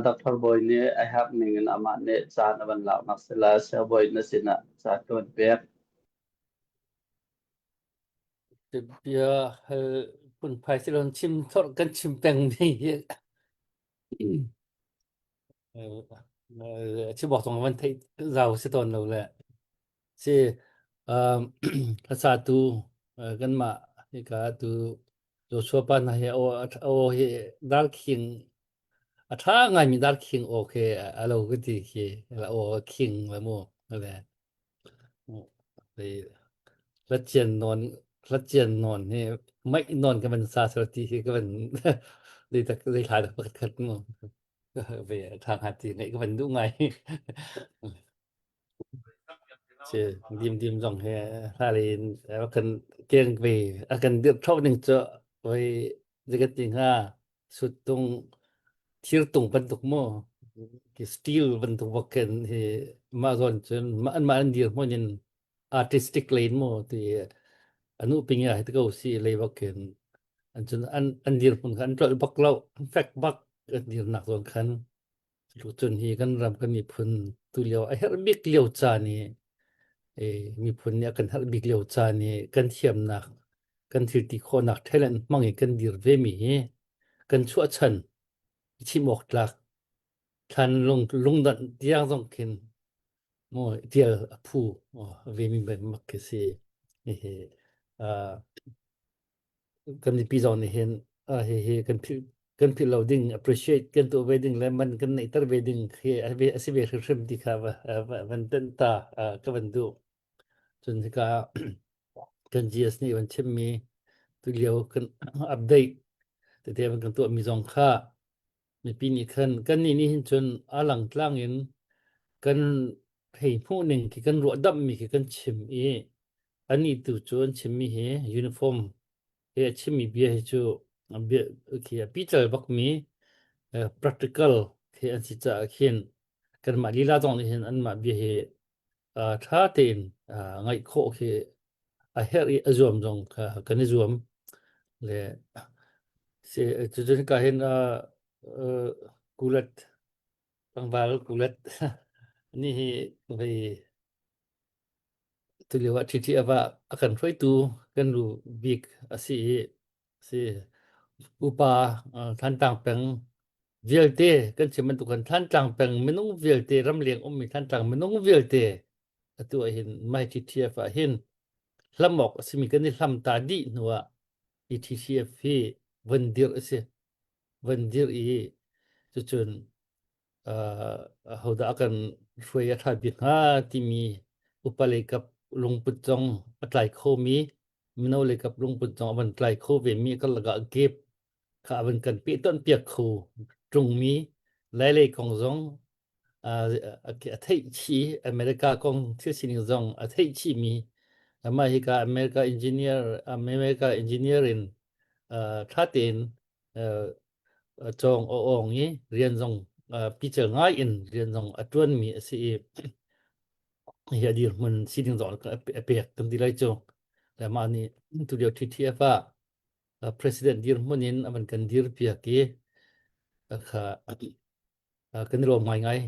Dr. Bawi nih a herh ning in amah nih caan a van laknak si le Siangbawi na sinah ca ka van pek. Bia hal phunphai silon chim thor kan chim peng mi hi chim awk zong van theih zau si tawn lo le Si um, hlasatu kanmah hika tu Joshua pa hna hi aw aw hi darkhing a ṭha ngaimi darkhing aw khi a lo ka ti khi aw khing le mu le hla nawn hla nawn hi maih nawn ka van sa sal ti hi ka van zei tak zei thla dak pakhat khat mu ve ṭha hnga ti ngaih ka van duh ngai. Si dim zong he hlalin a kan keng ve a kan dirh ṭhawk ning cu voi zekat ti hnga suttung thirtung bantuk mu ki steel bantuk bak khin hi mah zawn cun mah anmah an dir hmun in artistic lane mu ti. Anu ping ya hei ti ko si lei bak khin an cun an an dirhmun kha an tlolh bak lo an fek bak an dirnak zawn khan Cun hi kan ram kan miphun tulio a herh bik lio caan i miphun nih a kan herh bik lio caan i kan thiamnak kan thil ti khawhnak talent hmang in kan dir ve mi hi kan chuahchan i chim awk tlak thlan lung lungdanh tiang zong khin maw tial a phu ve mi mak khi si hihi kan mipi zong nih hin uh, hihi kan philh kan philh lo ding appreciate kan tuah ve ding le man kan neihter ve ding khi a si ve hrimhrim ti kha va, va, van tenh ta uh, ka van duh cun hika kan GS nih van chimmi tulio kan update tete van kan tuahmi zong kha mipi nih khan kan nih nih hin cun a lang tlang in kan hei hmuh ning khi kan ruah damh mi khi kan chim i anih tu cu an chimmi hi uniform he a chimmi bia hi cu bia khi a pical bak mi practical khi an si caah khin kanmah lila zong nih hin anmah bia hi ṭha tein ngaih khawh khi a herh i a zuam zong kha kan i zuam le cucun ka hin kulat tlangval kulat ni hi vei tulio ah ṭhiṭhi a va a kan hruaitu kan lu bik a si i si upa Thantlang peng vialte kan chim bantuk kan Thantlang peng minung vialte ramleng ummi Thantlang minung vialte atu ah hin mai TTF ah hin hlam awk a simi kan i hlam ta dih hnu ah hi TTF hi van dirh a si van dirh i cucun uh, hodah a kan hruai a ṭha bik hnga timi upa lei kap lungput zong a tlai khomi mino lei kap lungput zong a van tlai kho ve mi kan lakah gap kha a van kan pehtonh piak kho ṭungmi lailei kong zong a theih chih America kong thil sining zong a theih chihmi amah hika America engineer America engineer in ṭha tein cawng a awng i rian zong pical ngai in rian zong a ṭuanmi a si i hi a dirhmun sining zong a pek kan ti lai cu. Le mah nih tulio TTF ah president dirhmun in a van kan dir piak i kha kan i lawm ngaingai.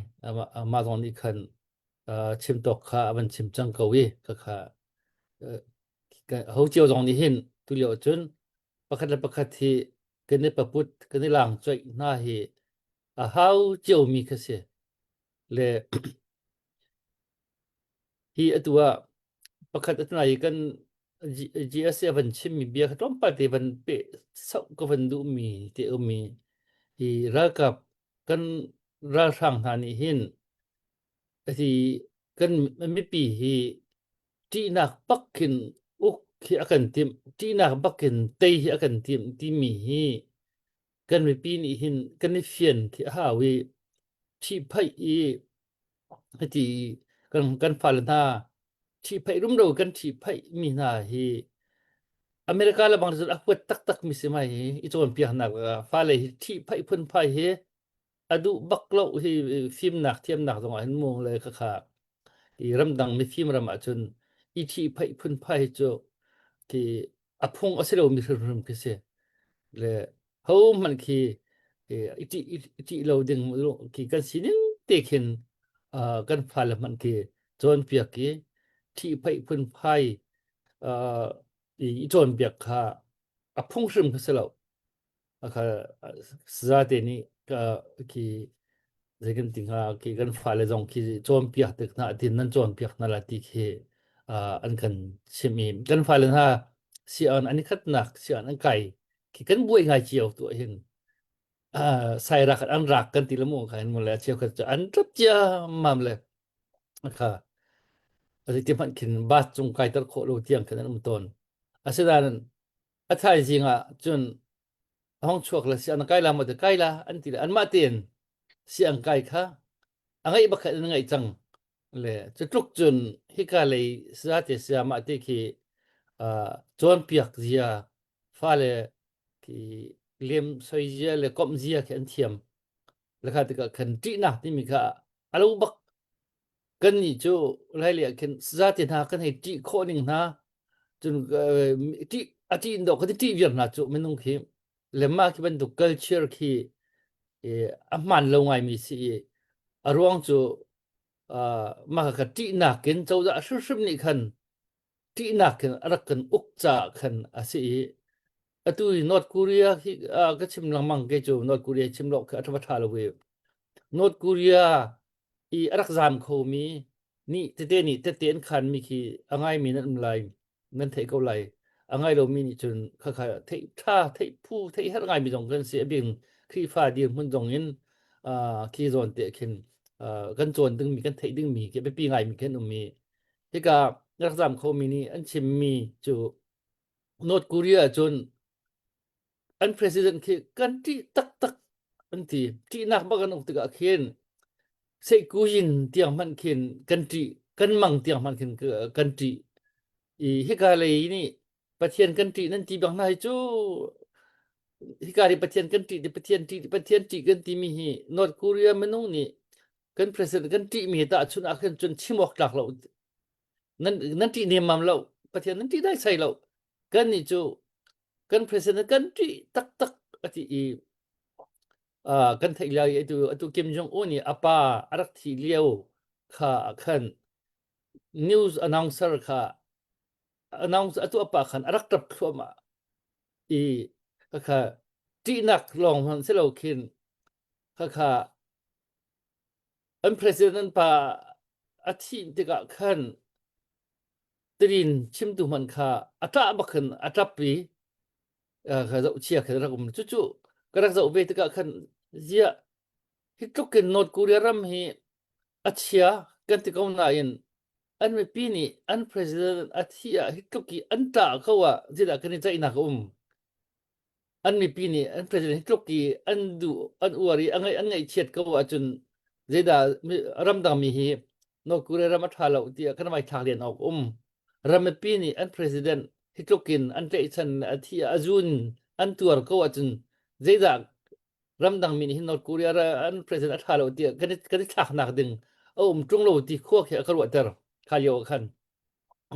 Amah zong nih khan chim tawk kha a van chim cang ko i khakha ho cio zong nih hin tulio cun pakhat le pakhat hi kan i paput kan i lang coih hna hi a hau ciomi kha si le hi atu ah pakhat atunai kan GSA a van chimmi bia kha tlawmpal te van pe sauh ka van duhmi te ummi hi ralkap kan ralhrang hna nih hin hi kan mipi hi ṭihnak bak khin uk hi a kan timh ṭihnak bak in tei hi a kan timh timi hi kan mipi nih hin kan i fian khi a hau i ṭhihphaih i hiti kan kan fale hna ṭhihphaih rumro kan ṭhihphaih mi hna hi America le bang cun a huat taktak mi si mai hi i cawnpiaknak ah fale hi ṭhihphaih phunphai hi a duh bak lo hi fimnak thiamnak zong ah hin mu le khakha i ramdang mifim ram ah cun i ṭhihphaih phunphai cu khi a phung a si lomi hrimhrim khi si le ho hmanh khi i ṭih i ṭih lo ding khi kan sining te khin kan fale hmanh khi cawnpiak i ṭhihphaih phunphai i cawnpiak kha a phung hrim kha si lo Akha sazate nih ka khi zei kan ti hnga khi kan fale zong khi cawnpiak tik hna tin nan cawnpiak hna la ti khi an kan chim i kan fale hna sian an i khatnak sian an kai khi kan buai ngai cio tu hin sairak an rak kan ti le mu kha hin mu le cheu khat cu an tlap ciammam le kha asi ti hmanh khin bus cung kai ter khawh lo tiang khin an um tawn asinain A thaizing ah cun a hong chuak le si an kai la maw ti kai la an ti le anmah tein si an kai kha a ngaih bakhat in ngaih cang le cu tluk cun hika lei sate sayamah te khi uh, cawnpiak zia fale khi lem soi zia le komh zia khi an thiam le kha tikah khan ṭihnak timi kha a lo bak kan nih cu lai le ah khin sazate hna kan hei ṭih khawh ning hna. Cun ṭih a ṭih in dawh kha ti ṭih viar hna cu minung khi le mah khi bantuk culture khi a hmaan lo ngaimi si i a ruang cu mah kha ṭihnak in cozah hrimhrim nih khan ṭihnak in a rak kan uk caah khan a si i atu hi North Korea hi ka chim lengmang ke cu North Korea chim lo khi a ṭha lo i North Korea i a rak zaam khomi nih tete nih tete an khanmi khi a ngaimi nan um lai nan theih ko lai a ngai lomi nih cun khakha theih ṭha theih phu theih herh ngaimi zong kan si a bing Khrihfa dirhmun zong in khi zawn te khin kan cawn dingmi kan theih dingmi khi biapi ngaimi kan um i hika rak zaam khomi nih an chimmi cu North Korea cun an president khi kan ṭih taktak an ti ṭihnak bak an uk tikah khin seihkuyin tiang hmanh khin kan ṭih kan mang tiang hmanh khin kan ṭih i hika lei nih Pathian kan ṭih nan ti bang hna hi cu hika ri Pathian kan ṭih ti Pathian ṭih Pathian ṭih kan timi hi North Korea minung nih kan president kan ṭih mi ta chun ah khin cun chim awk tlak lo nan nan ṭih nemmam lo Pathian nan ṭih dai sai lo kan nih cu kan president kan ṭih taktak a ti i uh, kan theih lio i atu atu Kim Jong Un i a pa a rak thih lio kha khan news announcer kha announce atu a pa khan a rak ṭap thluahmah i khakha ṭihnak lawng hmanh si lo khin khakha an president pa a thih tikah khan Tirin chimtu hmanh kha a ṭah bak khan a ṭap i kha zohchia khan rak um. Cucu ka rak zoh ve tikah khan ziah hi tluk in North Korea ram hi a chia kan ti ko nain an mipi nih an president a thih ah hi tluk i an ṭah ko ah zeidah kan i ceihnak a um. An mipi nih an president hi tluk i an duh an uar i a ngaih an ngaihchiat ko ahcun zeidah ramdang mi hi North Korea ram a ṭha lo tiah kan vai thlak len awk um. Ram mipi nih an president hi tluk in an tlaihchan a thi a zun an tuar ko ahcun zeidah ramdang mi nih hin North Korea an president a ṭha lo tiah kan i kan i thlaknak ding a um ṭung lo ti khua khi a ka ruahter kha lio ah khan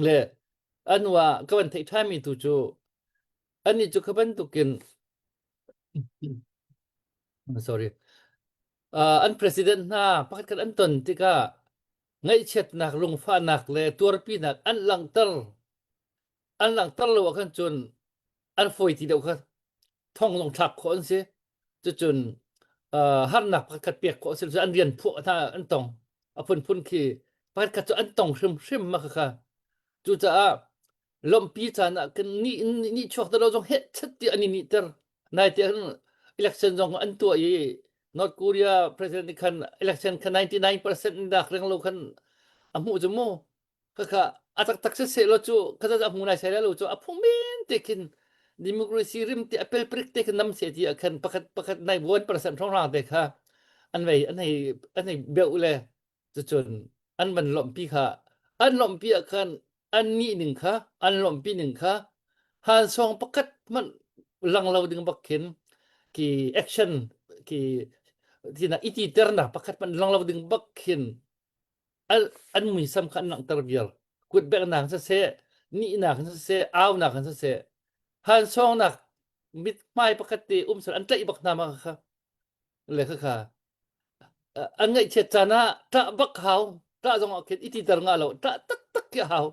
le anu ah ka van theih ṭhanmi tu cu Anih cu kha bantukin sorry uh, an president hna pakhatkhat an ton tikah ngaihchiatnak lungfahnak le tuarpinak an langhter an langhter lo ah khan cun an fawi ti deuh kha thong zong thlak khawh an si cucun uh, harnak pakhatkhat pek khawh a si an rian phuah hna an tong a phunphun khi pakhatkhat cu an tong hrimhrim ma kha cucaah lawmhpi caan ah kan ni ni chuak te lo zong heh chet ti an i nih ter nai te election zong an tuah i North Korea president nih khan election kha 99% dak reng lo khan a hmuh cu mu khakha a taktak se se lo cu kha a hmu nai sai lo cu a phung men te khin democracy rim te a pel prik te khin nam se ti ah khan pakhat pakhat nai 1% hrawng rang te kha an vei an hei an hei beuh le Cucun an van lawmhpi kha an lawmhpi ah khan an nih ning kha an lawmhpi ning kha hansawng pakhat hmanh lang lo ding bak khin ki action ki tina iti ternak pakhat hmanh lang lo ding bak khin an an muisam kha an langhter vial kut beknak siseh nihnak siseh aunak siseh hansawngnak mit hmai pakhat te um sal an tlaih bak hna ma kha le kha kha an ngaihchiat caan ah ṭah bak hau ṭah zong ah khin i titer ngah lo ṭah taktak khi a hau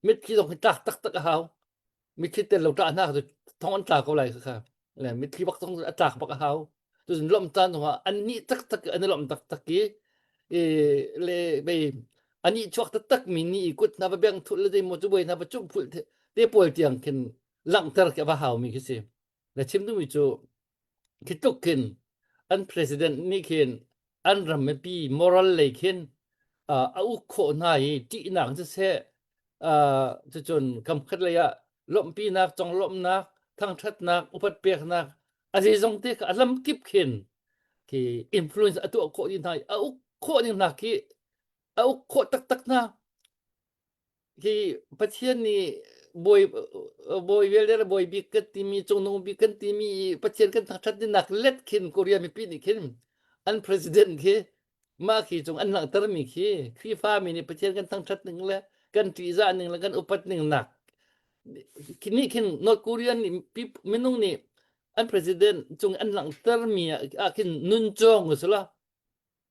mitthli zong khi tlak taktak a hau mitthli tel lo ṭah hna cu thong an tla ko lai kha le mitthli bak zong a tlak bak a hau cun lawmh caan zong ah an nih taktak an i lawmh taktak i i le bei ani chuak taktak mi ni i kut hna va beng thul le zeimaw cu buai hna va cumh phul te pawl tiang khin langhter khi a va hau mi khi si na chim duhmi cu Khi tluk khin an president nih khin an ram mipi moral lei khin uh, a uk khawh hna i ṭihnak siseh uh, cucun kamkhat lei ah lawmhpinak conglawmhnak thangṭhatnak upat peknak a zeizong te kha a lamkip khin khi influence a tuah khawh ding hna i a uk khawh ding hna khi a uk khawh taktak hna Hi Pathian nih bawi bawi vialte le bawi bik kan timi cungnung bik kan timi i Pathian kan thangṭhat dingnak let khin Korea mipi nih khin an president khi mah khi cung an langhtermi khi Khrihfa mi nih Pathian kan thangṭhat ning le kan ṭihzah ning le kan upat ning nak. Nih khin North Korea nih minung nih an president cung an langhter mi ah khin nun cawng usila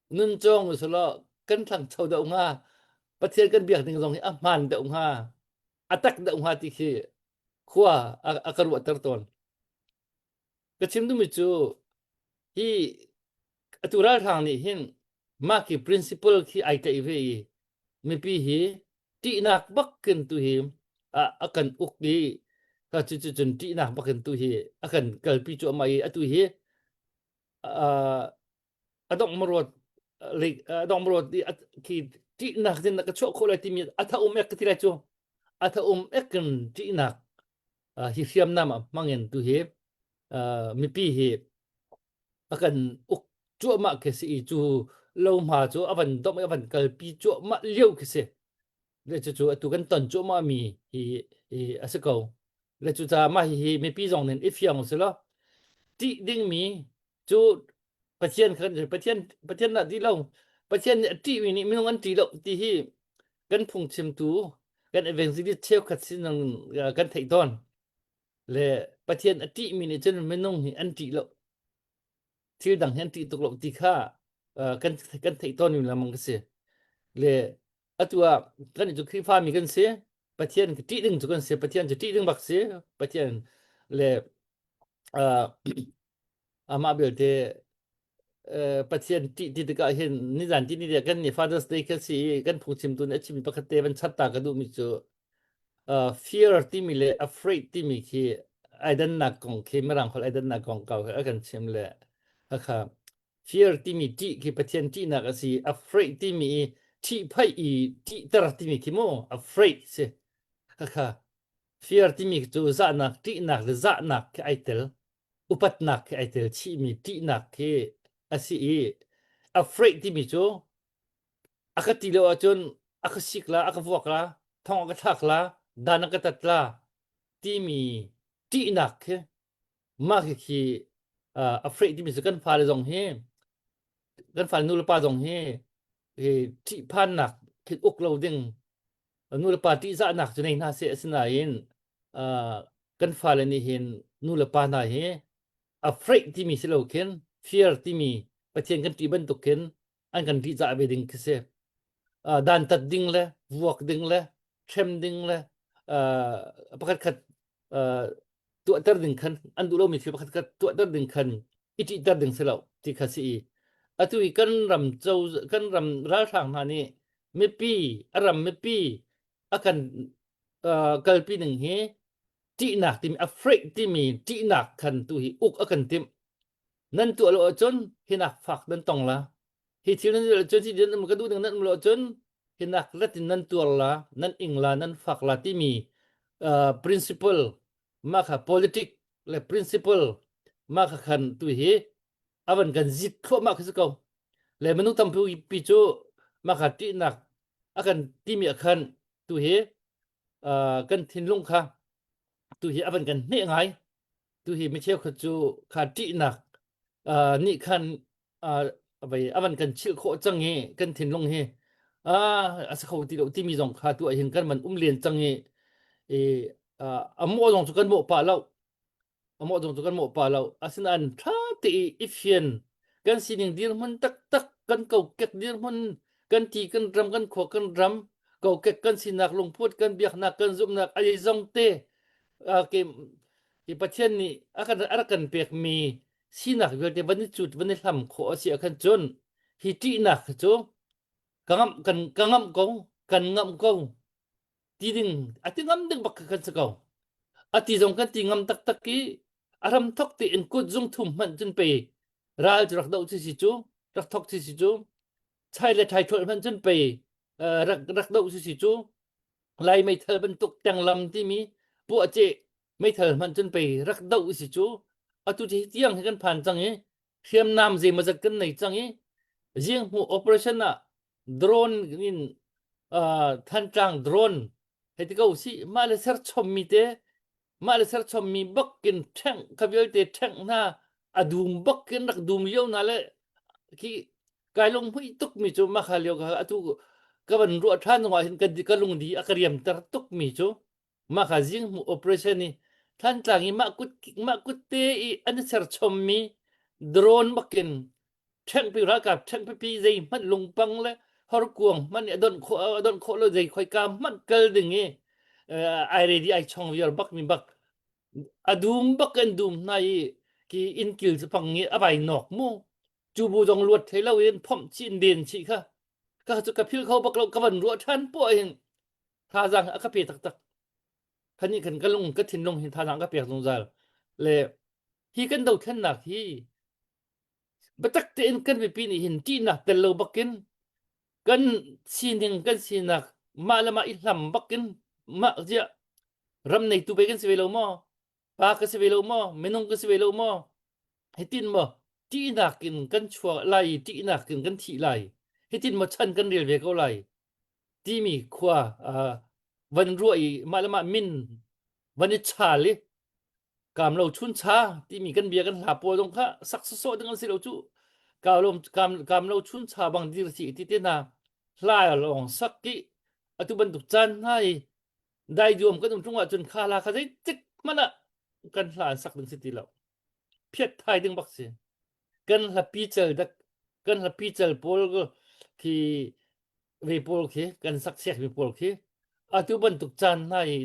nun cawng usila kan thangcho deuh hnga Pathian kan biak ding zong hi a hmaan deuh hnga a tak deuh hnga ti khi khua a, a ka ruahter tawn. Ka chim duhmi cu hi atu ralhrang nih hin mah khi principle khi ai tlaih ve i mipi hi ṭihnak bak in tu hi a, a kan uk i ka cu cu cun ṭihnak bak in tu hi a kan kalpi cuahmah i atu hi uh, a dongh maruat a dongh maruat i khi ṭihnak din ka chuah khawh lai timi a tha um ek ka ti lai cu a tha um ek in ṭihnak hi hriamnam ah hmangin tu hi mipi hi a kan uk cuahmah khi si i cu lohma cu a van domh i a van kalpi cuahmah lio khi si le cucu atu kan ton cuahmah mi hi hi a si ko le cucaah mah hihi mipi zong nih i fiang usih law ṭih dingmi cu Pathian khan Pathian Pathian dah ti lo Pathian nih a ṭihmi nih minung an ṭih lo ti hi kan phungchimtu kan evangelist cheukhat sin kan theih tawn le Pathian a ṭihmi nih cun minung hi an ṭih lo thil dang hi an ṭih tuk lo ti kha kan kan theih tawn mi lengmang ka si le atu ah kan cu Khrihfa mi kan si Pathian ṭih ding cu kan si Pathian cu ṭih ding bak si Pathian le uh, amah belte Pathian ṭih ti tikah hin nizan ti ni kan ni Father's Day kan si i kan phungchimtu nih a chimmi pakhat te van chat ta ka duhmi cu fear timi le afraid timi khi ai dannak kong khi mirang holh ai dannak kong kau a kan chim le khakha fear timi ṭih khi Pathian ṭihnak a si afraid timi i ṭhihphaih i ṭihter timi khi mu afraid si khakha fear timi cu zahnak ṭihnak le zahnak khi ai tel upatnak khi ai tel chihmi ṭihnak khi a si i afraid timi cu a ka ti lo ahcun a ka sik la a ka vuak la thong a ka thlak la dan a ka tat la timi ṭihnak khi mah khi khi uh, afraid timi cu kan fale zong hi kan fale nu le pa zong hi hi ṭihphannak khi uk lo ding nu le pa ṭihzahnak cu nei hna seh asinain uh, kan fale nih hin nu le pa hna hi afraid timi si lo khin fear timi Pathian kan ṭih bantuk khin an kan ṭihzah ve ding khi si. Uh, dantat ding le vuak ding le hrem ding le uh, pakhat khat uh, tuahter ding khan an duh lomi thil pakhat khat tuahter ding khan i ṭihter ding si lo ti kha si i atu i kan ram co kan ram ralhrang hna nih mipi a ram mipi a kan uh, kalpi ning hi ṭihnak timi afraid timi ṭihnak khan tu hi uk a kan timh nan tuah lo ahcun hinak fak nan tong la hi thil nan tuah ahcun hi nan ka duh ding nan um lo ahcun hinak latin nan tuar la nan ing la nan fak la timi uh, principle mah kha politic le principle mah kha khan tu hi avan kan zit thluahmah khi si ko le minung tampi pi cu mah kha ṭihnak a kan timi ah khan tu hi uh, kan thinlung kha tu hi avan kan hneh ngai tu hi mi cheukhat cu kha ṭihnak uh, nih khan uh, vai avan kan chilh khawh cang i kan thinlung hi ah a si kho ti lo timi zong kha tu ah hin kan man um len cang i i uh, a mawh zong cu kan mawh pah lo a mawh zong cu kan mawh pah lo asinain ṭha te i i fian kan sining dirhmun taktak kan kokek dirhmun kan ti kan ram kan khua kan ram kokek kan sinak lungput kan biaknak kan zumhnak a zong te uh, ke hi Pathian nih a kan a rak kan pekmi sinak vialte van i cut van i hlam khawh a si ahkhan cun hi ṭihnak hi cu ka ngamh kan ka ngamh ko kan ngamh ko ti ding a ti ngam ding bak kan si ko a ti zong kan ti ngam taktak i a ram thok te in kut zung thum hmanh cun pe ral cu rak doh ci si cu rak thok ci si cu chai le thai ṭhual hmanh cun pe rak rak doh ci si cu Lai meithal bantuk tenglam timi puahceh meithal hmanh cun pei rak doh si cu atu hi tiang hi kan phan cang i hriamnam zeimawzat kan nei cang i zinghmu operation ah drone in uh, Thantlang drone hei ti ko si mah le serchommi te mah le serchommi bak in ṭhengh kha vialte ṭhengh hna a dum bak in rak dum lio na le khi kai lunghmuih tuk mi cu mah kha lio ka atu ka van ruah ṭhan zongah hin ka, ka lungdi a ka riamter tuk mi cu. Mah kha zinghmuh operation i Thantlang i mah kut mah kut te i an i serchommi drone bakin ṭhengpi ralkap ṭhengpipi zei hmanh lungpang le horkuang hmanh i a donh khawh a donh khawh lo zei khoika hmanh kal ding i ai ready ai chong viar bak mi bak a dum bak an dum hna i ki inn kil cu pang i a vai nok mu cu bu zong luat thei lo in phomh chih in den chih kha ka cu ka phil kho bak lo ka van ruah ṭhan poah hin thazaang a ka pe taktak khani khan ka lung ka thinlung hin thazaang ka pek zungzal le hi kan dothlennak hi biatak tein kan mipi nih hin ṭihnak tel lo bakin kan sining kan sinak mah le mah i hlam bakin mah ziah ram neitu pe kan si ve lo maw pa ka si ve lo maw minung ka si ve lo maw hitin maw ṭihnak in kan chuak lai i ṭihnak in kan thih lai hitin maw chan kan rel ve ko lai timi khua uh, van ruah i mah le mah min van i chal i kam lo chun cha timi kan bia kan hla pawl zong kha sak sawsawh ding an si lo cu kam kam kam lo chun cha bang dir si ti te na hla lawng sak ki atu bantuk caan hna i dai duam kan um tung ahcun kha la kha zeitik hmanh ah kan hla an sak ding si ti lo phiat thai ding bak si kan hla pi cel dak kan hla pi cel pawl khi ve pawl khi kan sak siak mi pawl khi atu bantuk caan hna i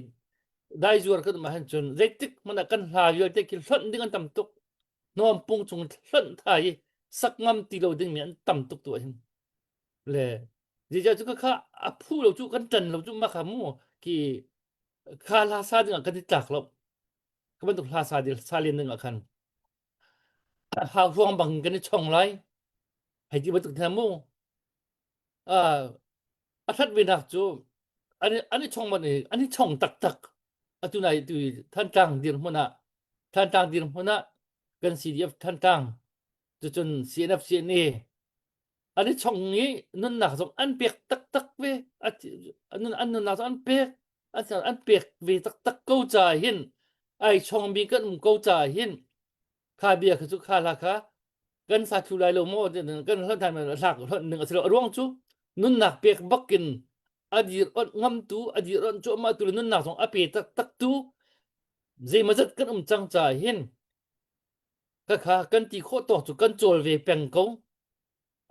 dai zuar kan um ahhin cun zeitik hmanh ah kan hla vialte khi hlonh ding an tam tuk hnawm pung chung hlonh thai i sak ngam ti lo ding mi an tam tuk tu ahhin le zeicah cu kha a phu lo cu kan ṭan lo cu ma kha mu ki kha hla sa ding ah kan i tlak lo ka bantuk hla sa dil sa len ding ah khan hau ruang bang kan i chong lai hei ti bantuk hna mu a hlat ve nak cu an an i chong man an i chong taktak atu nai tu Thantlang dirhmun ah Thantlang dirhmun ah kan CDF Thantlang cucun CNF CNA an i chong i nunnak zong an pek taktak ve an nunnak zong an pek an pek ve taktak ko ca hin ai chongmi kan um ko ca hin kha bia kha cu kha hla kha kan sa thlu lai lo maw kan hlonh than hlak hlonh ning a si lo a ruang cu nunnak pek bakin a dir onh ngamtu a dir onh cuahmah tu le nunnak zong a pe taktak tu zeimazat kan um cang ca hin ka kha kan ti khawh tawk cu kan cawl ve peng ko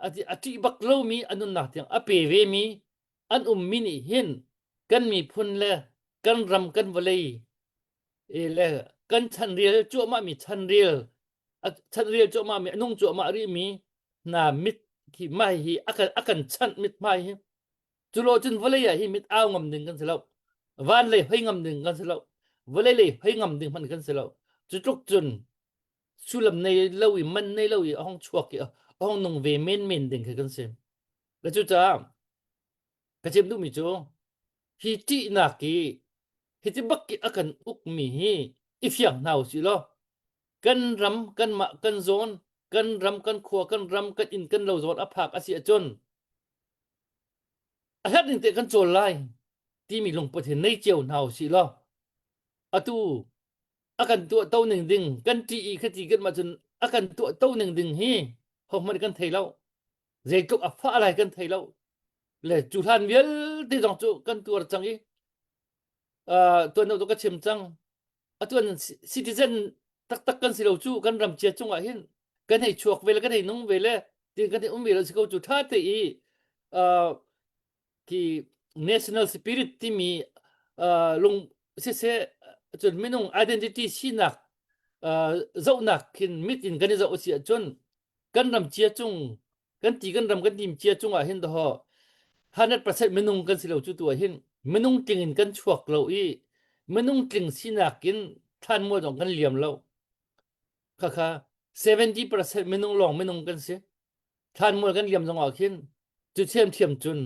a ti a ṭih bak lomi a nunnak tiang a pe ve mi an ummi nih hin kan miphun le kan ram kan vawlei e le kan chanrel cuahmah mi chanrel chanrel cuahmah mi a nung cuahmah rih mi hna mit khi mai hi a kan a kan chanh mit hmai hi culo cun vawlei ah hi mit au ngam ding kan si lo van lei hoi ngam ding kan si lo vawlei lei hoi ngam ding hmanh kan si lo cu tluk cun sullam nei lo i man nei lo i a hong chuak i a hong nung ve men men ding khi kan si le cucaah ka chim duhmi cu hi ṭihnak i hiti bak i a kan ukmi hi i fiang hna usih law kan ram kanmah kan zawn kan ram kan khua kan ram kan inn kan lo zawn a phak a si ahcun a herh ning te kan cawl lai timi lungput hi nei cio hna usih law atu a kan tuah to ning ding kan ṭih i khati kan mah cun a kan tuah to ning ding hi hohmanh kan thei lo zeitluk a fah lai kan thei lo le cu hlan vialte zong cu kan tuar cang i uh, tuan deuh ka chim cang atuan citizen taktak kan si lo cu kan ram chia cungah hin kan hei chuak ve le kan hei nung ve le tin kan hei um ve lo si ko cu tha te i uh, ki national spirit timi uh, lung siseh cun minung identity sinak uh, zohnak khin mit in kan i zoh si ahcun kan ram chia cung kan ti kan ram kan tim chia cung ah hin daw 100% minung kan si lo cu tu ah hin minung tling in kan chuak lo i minung tling sinak in thlanmual zong kan liam lo khakha 70% minung lawng minung kan si thlanmual kan liam zong ah khin cu thiam thiam cun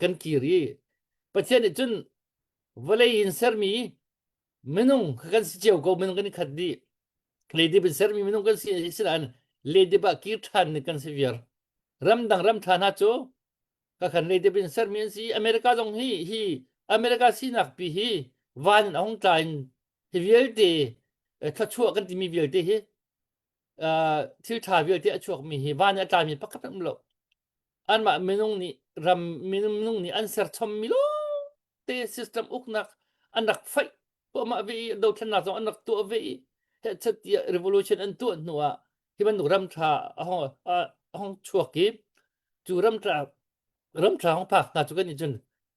kan kir i Pathian nih cun vawlei in sermi minung kan si cio ko minung kan i khat dih leidip in sermi minung kan si sinain leidip ah kir ṭhan ni kan si viar ramdang ram ṭha hna cu ka khan leidip in sermi an si America zong hi hi America sinak pi hi van in a hung tla in hi vialte thluachuah kan timi vialte hi thil ṭha vialte a chuakmi hi van in a tlami pakhat um lo anmah minung nih ram minung nih an serchommi lawngte system uknak. An rak fight huahmah ve i dothlennak zong an rak tuah ve i hehchet tiah revolution an tuah hnu ah hi bantuk ram ṭha a hong a hong chuak i cu ram ṭha ram ṭha hong phak hna cu kan nih cun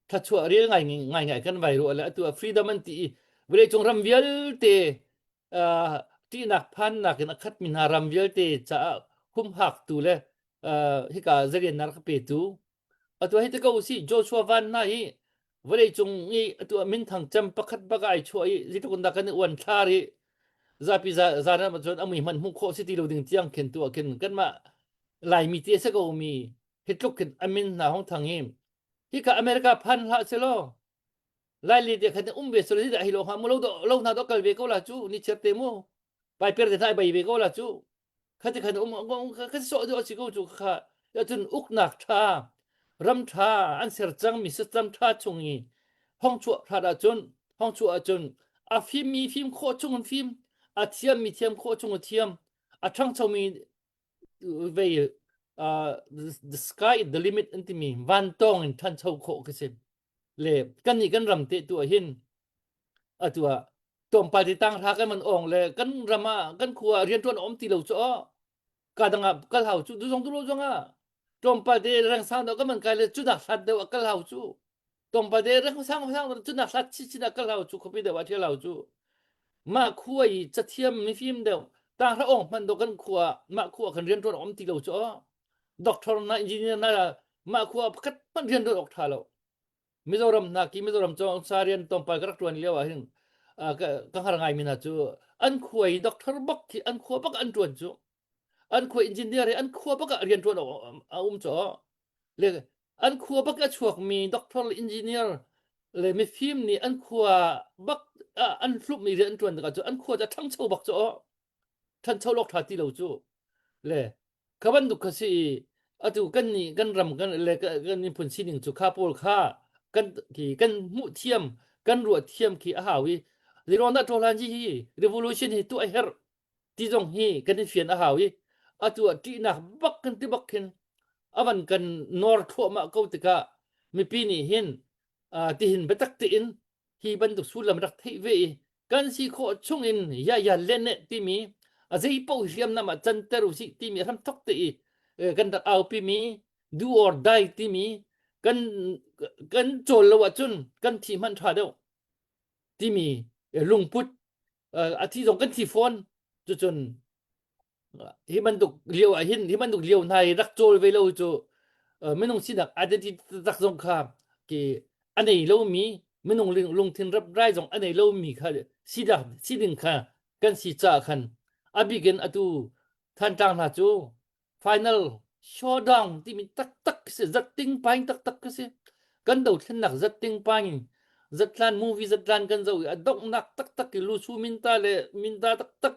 thlachuah rel ngai ngai ngai kan vai ruah le atu ah freedom an ti i vawleicung ram vialte uh, ṭihnak phannak in a khatmi hna ram vialte caah humhaktu le uh, hika zaliannak rak petu atu hei ti ko usih Joshua Van hna hi vawleicung i atu ah minthang cem pakhat bak ai chuah i zeitluk in dah kan i uan thlar i zapi zan ah cun a mui hmanh hmuh khawh si ti lo ding tiang khin tu ah khin kanmah Laimi ti a si ko mi hi tluk khin a min hna hong thang hi hika America phan hlah selaw Laili te khan um ve selaw hi lo hnga mu lo do lo hna do kal ve ko la cu ni chiar te mu pai per te hna bai ve ko la cu khati khan um kha sawh deuh a si ko cu kha cun uknak ṭha ram ṭha an ser cangmi system ṭha chung i hong chuah hrat ahcun hong chuah ahcun a fimmi fim khawh chung in fim a thiammi thiam khawh chung in thiam a ṭhangchomi vei uh, the sky is the limit an timi vantawng in ṭhancho khawh khi si le kan nih kan ram te tu ah hin atu ah tlawmpal te tang hra kan man ong le kan ram ah kan khua ah rianṭuan a um ti lo cu aw ka dang ah kal hau cu zong tu lo zong ah tlawmpal te reng sang deuh kan man kai le cu nak hlat deuh ah kal hau cu tlawmpal te reng sang sang cu nak hlat chin chin ah kal hau cu khuapi deuh ah ṭhial hau cu mah khua i cathiam mifim deuh tang hra ong hman deuh kan khua mah khua kan rianṭuan a um ti lo cu aw doctor na engineer na mah khua pakhat hmanh rianṭuan awk ṭha lo Mizoram hna ki Mizoram cawng sa rian tlawmpal ka rak ṭuan lio ah hin ka ka hngar ngaimi hna cu an khua i doctor bak khi an khua bak an ṭuan cu an khua engineer hi an khua bak ah rian ṭuan a um cu le an khua bak a chuakmi doctor le engineer le mifim nih an khua bak an hlupmi rian an ṭuan tikah cu an khua cu a ṭhangcho bak cu ṭhancho lawk ṭha ti lo cu le Kha bantuk kha si i atu kan nih kan ram kan le kan miphun sining cu kha pawl kha kan khi kan hmuh thiam kan ruah thiam khi a hau i zeiruang dah ṭawhlan hi hi revolution hi tuah a herh ti zong hi kan i fian a hau i atu ah ṭihnak bak kan ti bak khin a van kan nawr thluahmah ko tikah mipi nih hin tihin biatak tein hi bantuk sullam rak theih ve i kan si khawh chung in ya ya len timi a zei paoh hriamnam ah canter usih timi hram thok te i kan rak aupi mi do or die timi kan kan cawl lo ahcun kan thi hmanh ṭha deuh timi lungput a thi zong kan thi fawn cucun hi bantuk lio ah hin hi bantuk lio hna hi rak cawl ve lo cu minung sinak identity tak zong kha ki a nei lomi minung lungthin rai zong a nei lomi kha sidak siding kha kan si caah khan a bikin atu Thantlang hna cu final showdown timi taktak si zatting paing taktak ka si kan dothlennak zatting paing zatlan movie zatlan kan zo i a donghnak taktak i lusu minta le minta taktak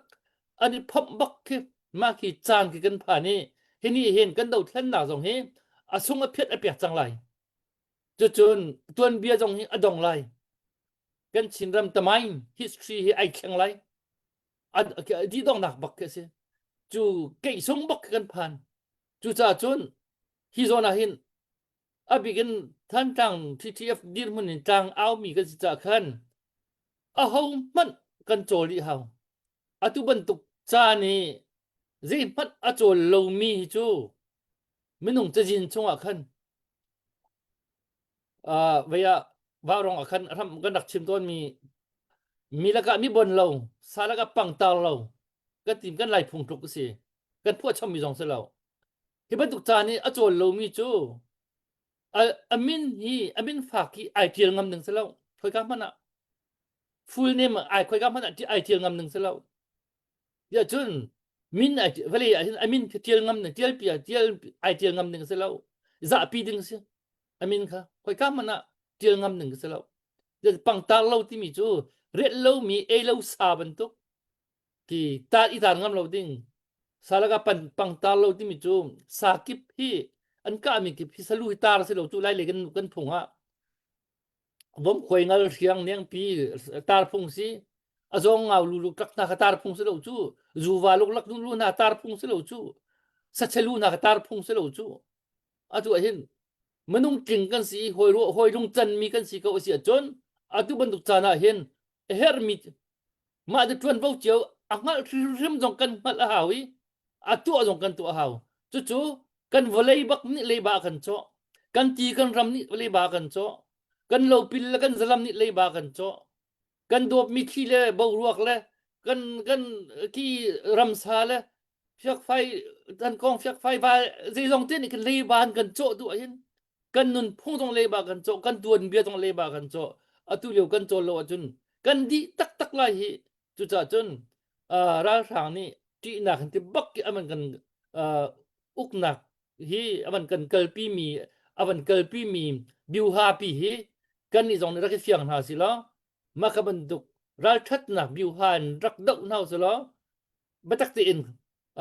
an i phomh bak khi mah khi caan khi kan phan i hi ni hin kan dothlennak zong hi a sung a phiat a piak cang lai cucun tuanbia zong hi a dong lai kan Chinram tamain history hi ai thleng lai di donghnak bak khi a si cu keihsung bak khi kan phan cucaah cun hi zawn ah hin a bik in Thantlang TTF dirhmun in tlang aumi kan si caah khan aho hmanh kan cawl dih hau atu bantuk caan i zeihmanh a cawl lomi hi cu minung cazin chungah khan uh, vei ah vaurong ah khan ram kan rak chim tawnmi mi lakah mi bon lo sa lakah pangtar lo kan tim kan lai phung tluk a si kan phuah chommi zong si lo hi bantuk caan i a cawl lomi cu a, a min hi a min fak hi ai tial ngam ding si lo khoika hmanh ah full name ai khoika hmanh ah ai tial ngam ding si lo ya cun min ai vale ah hin a min khi tial ngam ding tial pi tial ai tial ngam ding si lo zahpi ding si a min kha khoika hmanh ah tial ngam ding si lo pangtar lo timi cu riat lomi ei lo sa bantuk ki tar i tar ngam lo ding salaka pan pangtar lo timi cu sa kip hi an kahmi kip hi salu hi tar si lo cu lai le kan kan phung ah vom khuai ngal hriang nengpi tar phung si a zawng ngau lu lu tlak hna kha tar phung si lo cu zuva luk lak lu hna tar phung si lo cu sachelu hna kha tar phung si lo cu atu ah hin minung tling kan si hawi hawi lung can mi kan si ko a si ahcun. Atu bantuk caan ah hin a herhmi mah ti ṭuanvo cio a hngalh hrimhrim zong kan hngalh a hau i a tuah zong kan tuah a hau. Cucu kan vawlei bak nih leiba a kan cawh. Kan ti kan ram nih leiba a kan cawh. Kan lopil le kan zalam nih leiba a kan cawh. Kan dawpmi thli le boruak le kan kan ki ramsa le fiakfai kan kong fiakfai va zeizong te nih kan leiba an kan cawh duh ahhin kan nunphung zong leiba kan cawh kan tuanbia zong leiba kan cawh atu lio kan cawl lo ahcun kan dih taktak lai hi cucaah cun uh, ralhrang nih ṭihnak hin ti bak ki aman kan uh, uknak hi aman kan kalpi mi avan kalpi mi biuha pi hi kan nih zong nih rak i fiang hna si law mah ka bantuk ralṭhatnak biuha in rak doh hna si law biatak tein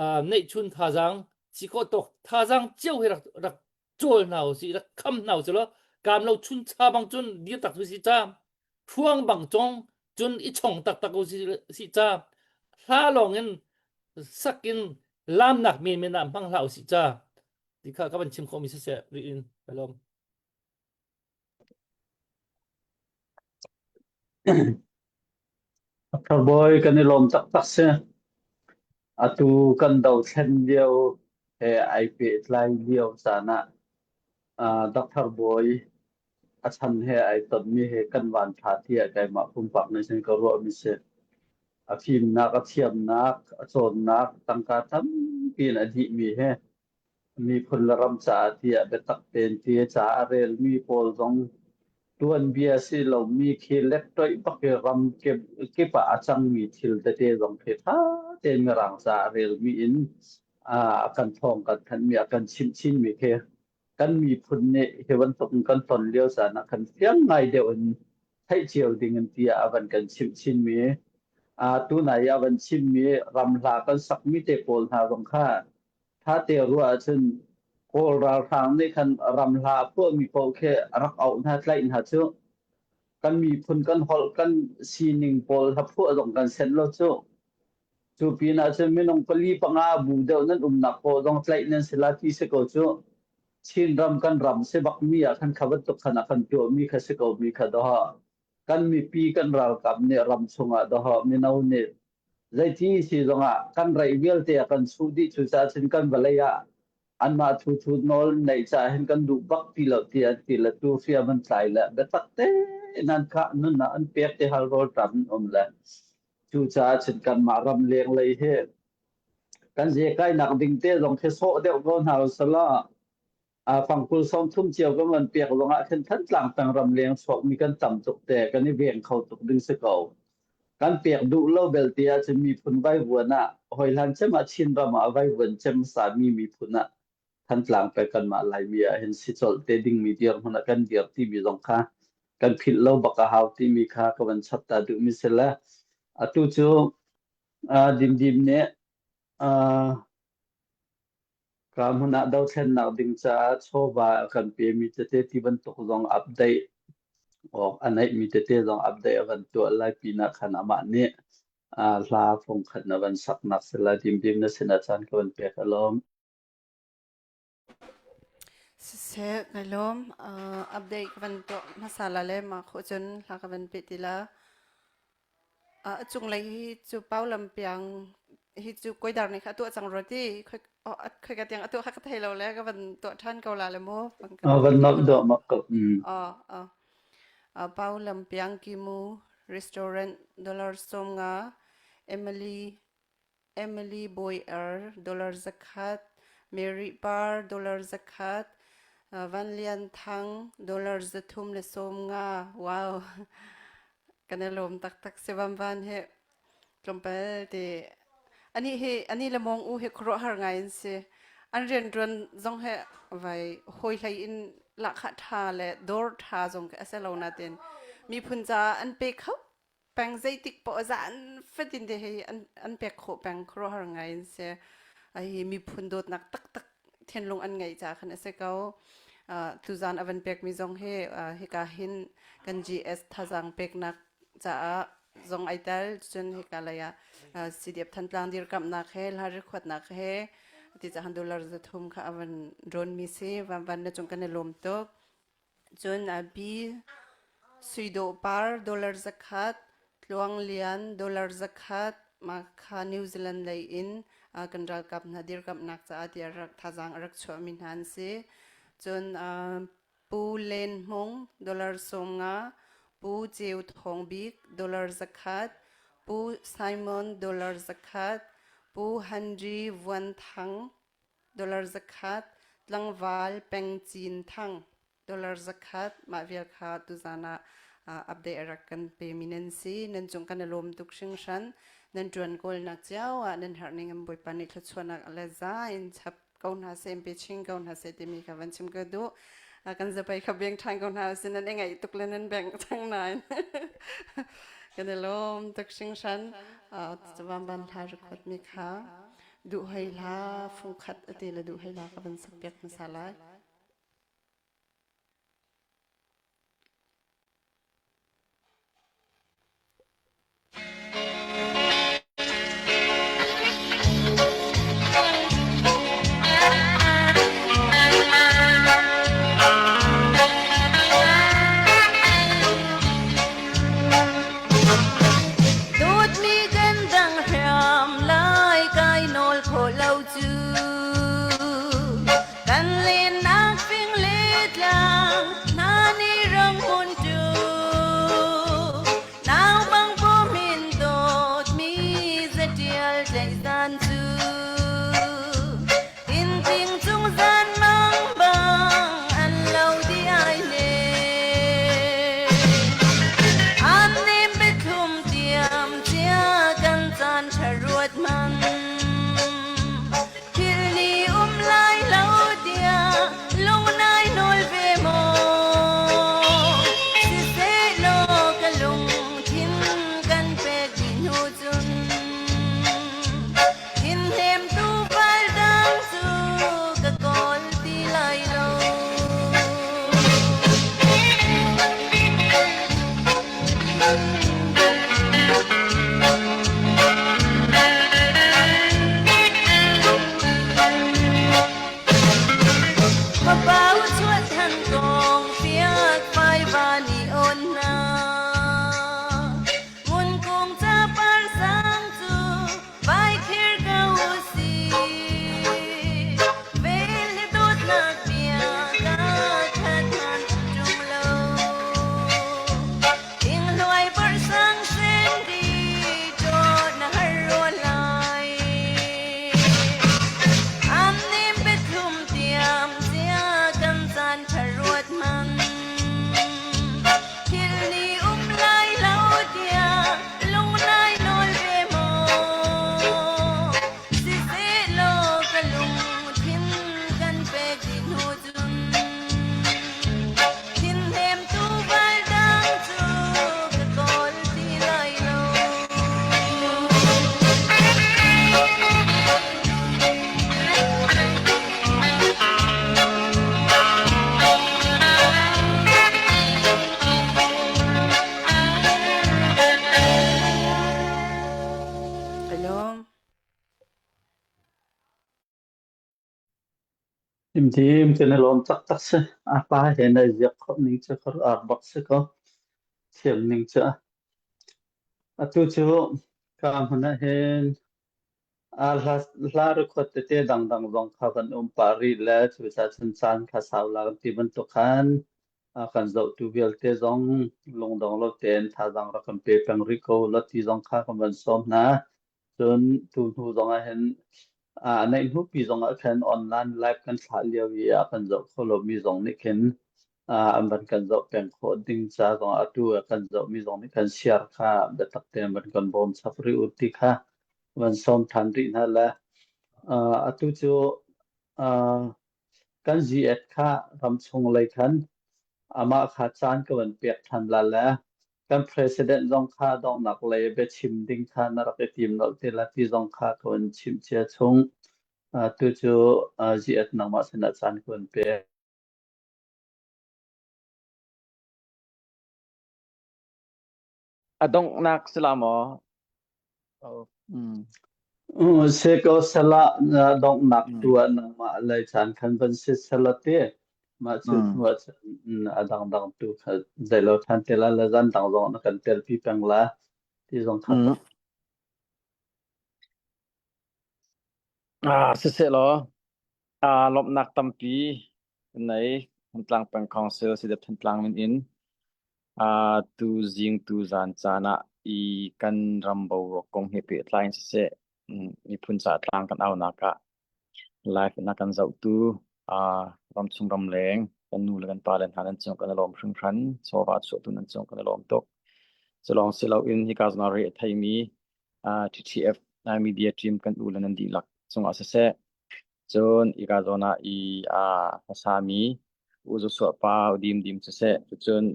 uh, neihchun thazaang si khawh tawk thazaang cio hi rak rak cawl hna usih rak kham hna usih law kaam lo chun cha bang cun dir tak usih ca hruang bang cong cun i chong taktak usih ca hla lawng in sak in lamnak men men ah hmang hlah usih ca ti kha ka van chim khawh mi siseh rih in ka lawm. Dr. Bawi kan i lawm taktak si. Atu kan dothlen lio he ai pehtlai lio caan ah uh, Dr. Bawi a chan he ai tonmi he kan van ṭha tiah keimah pumpak nih cun ka ruahmi si. A fimnak, a thiamnak, a cawnnak, tangka tampi in a dihmi he miphun le ram caah tiah biatak tein ti ca a relmi pawl zong tuanbia si lomi khi lektoih bak i ram kip ah a cangmi thil tete zong khi ṭha tein mirang ca a relmi in a kan thawng kan thanhmi a kan chimh chinmi khi kan miphun nih hi bantuk in kan ton lio caan ah khan fiang ngai deuh in theih cio ding in tiah a van kan chimh chinmi tunai a van chimmi ramhla kan sakmi te pawl hna zong kha Ṭhate ruah ahcun Kawl ralhrang nih khan ramhla a phuahmi paoh khi a rak auh hna, tlaih hna cu. Kan miphun kan holh kan sining pawl hlaphuah zong kan senh lo cu. Cu pin ahcun minung pali panga bu deuh nan umnak paoh zong tlaih nan si la ti si ko cu. Chinram kan ram si bakmi ah khan kha bantuk khan a kan tuahmi kha si ko mi kha dawh. Kan mipi kan ralkap nih ram chungah dawh mino nih Zeiti si zongah kan reih vialte a kan chuh dih cucaah cun kan vawlei ah anmah thuthu nawl neih caah hin kan duh bak ti lo ti an ti le tu hriam an tlai le biatak tein an khah nun ah an pek ti hal rawlṭam an um le cucaah cun kanmah ram leng lei hi kan ze kainak ding te zong khi sawh deuh ko hna usalaw fangkul 30 cio kan van pek zongah khin Thantlang peng ramleng chuakmi kan tam tuk te kan i veng kho tuk ding si ko. Kan pek duh lo belte ahcun miphun vaivuan ah hoi hlan cem ah Chin ram ah vaivuan cem sami miphun ah Thantlang peng kanmah Laimi ah hin si colh te dingmi dirhmun ah kan dir timi zong kha kan philh lo bak a hau timi kha ka van chap ta duhmi si le atu cu uh, Dimdim nih uh, Ka hmun ah dothlennak ding caah chawva a kan pemi tete ti bantuk zong update awk a neihmi tete zong update a van tuah lai pinah khan amah nih hla fungkhat na van saknak si lai dimdim na sin ah caan ka van pek alawm. Siseh, kai lawm. Uh, update ka van tuah hmasa la le mah khawh cun hla ka van pe ti la. A cunglei hi cu Paulam piang hi cu Koidar nih kha a tuah cang rua ti. Khoi khoi ka tiang a tuah kha ka thei lo le ka van tuah ṭhan ko la le mu. Van kan Van tuah nolh ko la. dawh mak ko. Mm. Aw, aw. Paulam piang Kimu restaurant dollar 50 Emily Emily Boyer dollar 100, Mary Par dollar 100, Van Lian Thang dollar 350. Wow. Kan i lawm taktak si Van Van hi tlawmpal te ani hi ani le mong u hi khuaruahhar ngai an si. An rianṭuan zong he vai hawi hlei in lahkhah ṭha le dawr ṭha zong khi a si lo natin miphun caah an pe kho peng zeitik poah zan fatin te hei an an pek khawh peng khuaruahhar ngai in si hi miphun dawtnak taktak thinlung an ngeih ca khan a si ko tuzan a van pekmi zong hi hika hin kan GS thazang peknak caah zong ai tel cun hika lei ah CDF Thantlang dirkamhnak he hla rikhuatnak he ti cahan dollar 300 kha a van rawn mi si van van na cung kan i lawm tuk cun B. Suidawh Par dollar 100, Tluang Lian dollar 100, mah kha New Zealand lei in kan ralkap hna dirkamhnak caah tiah rak thazaang a rak chuahmi hna an si. Cun Pu Len Hmung dollar 50, Pu Ceu Thawng Bik dollar 100, Pu Simon dollar 100, Pu Henry Vuan Thang dollar 100, tlangval Peng Cin Thang dollar 100 mah vial kha tuzan ah update a rak kan pemi nan si. Nan cung kan i lawm tuk hringhran. Nan ṭuan kawlnak cio ah nan herh ning in Bawipa nih thluachuahnak le za in chap ko hna seh, in pe chin ko hna seh timi kha van chim ka duh. Kan zapai kha beng ṭhan ko hna sin nan i ngaih tuk le nan beng cang nain. Kan i lawm tuk hringhran. Van van hla record mi kha duh hei hla fungkhat ati le duh hei hla ka van sak piak hmasa lai. Dawtmi kan dang hram lai kai nawl khawh lo cu Kan lennak fing le tlang hna nih ram hmun cu nau bang pum in dawtmi zatial tlaih zan cu Tinting cung zan mang bang an lo di ai ne An nim biathlum tiam cia kan caan ṭha ruat hmang Thil nih um lai lo tiah lung nai nawl ve maw? Siseh ka lungthin kan pek dih hnu cun thinhnemtu val dang cu ka kawl ti lai lo. Fapau chuah than kong fiak faiva nih on hna. Ngunkung capar sang cu vai khir ko si. Vel hi dawtnak bia ka khat hman ṭung lo. Thingluai par sang sen di ṭawt na har rua lai. Am nim biathlum tiam cia kan caan ṭha ruat hmang. Thil nih um lai lo tiah lung nai nawl ve maw? Siseh ka lungthin kan pek dih hnu cun thinhnemtu val dang cu ka kawl ti lai lo. Hello. Timtim kan i lawm taktak si. A pa he na ziak khawh ning cu ka ar bak si ko. Thiam ning cu. Atu cu ka hmun ah hin a hla hla record tete dangdang zong kha kan um pah rih le cucaah cun caan kha sau la kan ti bantuk khan a kan zohtu vialte zong lungdong lo tein thazaang rak kan pe peng rih ko la ti zong kha kan van sawm hna. Cun tu hnu zong ah hin a neih hnupi zong ah khan online live kan thlah lio i a kan zoh kho lomi zong nih khin an van kan zoh peng khawh ding ca zong ah atu a kan zohmi zong nih khan share kha biatak tein van kan bawm chap rih u ti kha van sawm than rih hna le atu cu Kan zi-et kha ramchung lei khan amah kha caan ka van pek ṭhan la le kan president zong kha donghnak lei biachim ding kha na rak i tim lo te la ti zong kha ka van chimh cia chung. Tu cu zi-et nangmah sinah caan ka van pek. A donghnak si la maw? Oh. Mm. Seko sala donghnak Mm. tu ah nangmah lei caan khan van si sala te. Mah cu hnu ah cun a dangdang tu kha zeilo ṭhan te la le zan dang zong na kan telpi peng la ti zong kha. Mm. Ah, siseh law, ah lawmhnak tampi kan nei. Thantlang Peng Council Sidep Thantlang min in ah tu zing tu zan caan ah i kan ram boruak kong he pehtlai in siseh miphun ca tlang kan aunak ah live in a kan zohtu uh, ramchung ramleng kan nu le kan pa le hna nan cung kan i lawm hringhran chawva chuahtu nan cung kan i lawm tuk culong si loin hika zawn ah re a theimi uh, TTF uh, media team kan u le nan dihlak cungah siseh cun ika zawn ah i uh, hmasami u Joshua pa u Dim Dim siseh cun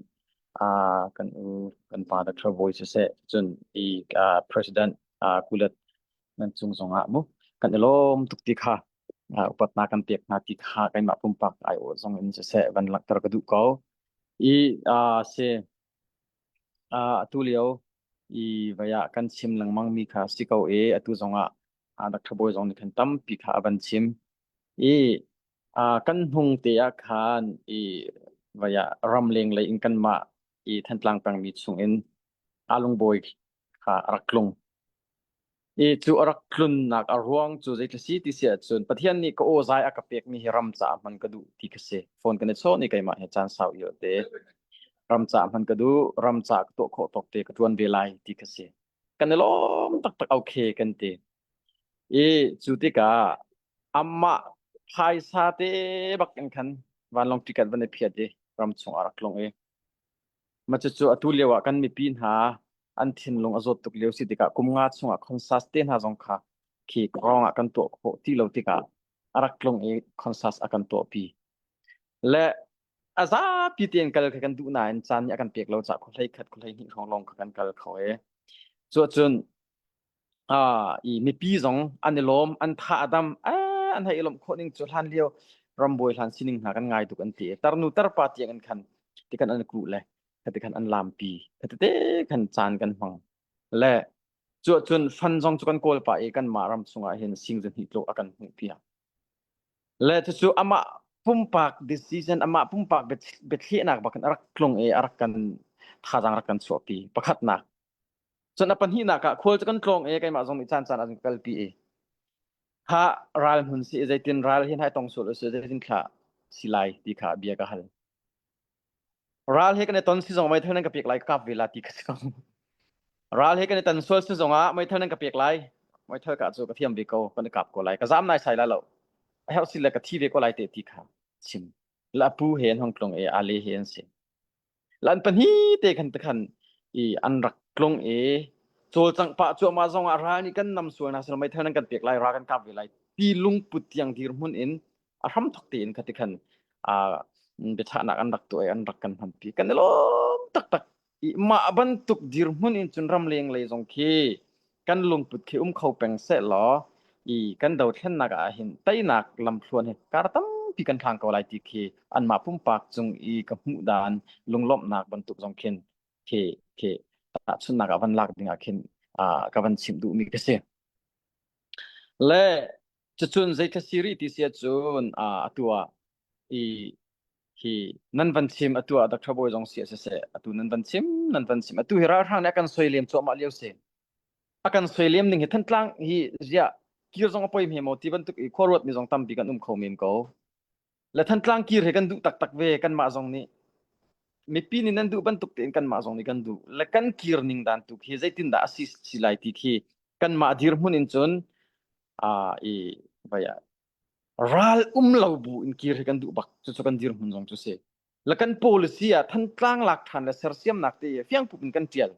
uh, kan u kan pa Dr. Boy siseh cun i uh, president uh, Kulat nan cung zongah mu kan i lawm tuk ti kha uh, upatnak kan pek hna ti kha keimah pumpak aiawh zong in siseh van langhter ka duh ko i uh, si uh, atu lio i vaya kan chim lengmang mi kha si ko e atu zongah uh, Dr. Boy zong nih khan tampi kha a van chim i uh, kan hnung te ah khan i vaya ramleng lei in kanmah i Thantlang pengmi chung in Alung Bawi kha a rak tlung I cu a rak tlunnak a ruang cu zeitluk si ti si ahcun Pathian nih ka aw zai a ka pekmi hi ram caah hman ka duh ti kha si. Phone kan i chawn i keimah he caan sau i te. Ram caah hman ka duh, ram caah ka tuah khawh tawk te ka ṭuan ve lai ti kha si. Kan i lawm taktak okay kan ti. I cu tikah amah phaisa te bak in khan vanlawng ticket van i phiat i ram chung a rak tlung i Mah cucu atu lio ah kan mipi hna an thinlung a zawt tuk lio si tikah kum nga chungah concert te hna zong kha khi rong ah kan tuah khawh ti lo tikah a rak tlung i concert a kan tuahpi. Le a zapi tein kal kha kan duh nain caan nih a kan pek lo caah khuahlei khat khuahlei hnih hrawng lawng kha kan kal kho e. Cuahcun Ah, i mipi zong an i lawm, an tha a dam, ah, an hei i lawmh khawh ning cu hlan lio rambawi hlan sining hna kan ngai tuk an ti. Tarnu tarpa tiang in khan tikhan an kuh le khatikhan an lampi khatete khan caan kan hmang. Le cu cun fan zong cu kan kawl pah i kanmah ram chungah hin sing zu hnih tluk a kan hmuh piak. Le cucu amah pumpak decision, amah pumpak biathlehnak bak in a rak tlung i a rak kan thazaang rak kan chuahpi. Pakhatnak. Cun a pahnihnak ah khual cu kan tlawng i keimah zong nih caan caan ah ka kalpi i kha ral hmun si zeitin ral hin hai tong sual usih zeitin thla si lai ti kha bia ka hal. Ral he kan i ton si zong meithal nan ka pek lai ka kap ve la ti kha si ko. Ral he kan i ton sual si zong ah meithal nan ka pek lai meithal ka cu ka thiam ve ko kan i kap ko lai ka zam nai sai la lo a herh si le ka thi ve ko lai te ti kha chim. La pu he an hong tlung i ale he an si. Lan pahnih te khan te khan i an rak tlung i cawlcangh pah cuahmah zong ah ral nih kan nam sual hna selaw meithal nan kan pek lai ra kan kap ve lai ti lungput tiang dirhmun in a hramthok tein kha ti khan biachahnak an rak tuah i an rak kan hmanpi kan i lawm taktak i mah bantuk dirhmun in cun ramleng lei zong khi kan lungput khi um kho peng seh law i kan dothlennak ah hin teinak lamthluan hi kar tampi kan hlang ko lai ti khi anmah pumpak cung i ka hmuh dan lunglawmhnak bantuk zong khin khi khi tahchunhnak ah van lak ding ah khin ka van chimh duhmi ka si. Le cucun zei si rih ti si ahcun atu ah i hi nan van chim atu ah Dr. Bawi zong si siseh atu nan van chim nan van chim atu hi ralhrang nih a kan soilem cuahmah lio si a kan soilem ning hi Thantlang hi ziah kir zong a poi hme maw ti bantuk i khua ruat mi zong tampi kan um kho men ko le Thantlang kir hi kan duh taktak ve kanmah zong nih mipi nih nan duh bantuk tein kanmah zong nih kan duh le kan kir ning dan tu khi zeitindah a si si lai ti khi kanmah dirhmun in cun a i vai ral um lo bu in kir hi kan duh bak cucu kan dirhmun zong cu si la kan policy ah Thantlang lak ṭhan le sersiamnak te fiang pup in kan ṭial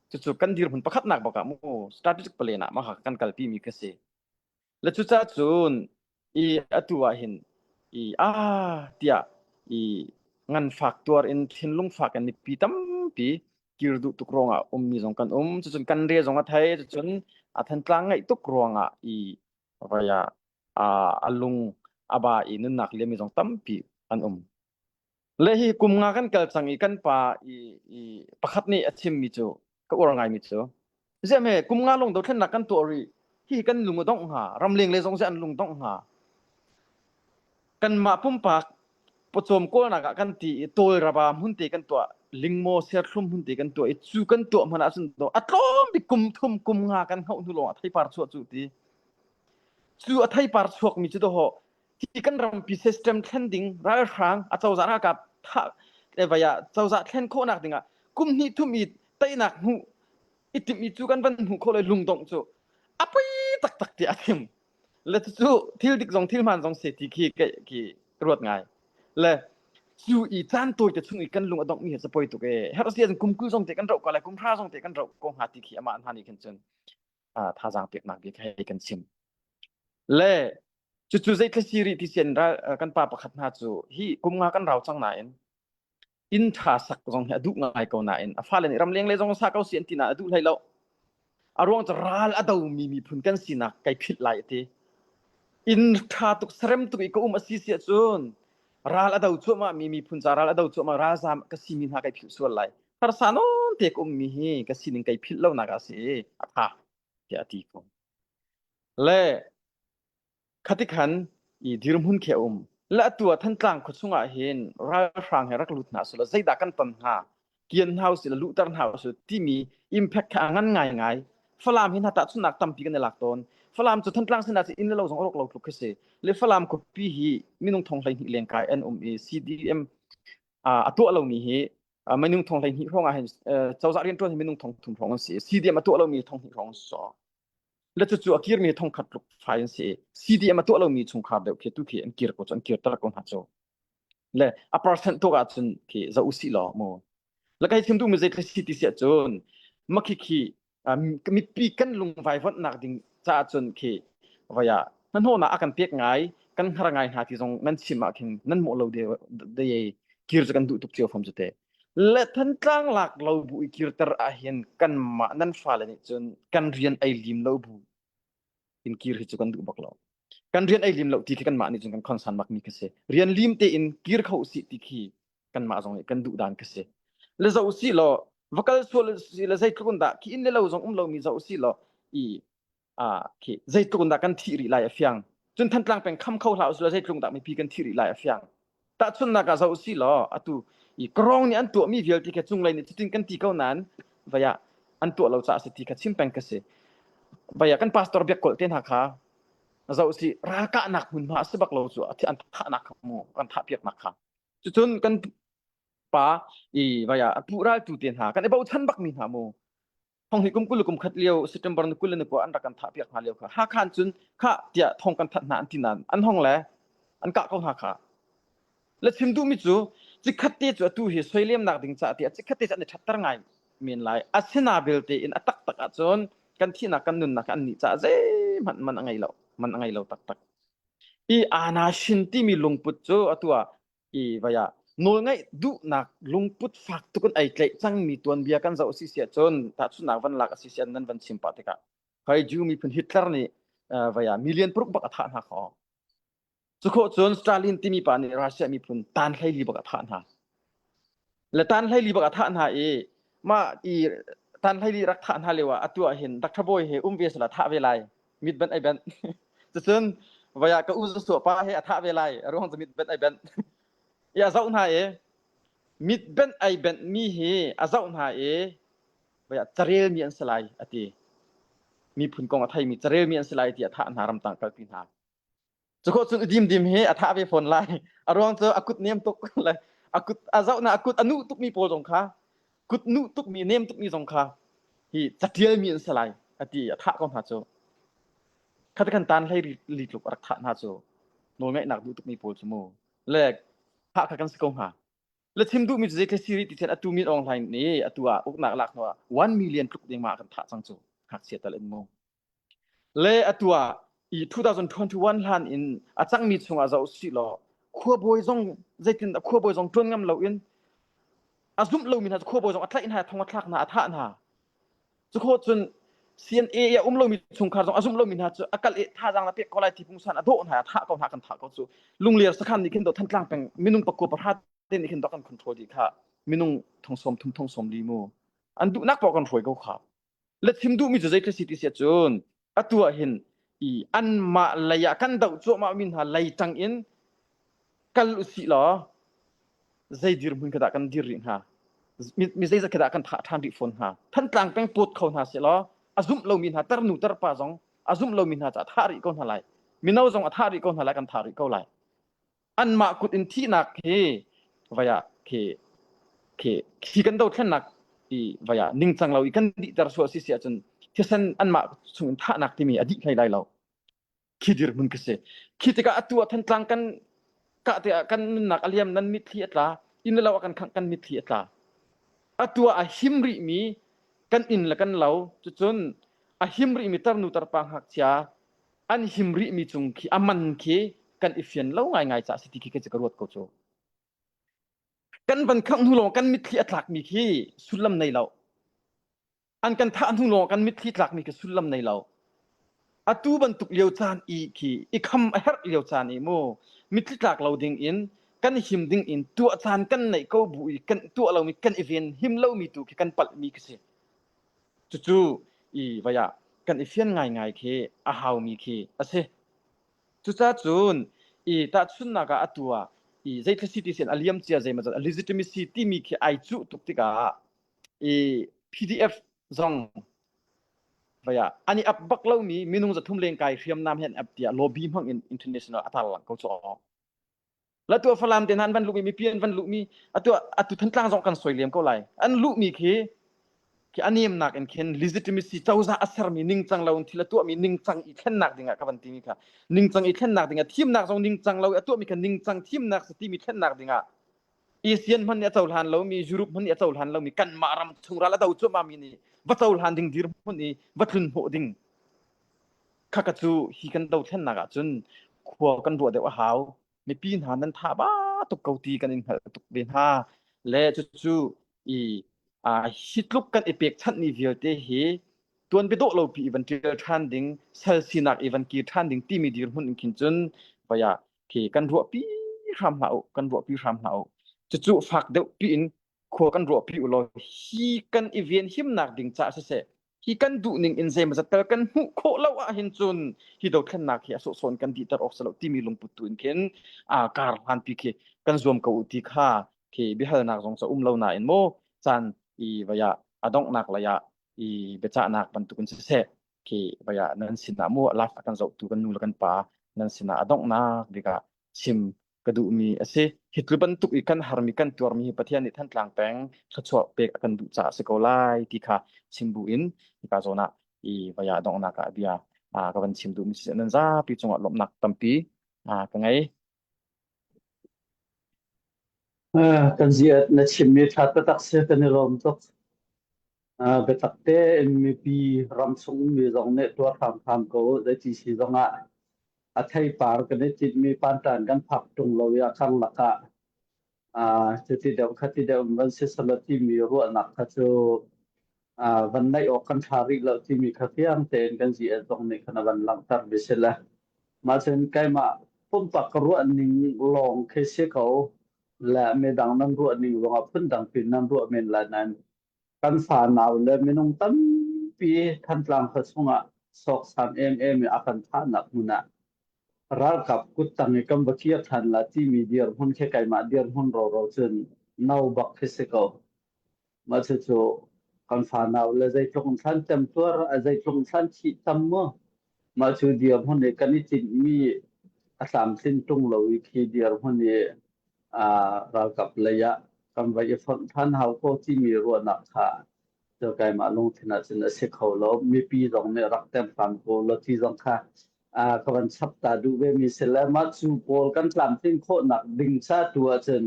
cucu kan dirhmun pakhatnak bak ah mu strategic plan ah mah kan kalpi mi ka si le cucaah cun i atu ah hin i a tiah i nganfak tuar in thinlung fak in mipi tampi kir duh tuk ruangah ummi zong kan um cucun kan re zong a thei cucun a Thantlang ngaih tuk ruangah i vaya a lung a ba i nunnak liami zong tampi an um. Le hi kum nga kan kal cang i kan pa i, i pakhat nih a chimmi cu ka uar ngaimi cu ziah me kum nga lung dothlennak kan tuah rih hi kan lung a dongh hnga ramleng le zong ziah an lung dongh hnga kanmah pumpak Pawcawm kawlnak ah kan ti i tawlraba hmun te kan tuah lingmaw serthlum hmun te kan tuah i cu kan tuah hmanh ahcun a tlawm bik kum thum kum nga kan hngauh hnu lawng ah theipar chuah cu ti. Cu a theipar chuakmi cu dawhawh hi kan rampi system thlen ding ralhrang a cozah ralkap thah le vai ah cozah thlen khawhnak dingah kum hnih thum i teinak hmuh i timh i cu kan van hmuh khawh le lungdongh cu a poi taktak ti a thim le cucu thil dik zong thil hmaan zong se ti khi khi ruat ngai le cu i caan tawi te chung i kan lung a dongh mi hi poi tuk e herh si kum 20 zong te kan roh ko lai kum hra zong te kan roh ko hnga ti khi amah hna nih khin cun thazaang peknak bia khi kan chim le cucu zei thla si rih ti sian ral kan pa pakhat hna cu hi kum nga kan rau cang nain inn ṭha sak zong hi a duh ngai ko nain a fale nih ramleng le zong sa ko si an ti na a duh hlei lo a ruang cu ral a domi miphun kan sinak kai philh lai a ti inn ṭha tuk sarem tuk i ka um a si si ahcun ral a do cuahmah mi miphun ca ral a do cuahmah ralzam ka si mi hna kai philh sual lai harsa nawn te ka ummi hi ka sining kai philh lo nak a si i a ṭha tiah a ti ko le Khati khan i dirhmun khi a um. Le atu ah Thantlang khua chungah hin ralhrang he rak lut hna selaw zeidah kan ton hnga? Kian hna usih law luhter hna usih timi impact kha a ngan ngaingai. Falam hi hna tahchunhnak tampi kan i lak tawn. Falam cu Thantlang sinah cun inn le lo zong a rawk lo tluk khi si. Le Falam khuapi hi minung thong 12 lengkai an um i CDM a tuah lomi hi minung thong 12 hrawng ah hin cozah rianṭuan hi minung thong thum hrawng an si. CDM a tuah lomi thong hnih hrawng an si. Le cucu a kirmi thongkhat tluk fai an si i CDM a tuah lomi chungkhar deuh khi tu khi an kir ko cu an kirter ko hna cu. Le a percent tuk ahcun khi zoh usih law mu. Le kai chim duhmi zei si ti si ahcun makhi khi mipi kan lungvai vonhnak ding caah cun khi vaya hnahnawhnak a kan pek ngai kan hngar ngai hna ti zong nan chim ah khin nan mawh lo de de kir cu kan duh tuk cio fam cu te. Le Thantlang lak lo bu i kirter ahhin kanmah nan fale nih cun kan rian ei lim lo bu in kir hi cu kan duh bak lo. Kan rian ei lim lo ti khi kanmah nih cun kan concern bak mi khi si. Rian lim tein kir kho usih ti khi kanmah zong nih kan duh dan khi si. Le zoh usih law va kal sual si le zeitluk in dah khi inn le lo zong um lomi zoh usih law i ah khi zeitluk in dah kan thih rih lai a fiang. Cun Thantlang peng kham kho hlah usih law zeitluk dah mipi kan thih rih lai a fiang. Tahchunhnak ah zoh usih law atu i kawrong nih an tuahmi vialte kha cunglei nih cutin kan ti ko nain vei ah an tuah lo caah a si ti kha chim peng ka si. Vei ah kan pastor biakkulh te hna kha zoh usih ralkahnak hmunhma a si bak lo cu an thahnak kha mu kan thahpiaknak kha. Cucun kan pa i vei ah a puh raltu te hna kan i bochan bakmi hna mu thong hi kum 20 kum khat lio September ni 20 ni kua an rak kan thah piak hna lio kha Hakha cun kha tiah thong kan that hna an ti nain an hong le an kah ko hna kha le chim duhmi cu cikhat te cu atu hi soilemnak ding caah tiah cikhat te cu an i ṭhatter ngai men lai asina belte in a taktak ahcun kan thihnak kan nunnak an nih caah zeihmanh man a ngei lo man a ngei lo taktak i ana shin timi lungput cu atu ah i vai ah nawlngaih duhnak lungput fak tuk in ai tlaih cangmi tuanbia kan zoh si siah cun tahchunhnak van lak a si siah nan van chim pah tikah hai Jew miphun Hitler nih vai ah million paruk bak a thah hna kho cu khawh cun Stalin timi pa nih Russia miphun tan 14 bak a thah hna le tan 14 bak a thah hna i mah i tan 14 rak thah hna lio ah atu ah hin Dr. Boy he um ve sala thah ve lai mit banh ai banh cucun vaya ka u suah pa he a thah ve lai a ruang cu mit banh ai banh i a zoh hna i mit banh ai banh mi hi a zoh hna i vaya carel mi an si lai a ti miphun kong a thei mi carel mi an si lai ti a thah hna ramtang kalpi hna Cukhawh cun dim dim hi a thah ve fawn lai. A ruang cu a kut nem tuk le a kut a zoh na a kut a nuh tukmi pawl zong kha kut nuh tukmi nem tukmi zong kha hi catial mi an si lai a ti a thah ko hna cu. Khat kan tan hlei li tluk a rak thah hna cu nawlngaihnak duh tukmi pawl cu mu le thah kha kan si ko hnga. Le chim duhmi cu zeitlai siri ti atu Min Aung Hlaing nih atu ah uknak lak hnu ah 1 million tluk ding ma kan thah cang cu ngakchia tal in mu. Le atu ah i 2021 hlan in a cangmi chungah zoh usih law khuabawi zong zeitin khuabawi zong ṭuan ngam loin a zumh lomi hna cu khuabawi zong a tlaih hna thong a thlak hna a thah hna cu khawh cun CNA i a um lomi chungkhar zong a zumh lomi hna cu a kal i thazaang na pek ko lai ti pungsan a dawh hna a thah ko hna kan thah ko cu Lungler sakhan nih khin do Thantlang peng minung pakua pahra te nih khin do kan control dih kha minung thong sawm thum thong sawm li mu an duhnak poah kan hruai ko kha Le chim duhmi cu zei si ti si ahcun atu ah hin i anmah lei ah kan doh cuahmah mi hna lei ṭang in kal usih law. Zei dirhmun kha dah kan dir rih hnga? Mi zeizat kha dah kan thah ṭhan rih fawn hnga? Thantlang peng pawt kho hna seh law a zumh lomi hna tarnu tarpa zong a zumh lomi hna caah thah rih ko hna lai. Mino zong a thah rih ko hna lai kan thah rih ko lai. Anmah kut in thihnak hi vaya khi khi khi kan dothlennak i vaya ningcang lo i kan dihter sual si si ahcun thisen anmah chung in thahnak timi a dih hlei lai lo. Khi dirhmun ka si. Khi tikah atu ah Thantlang kan kah te ah kan nunnak a liam nan mitthli a tla inn le lo a kan khangh kan mitthli a tla. Atu ah a him rihmi kan inn le kan lo cucun a him rihmi tarnu tarpa ngakchia an him rihmi cung khi a man khi kan i fian lo ngaingai caah si ti khi ka ruat ko cu. Kan van khangh hnu lawng kan mitthli a tlakmi khi sullam nei lo. An kan thah hnu lawng kan mitthli tlakmi khi sullam nei lo. Atu bantuk lio caan i khi i kham a herh lio caan i mu mitthli tlak lo ding in kan him ding in tuah caan kan neih ko bu i kan tuah lomi kan i ven him lomi tu khi kan palhmi khi si. Cucu i vai ah kan i fian ngaingai khi a haumi khi a si. Cucacun i tahchunhnak ah atu ah i zeithil si ti sin a liam cia zeimawzat a legitimacy timi khi ai cuh tuk tikah i PDF zong vai ah an i ap bak lomi minung 300 lengkai hriamnam he an ap tiah lobby hmang in international a tarlang ko cu. Latu Falam te hna an van luhmi mipi an van luhmi atu atu Thantlang zong kan soi lem ko lai. An luhmi khi khi a nemnak in khin legitimacy cozah a sermi ningcang lo in thil a tuahmi ningcang i thlennak dingah ka van timi kha ningcang i thlennak dingah thimnak zong ningcang lo i a tuahmi kha ningcang thimnak si timi thlennak dingah ASEAN hmanh nih a cohlan lomi Europe hmanh nih a cohlan lomi kanmah ram chung ral a do cuahmah mi nih va cohlan ding dirhmun i va tlun hnawh ding Khaka cu hi kan dothlennak ahcun khua kan ruah deuh a hau. Mipi hna nan tha ba tuk ko ti kan in hngalh tuk ve hna. Le cucu i hi tluk kan i pekchanh mi vialte hi tuanbia dawh lo pi i van ṭial ṭhan ding, sal sinak i van kir ṭhan ding timi dirhmun in khin cun vaya khi kan ruahpi hram hlah u, kan ruahpi hram hlah u. Cucu fak deuh pi in khua kan ruahpi u law hi kan i ven himnak ding caah siseh hi kan duh ning in zeimawzat tal kan hmuh khawh lo ahhin cun hi dothlennak hi a sawhsawn kan dihter awk si lo timi lungput tu in khin a kar hlanpi khi kan zuam ko u ti kha khi biahalnak zong ca um lo nain maw caan i vaya a donghnak lei ah i biachahnak bantukin siseh khi vaya nan sinah mu live a kan zohtu kan nu le kan pa nan sinah a donghnak bik ah chim ka duhmi a si. Hi tluk bantuk i kan harmi kan tuarmi hi Pathian nih Thantlang peng thluachuah pek a kan duh caah a si ko lai ti kha chim bu in hika zawn ah i vaya donghnak ah bia ka van chim duhmi si nan zapi cungah lawmhnak tampi ka ngei. Kan ziat na chimmi ṭha taktak si kan i lawm tuk. Biatak tein mipi ramchung ummi zong nih tuar hramhram ko u. Zeiti si zongah a theipar kan i tinhmi panṭan kan phak ṭung lo i a karlak ah cuti deuh khati deuh in van si selaw timi ruahnak kha cu van neih awk kan ṭha rih lo timi kha fiang tein kan GS zong nih khan a van langhter mi si le mah cun keimah pumpak ka ruah ning lawng khi si ko le midang nan ruah ning zongah phundang pin nan ruah men lai nain kan fanau le minung tampi Thantlang khua chungah sawksam emem i a kan thahnak hmun ah ralkap kuttang i kan va kir ṭhan la timi dirhmun khi keimah dirhmun roro cun no bak khi si ko. Mah cucu kan fanau le zeitluk in thlan temtuar a zeitluk in thlan thih tam mu. Mah cu dirhmun i kan i tinhmi a tlamtlin ṭung lo i khi dirhmun i ralkap lei ah kan va i fonh ṭhan hau ko timi ruahnak kha cu keimah lungthin ahcun a si kho lo. Mipi zong nih rak tem hram ko law ti zong kha ka van chap ta duh ve mi si le mah cu pawl kan tlamtlin khawhnak ding ca tu ahcun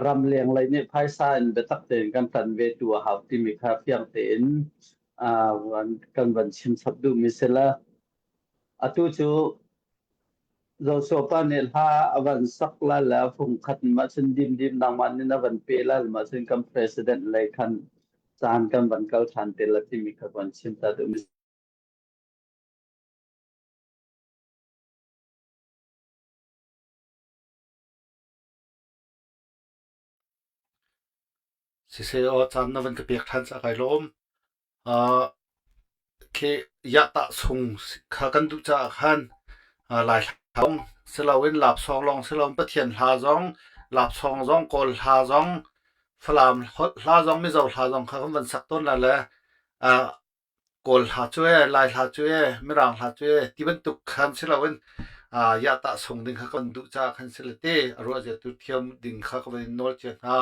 ramleng lei nih phaisa in biatak tein kan ṭan ve tu a hau timi kha fiang tein kan van chim chap duhmi si le atu cu Joshua pa nih hla a van sak lai le a fungkhat mah cun dimdim nangmah nih na van pe lai mah cun kan president lei khan caan kan van kal ṭhan te la timi kha van chim ta duhmi Siseh aw caan na van ka pek ṭhan caah kai lawm. Uh, khi yahtah sung kha kan duh caah khan uh, Lai hla siloin lapsawng lawng siloin Pathian hla zong Lapsawng zong Kawl hla zong Falam hla zong Mizo hla zong kha kan van sak tawn la le Kawl hla cu ee, Lai hla cu ee, Mirang hla cu ee ti bantuk khan si loin yahtah sung ding kha kan duh caah khan si le te a ruah zia tu thiam ding kha ka van in nawl cia hna.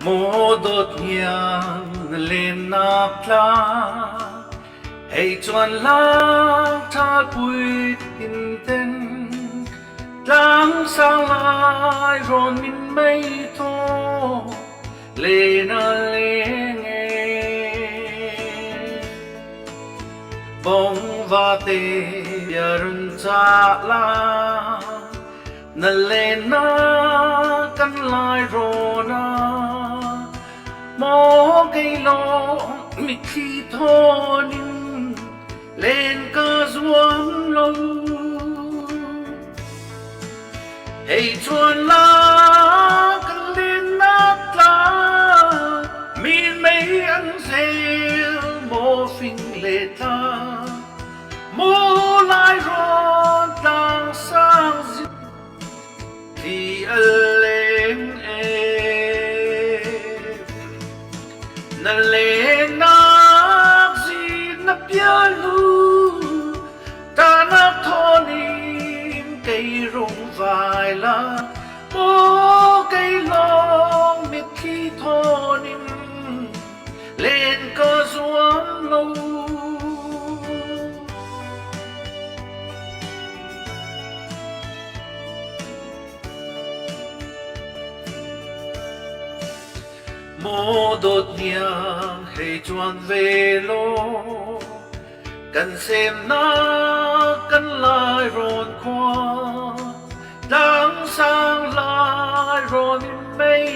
Maw dawt hniang na lennak tlang hei cuan lang ṭhalpui in ten tlang sang lai rawn min mei thaw le na leng e bong vate bia run ca la na le na kan lai rawn ah maw kei lawng mitthli thawn in len ka zuam lo hei chuan la kan lennak tlang min mei an zel maw fing le tlang Maw lai rawn tlang sang ti a leng e na lennak zin na pial lu tanak thawnin kei rung vai la maw kei lawng mitthli thawnin len ka zuam lo. Maw dawt hniang hei cuan ve law kan semnak kan lai rawn khua tlang sang lai rawn in mei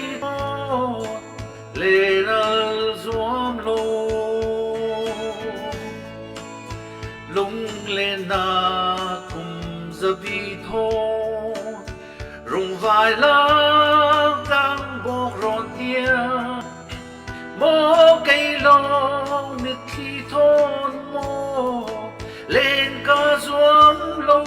Lenal zuam lo lunglennak kum zabi thaw rungvai lak tlang bawk rawn tiang maw kei lawng mitthli thawn maw len ka zuam lo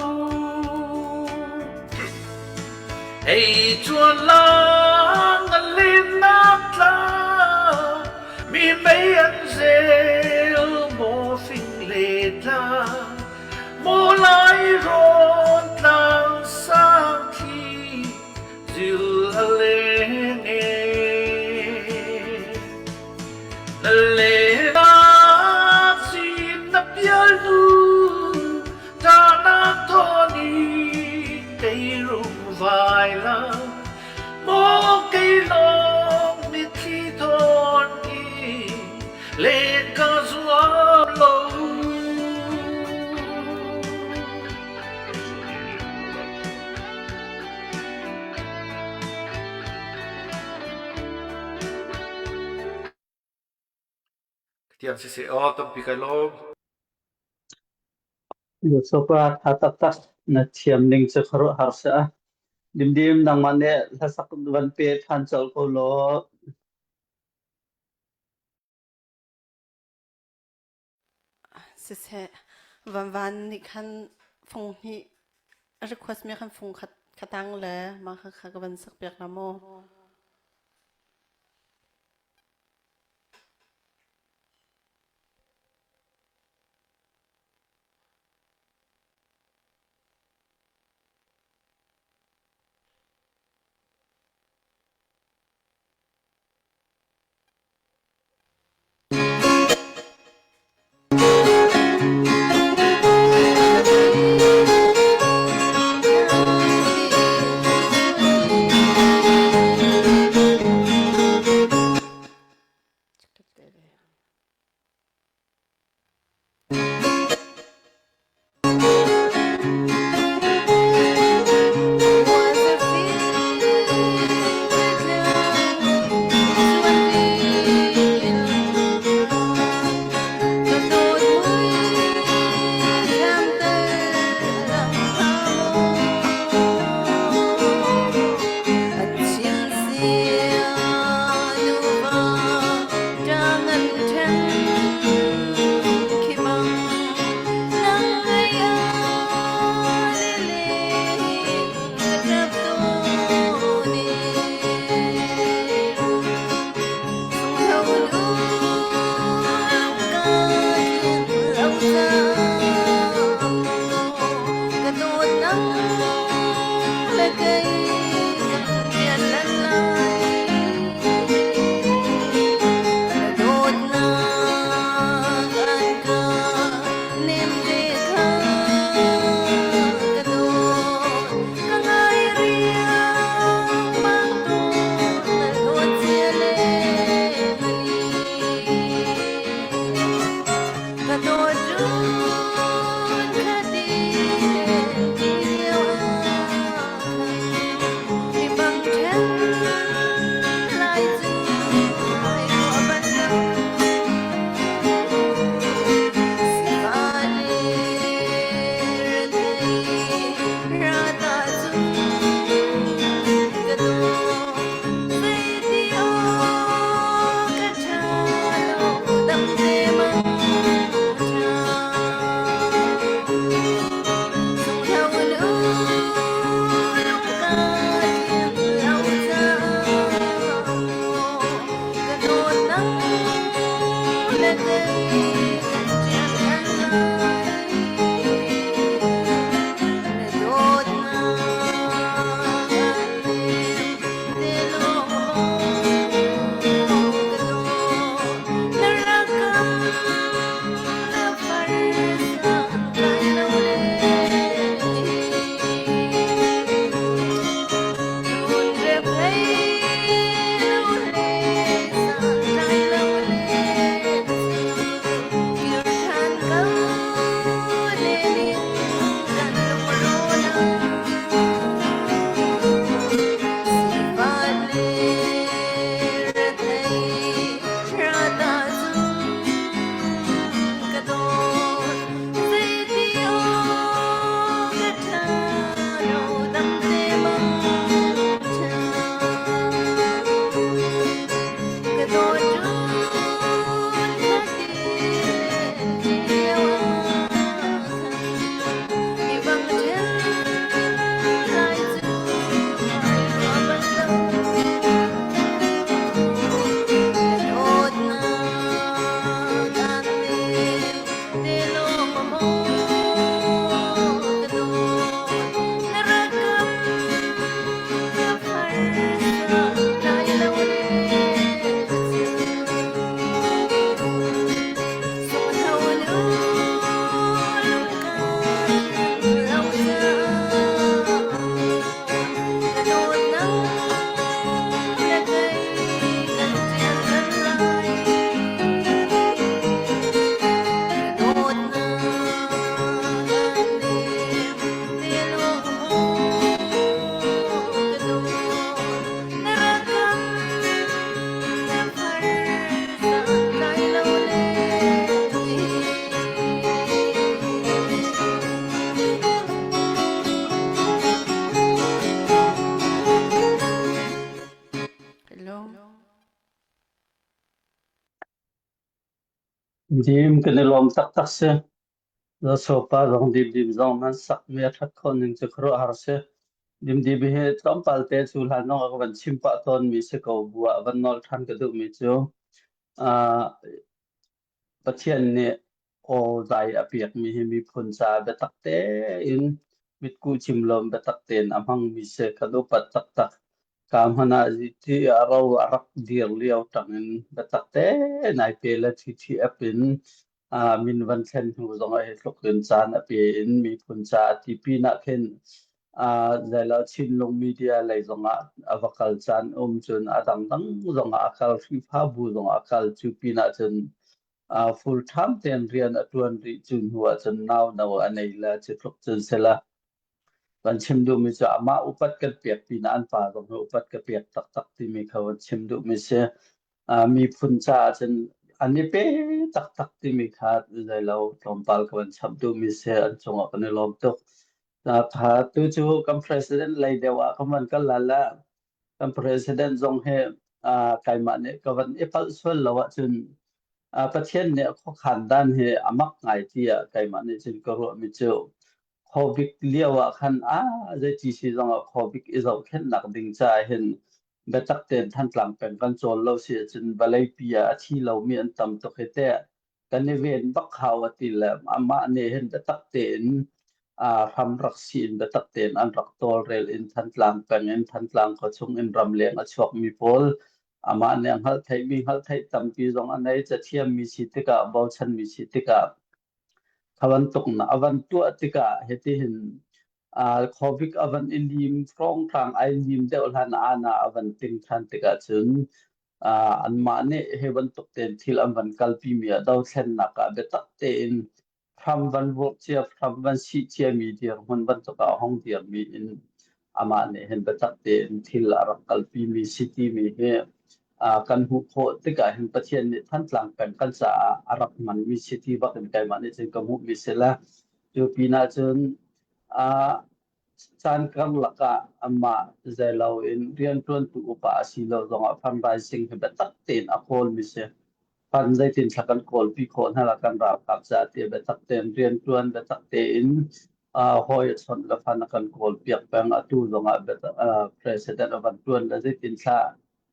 Ei chuan lang an lennak tlang mi mei an zel maw fing le tlang maw lai rawn tlang sang thli zil a leng e na lenak sin na pial nu Ṭahnak thawn i kei rung vai la maw kei lawng mitthli thawn i len ka zuam lo. Tiang siseh aw tampi kai lawm. Yusofa tha taktak na thiam ning cu khuaruahhar si a. Dimdim nangmah nih hlasak van pe ṭhan colh ko law. Siseh, Vanvan nih khan fung hnih a request mi khan fung khat khatang le mah kha kha ka van sak piak la maw? Nang le kei kan rian lan lai. Na dawtnak an ka nem te kha ka dawt. Ka ngai riangmang tawn na dawt cia le na ni. Ka dawt run kha ti ti lio ah khan mi bang ṭhen lai cu ai ruah bal lo. Sifale rethei ra ta cun ka dawt. Zeiti awk ka ṭha lo dam te mang ṭha. Sunghno nu lungka tling lo caah ka dawt nang le kei kan ṭian than lai. Na dawtnak an nem te lawng maw ka dawt. Na rakam na farsa lai lo le Run rep hlei lo le san lai lo le cu kir ṭhan ko le ning kan lungrawh Sifat le rethei rata cun ka dawt. Zeiti awk ka ṭha lo dam te mang ṭha. Ka dawt run kha ti le lio ah khan mi bang ṭhen lai cu ai ruah bal lo. Na dawtnak an nem te lawng maw ka dawt. Na rakam na farsa lai lo le cu. Sunghno nu lungka tling lo caah ka dawt nang le kei kan ṭian kan lai. Na dawtnak an nem te lawng maw ka dawt. Na rakam na farsa lai lo le ti. Hello. Dim kan i lawm taktak si. Zasopa zong dimdim zong nan sakmi a ṭhat khawh ning cu khuaruahhar si. Dimdim hi tlawmpal te cu hlan zong ah ka van chim pah tawnmi si ko bu ah van nawl ṭhan ka duhmi cu uh, Pathian nih aw zai a pekmi hi miphun caah biatak tein mitkuh cim lo in biatak tein a hmangmi si. Kan upat taktak. Ka hmanh ah a ro a rak dir lio ṭangin biatak tein ai pe le TTF in min van thlen hnu zongah hi tluk in caan a pe in miphun caah ti pinah khin zeilo Chinlung media lei zongah a va kal caan um cun a dangdang zongah a kal Khrihfabu zongah a kal cu pinah cun full time tein rian a ṭuan rih cu hnu ah cun nau no a nei le cu tluk cun sila kan chim duhmi cu amah upat kan pek pinah an pa zong hi upat ka pek taktak timi kha van chim duhmi si. Miphun caah cun an i pe taktak timi kha zeilo tlawmpal ka van chap duhmi si an cungah kan i lawm tuk. Kha tu cu kan president lei deuh ah kan van kal la le kan president zong hi keimah nih ka van i palh sual lo ahcun Pathian nih a khuakhan dan hi a mak ngai tiah keimah nih cun ka ruahmi cu COVID lio ah khan a zeiti si zongah COVID i zohkhenhnak ding caah hin biatak tein Thantlang peng kan cawl lo si ahcun vawleipi ah a thi lomi an tam tuk hi teh kan i ven bak hau a ti le amah nih hin biatak tein. hram rak si in biatak tein an rak tawlrel in Thantlang peng in Thantlang khuachung in ramleng a chuakmi pawl amah nih a hngalh theihmi hngalh theih tampi zong a nei cathiammi si tikah bochanmi si tikah kha bantuk na a van tuah tikah hitihin COVID a van i lim hrawnghrang ai lim deuh hlan ana a van ting than tikah cun anmah nih hi bantuk tein thil an van kalpi mi ah dothlennak ah biatak tein hram van vurh cia hram van sih ciami dirhmun bantuk ah hong dirmi in amah nih hin biatak tein thil a rak kalpi mi si timi hi kan hmuh khawh tikah hin Pathian nih Thantlang peng kan caah a rak hmanmi si ti bak in keimah nih cun ka hmuhmi si le cu pinah cun caan karlak ah amah zeilo in rianṭuantu upa a si lo zongah fundraising hi biatak tein a kawlmi si. Fund zeitin thla kan kawlpi khawh hna la kan ralkap ca tiah biatak tein rianṭuan biatak tein hawi a chawnh le fund a kan kawlpiak peng. Atu zongah president a van ṭuan le zeitin thla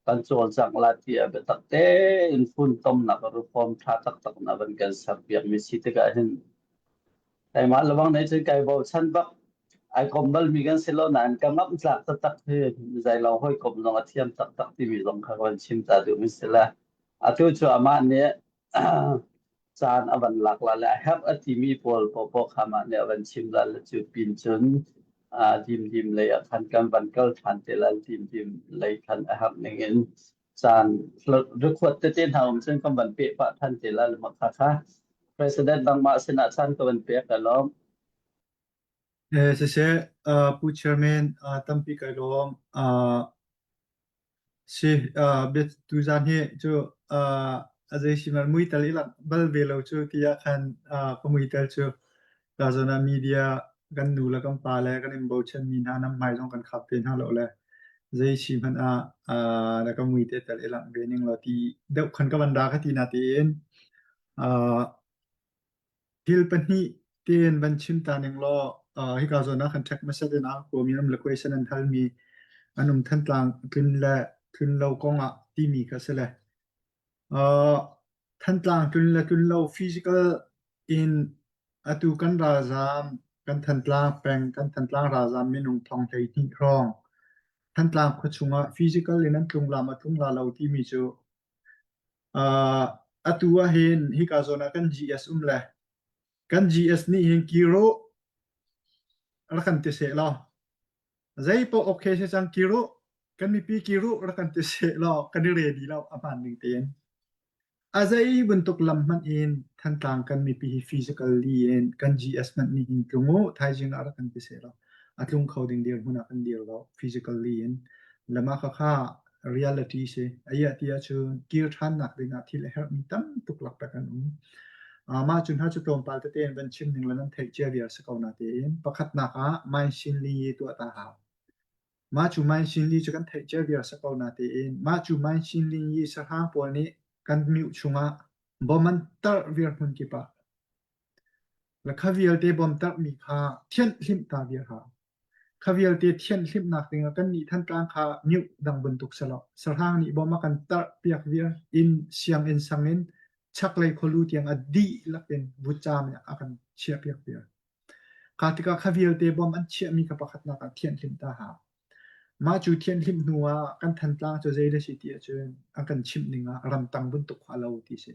kan cawlcangh la tiah biatak tein funtomnak reform ṭha taktak na van kan serpiakmi si tikah hin Keimah lebang nih cun kai bochan bak. Ai kom balmi kan si lo nain ka ngamh tlak taktak hi zeilo hawikom zong a thiam taktak timi zong kha ka van chim ta duhmi si le atu cu amah nih caan a van lak la le a herh a timi pawl paohpaoh kha amah nih a van chim la le cu pin cun dimdim lei ah khan kan van kal ṭhan te la dimdim lei khan a herh ning in caan rikhuat tete hna um cun kan van peh pah than te la lema kha kha president nangmah sinah caan ka van pek ka lawm. Eh, siseh, uh, Pu Chairman, uh, tampi kai lawm. Uh, si, uh, bia tuzan hi cu uh, a zei si man mui tal i lang bal ve lo cu tiah khan uh, ka mui tal cu Ka zawn ah media kan nu le kan pa le kan in bochanmi hna nan hmai zong kan khap ve hna lo le zei si hmanh ah uh, na ka mui te tal i langh ve ning law ti deuh khan ka van ra ka ti na tiin uh, thil pahnih tein van chim ta ning law uh, hika zawn ah kan check hmasa te na kuami um le question an halmi an um Thantlang tlun le tlun lo kong ah timi kha si le uh, Thantlang tlun le tlun lo physical in atu kan ralzaam kan Thantlang peng kan Thantlang ralzaam minung thong 12 hrawng Thantlang khuachung ah physical in an tlung la maw tlung la lo timi cu uh, atu ah hin hika zawn ah kan GS um le kan GS nih hin kiro rak kan ti seh law zei paoh okay si cang kiro kan mipi kiro rak kan ti seh law kan i ready lo a hmaan ning tein A zei bantuk lam hmanh in Thantlang kan mipi hi physically in kan GS hmanh nih hin tlung u thaizing ah rak kan ti sehlaw a tlung kho ding dirhmun ah kan dir lo physically in. Le mah khakha reality si. Ayiah ti ahcun kir ṭhannak ding ah thil a herhmi tam tuk laktak an um. Uh, mah cu hna cu tlawmpal tete in van chim ning le nan theih cia viar si ko na tein pakhatnak ah Mind Li tuah ta hau. Mah cu Main Sin Li cu kan theih cia viar si ko natein mah cu Main Sin Li i sahrang pawl nih kan mioh chungah bom an tarh viar hmun kip ah. Le kha vialte bom tarhmi kha thianh hlimh ta viar hau. Kha vialte thianh hlimhnak dingah kannih Thantlang kha mioh dang bantuk si lo. Sahrang nih bom a kan tarh piak viar inn sianginn sang in chaklei khualu tiang a dihlak in vutcaam in a kan chiah piak viar. Kha tikah kha vialte bom an chiahmi kha pakhatnak ah thianhhlimh ta hau. Mah cu thianhhlimh hnu ah kan Thantlang cu zei a si ti ahcun an kan chimh ning ah ramtang bantuk kha a lo ti si.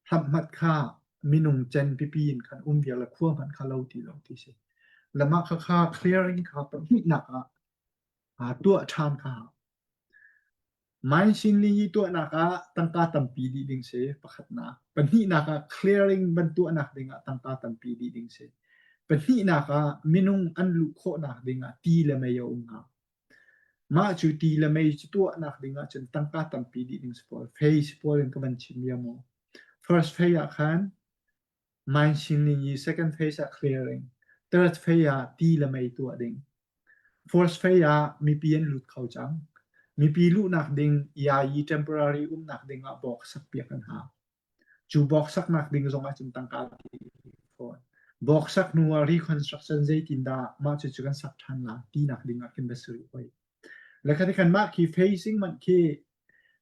Hramhmat kha minung cen pipi in khan um viar le khua hmanh kha lo ti lo ti si. Le mah khakha clearing kha pahnihnak ah tuah ṭhan kha hau. Maisin i tuahnak ah tangka tampi dih ding si pakhatnak. Pahnihnak ah clearing van tuahnak ding ah tangka tampi dih ding si. Pahnihnak ah minung an luh khawhnak ding ah ti le mei a um hnga. Mah cu ti le mei cu tuahnak ding ah cun tangka tampi dih ding si pawl. Phase pawl in ka van chim bia maw. First phase ah khan Maisin i second phase ah clearing, third phase ah ti le mei tuah ding. Fourth phase ah mipi an lut kho cang. Mipi luhnak ding yayi temporary umnak ding ah bawk sakpiak an hau. Cu bawk saknak ding zong ah cun tangka fawn. Bawk sak hnu ah reconstruction zeitindah mah cucu kan sak ṭhan la tinak ding ah khin va si rih hoi. Le kha khan mah khi facing man khi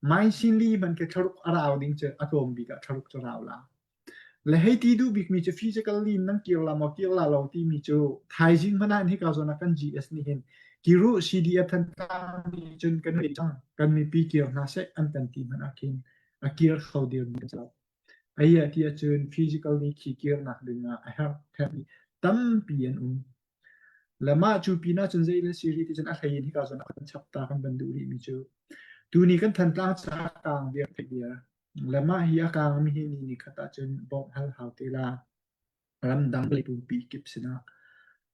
Maisin li man khi thlaruk a rau ding cu a tlawm bik ah thlaruk cu rau la. Le hei ti duh bikmi cu physically nan kir la maw kir la lo timi cu thaizing hmanh ah hika zawn ah kan GS nih hin kiru CDF Thantlang nih cun kan ei cang kan mipi kir hna seh an kan ti hmanh ah khin a kir kho dirmi kan si lo. Ai ah ti ahcun physically khi kirnak ding ah a herh herhmi tampi an um. Le mah cu pin ahcun zei le si rih ti cun a hlei in hika zawn ah kan chap ta kan van duh rihmi cu tuni kan Thantlang ca kaang viar theih bia Le mah hi a kaangmi hi ni nikhat ahcun bawmh hal hau te la. Ramdang lei pumpi kip sinah.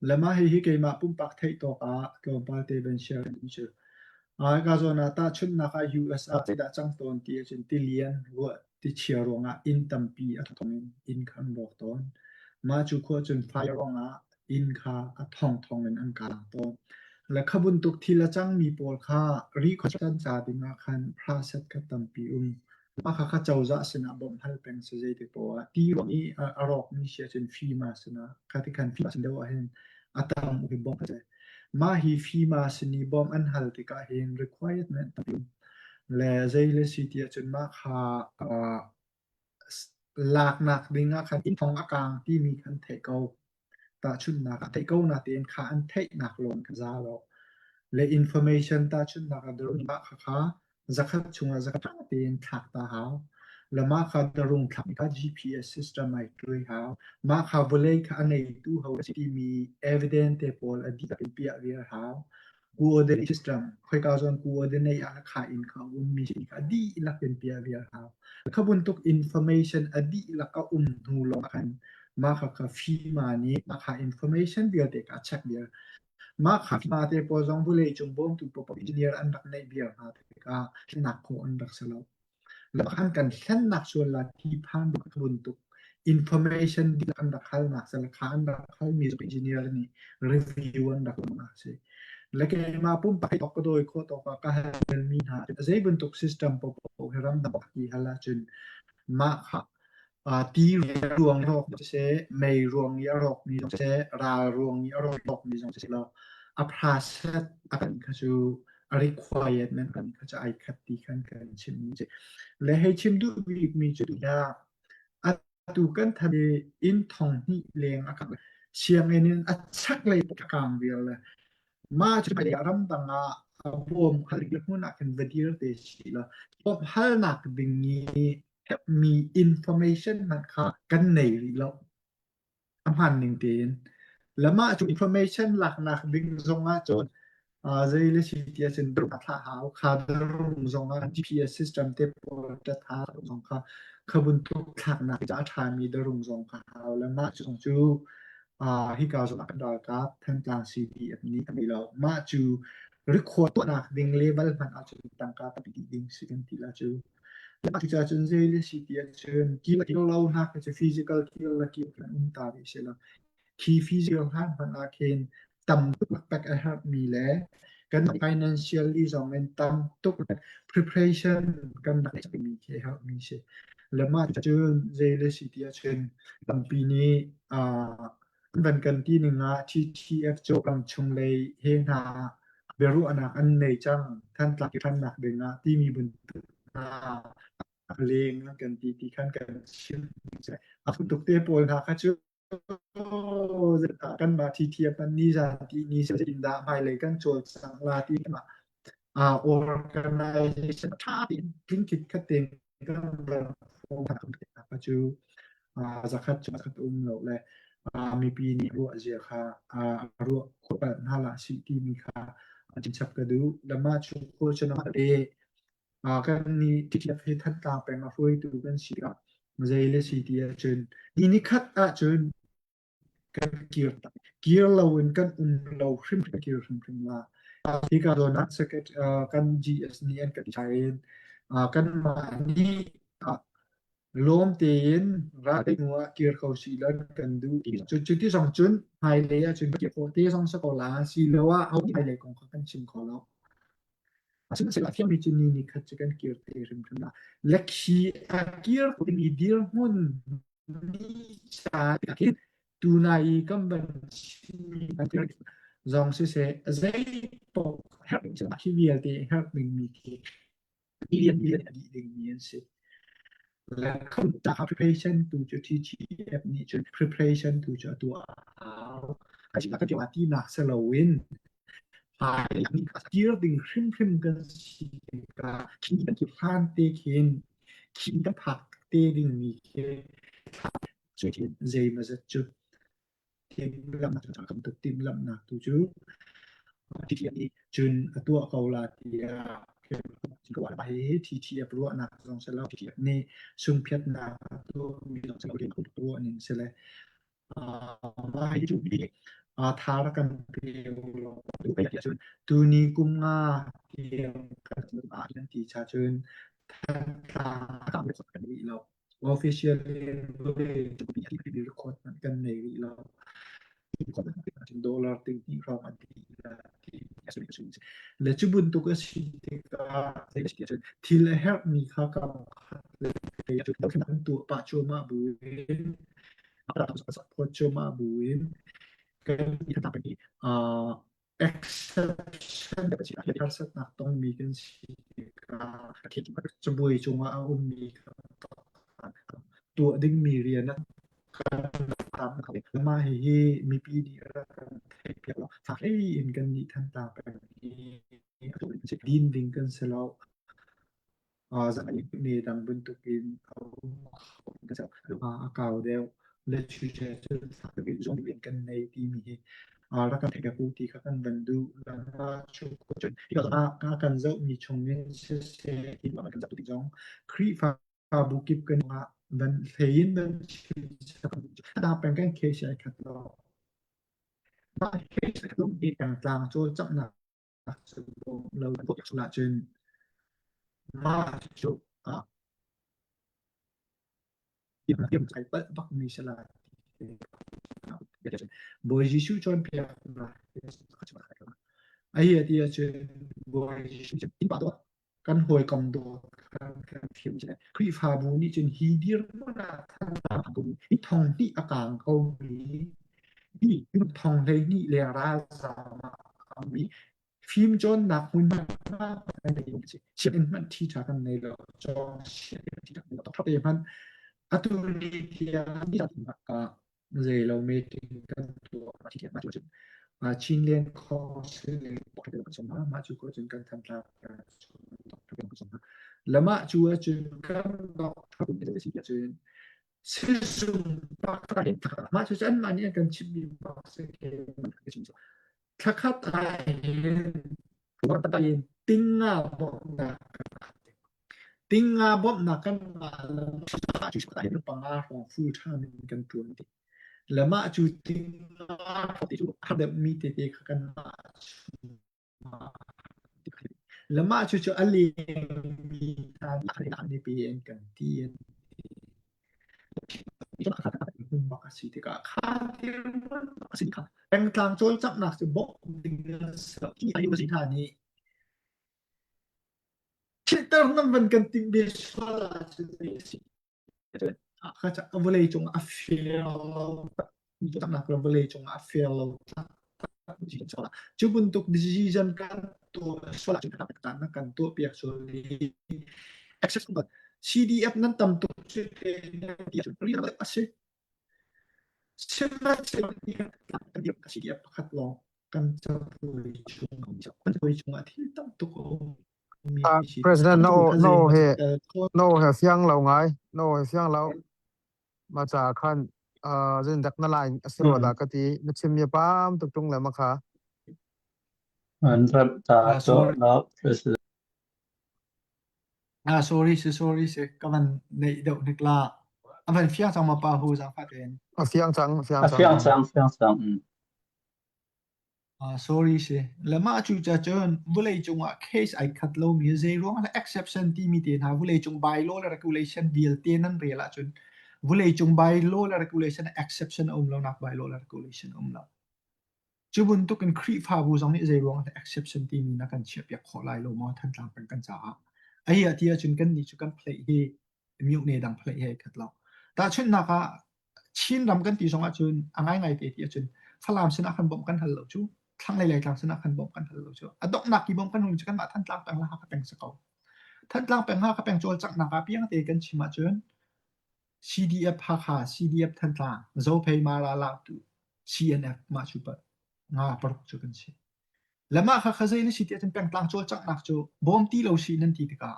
Le mah hihi keimah pumpak theih tawk ah tlawmpal te van share kan duh cu. Ka zawn ah tahchunhnak ah US ah zeidah cang tawn ti ahcun tilian ruah tichia ruangah inn tampi a thong in inn kha an rawk tawn. Mah cu khua cun fire ruangah inn kha a thongthong in an kaang tawn. Le kha bantuk thil a cangmi pawl kha reconstruction ca ding ah khan process kha tampi um. Mah kha kha cozah sinah bawmh hal peng si zei ti poah ah ti ruang i a rawkmi si ahcun FEMA sinah kha ti khan FEMA sin deuh ah hin a tam u hi bawmh a si. Mah hi FEMA sin i bawmh an hal tikah hin requirement tampi um. Le zei le si ti ahcun mah kha uh, Laknak ding ah khan inn thong a kaang timi kha an theih ko. Tahchunhnak ah theih ko natein kha an theihnak lawng kha za lo. Le information tahchunhnak ah darung mah khakha zakhat chungah zakhat ṭha tein thlak ta hau. Le mah kha darung thlakmi kha GPS system ai ṭuai hau. Mah kha vawlei kha a ngeitu ho a si timi evidence te pawl a dihlak in piah viar hau. Coordinate system khoika zawn coordinate ah kha in kha a ummi si kha dihlak in piah viar hau. Kha bantuk information a dihlak a um hnu lawng ah khan mah kha kha FEMA nih mah kha information vialte kha a check viar. Mah kha FEMA te pawl zong vawlei cung bawmtu paohpaoh engineer an rak neih viar hna tikah thlennak khawh an rak si lo. An kan hlennak sual la ti phan bantuk information dihlak an rak halnak sal kha an rak halmi zong engineer nih review an rak tuahnak a si. Le keimah pumpak hi ka dawi khawh tawk ah ka halmi hna zei bantuk system paohpaoh hi ramdang ti hal ahcun mah kha Ti ruang i rawk siseh, mei ruang i a rawkmi zong siseh, ral ruang i a rawkmi zong siseh law a process a kan kha cu a requirement kan kha cu ai khat ti khan kan chimmi a si. Le hei chim duh bikmi cu atu kan than i inn thong hnih leng a kang. Sianginn in a chaklei a kang vial le Mah cu ramdang ah a bawm hal hmun ah khin va dir te si law bawmh halnak ding i herhmi information hmanh kha kan nei rih lo. A hmaan ning tein. Le mah cu information laknak ding zong ah cun uh, zei le si ti ahcun a thlah hau. Kha rum zong ah GPS system te pawl tat ha zong kha kha bantuk thlaknak ca a ṭhami darung zong kha hau. Le mah cu zong cu uh, hika zong ah kan ralkap Thantlang CDF nih an lo. Mah cu record tuahnak ding level hmanh ahcun tangka tampi dih ding si kan ti la cu. Cucaah cun zei le si ti ahcun kil lo hna khi cu physical kil le kil kan um ta rih si lo. Khi physical hlan hmanh ah khin tam tuk pek a herhmi le kan financially zong in tam tuk preparation kan rak mi khi a herhmi si. Le mah cun zei le si ti ahcun tampi nih uh, van kan ti ning ah TTF cu ram chung lei he hna biaruahnak an nei cang Thantlang ṭhannak ding ah timi bantuk hna leng an kan ti ti khan kan chim a tuk te pawl hna kha cu kanmah TTF an ni zan ti ni in dah hmailei kan cawlcangh la ti mah organization ṭha tein tling khat tein kan ram cu zakhat cu zakhat um lo le mipi nih ruah zia kha ruah khawh hna la si timi kha chimchap ka duh. Lama cu culture le kan nih TTF hi Thantlang peng a hruaitu kan si tikah zei le si ti ahcun ni nikhat ahcun kan kir tak. Kir loin kan um lo hrimhrim kir hrimhrim la. Hika zawn ah kan GS nih an kan chai in kanmah nih lawm tein ral hnu ah kir ko sih law kan duh ti. Cu cuti zong cun hmailei ahcun kir khawh te zong si ko la siloah ho hmailei kong kha kan chim kho lo. Sihmanhsehlaw a fiangmi cu ni nikhat cu kan kir te hrimhrim la. Le khi a kir ding i dirhmun ni ca hin tunai i kan van chimmi zong siseh zei paoh herh hi vialte herh dingmi khi lian lian a dih dingmi an si. Le preparation tu cu TTF nih cun preparation tu cu a tuah a hau. A tinak si loin kir ding hrimhrim kan si tikah khi kan hlan te khin khi kan phak te dingmi khi zeimawzat cu timhlamhnak kan tuk timhlamhnak tu cu nih cun a tuah ko la tiah hi TTF ruahnak zong si lo TTF nih sungphiatnak a tuahmi zong si lo ruah ning si le mah hi cu tha rak kan pe cun tuni kum nga tiang kan kan ti cha cun Thantlang kan rih lo. Official record kan nei rih lo. Dollar ting hnih hrawng an ti le cu bantuk a si tikah thil a herhmi kha kam khat le kan tuah pah cuahmah buin phawt cuahmah buin kan exception harsatnak tongmi kan si tikah cabuai cungah a ummi tuah dingmi rian a mah hihi mipi nih rak kan theihpiak lo fak in kan nih Thantlang peng hi din ding kan si lo. Ne dang bantukin a kau deuh. Le cu kan nei timi hi rak kan theih ti kha kan van duh. Ka kan zohmi chungin siseh kan zoh tik zong Khrihfabu kip kan ah van hlei in van chim peng kan case ai khat lo. Mah case pengtlang cawlcanghnak lo ahcun mah cu ai palh bakmi si lai. Bawi Jesuh cawnpiaknak a ti ahcun Bawi Jesuh cu kan hawikom dawt kan kan thiam Khrihfabu nih cun hi dirhmun ah hi thong hnih a kang komi hi thong 12 leng ralzaam ah mi fim cawnnak hmun sianginn hmanh thi ṭha kan nei lo cawng sianginn thi ṭha kan nei lo hmanh atu ni tiang zei lo meeting kan tuah Chinland Council mah cu ko cun kan Thantlang lamah cu ahcun kan cun sizung mah cu anmah nih an kan chimhmi bak si thlakhat ah hin tinga bawmhnak tinga bawmhnak kan ngah panga hrawng full time in kan ṭuan ti le mah cu tinga ti cu har deuhmi tete kha kan le mah cu cu a lengmi hna nih pe an kan ti an bak a si tikah kha thil a si kha pengtlang cawlcanghnak cu bawmh ding a si hna nih thilter nan van kan timh ve sual ahcun si vawlei cung a fair lo vawlei cung a fair lo cu bantuk decision kan tuah sual ahcun kan kan tuah piak sual i access CDF nan tam tuk cu a si CDF pakhat lawng kan cabuai chung kan cabuai chungah thil tam tuk a um President no no he no he fiang lo ngai no he fiang lo Ma ca khan zin dak na line a si rua dah ka ti. Na chim mi pam tuk tung le ma kha. An rat ta Ah, to sorry. no president. Ah, sorry si sorry si ka van neih deuh hnik la. A van fiang cang ma pa hu zaangfah tein. A fiang cang, fiang A cang. fiang cang fiang cang. Mm. Ah, sorry si. Le mah cu ca cun vawlei cungah case ai khat lomi zeiruang ah exception timi te hna vawlei cung bylaw le regulation vialte nan rel ahcun vawlei cung bylaw le regulation exception a um lonak bylaw le regulation a um lo. Cu bantuk in Khrihfabu zong nih zeiruang ah exception timi na kan chiahpiak khawh lai lo maw Thantlang peng kan caah. Ai ah ti ahcun kan nih cu kan plate hi myone dang plate he khat lo. Tahchunhnak ah Chinram kan ti zong ahcun a ngaingai te ti ahcun Falam sinah khan bawmh kan hal lo cu. Thlanglei Laitlang sinah khan bawmh kan hal lo cu. A donghnak i bawmh kan hal cu kanmah Thantlang peng le Hakha peng si ko. Thantlang peng Hakha peng cawlcanghnak ah piangte kan chim ahcun. CDF Hakha, CDF Thantlang, Zophei Mara Lautu, CNF mah cu pa nga paruk cu kan si. Le mah kha kha zei na si ti ahcun pengtlang cawlcanghnak cu bawm ti lo si nan ti tikah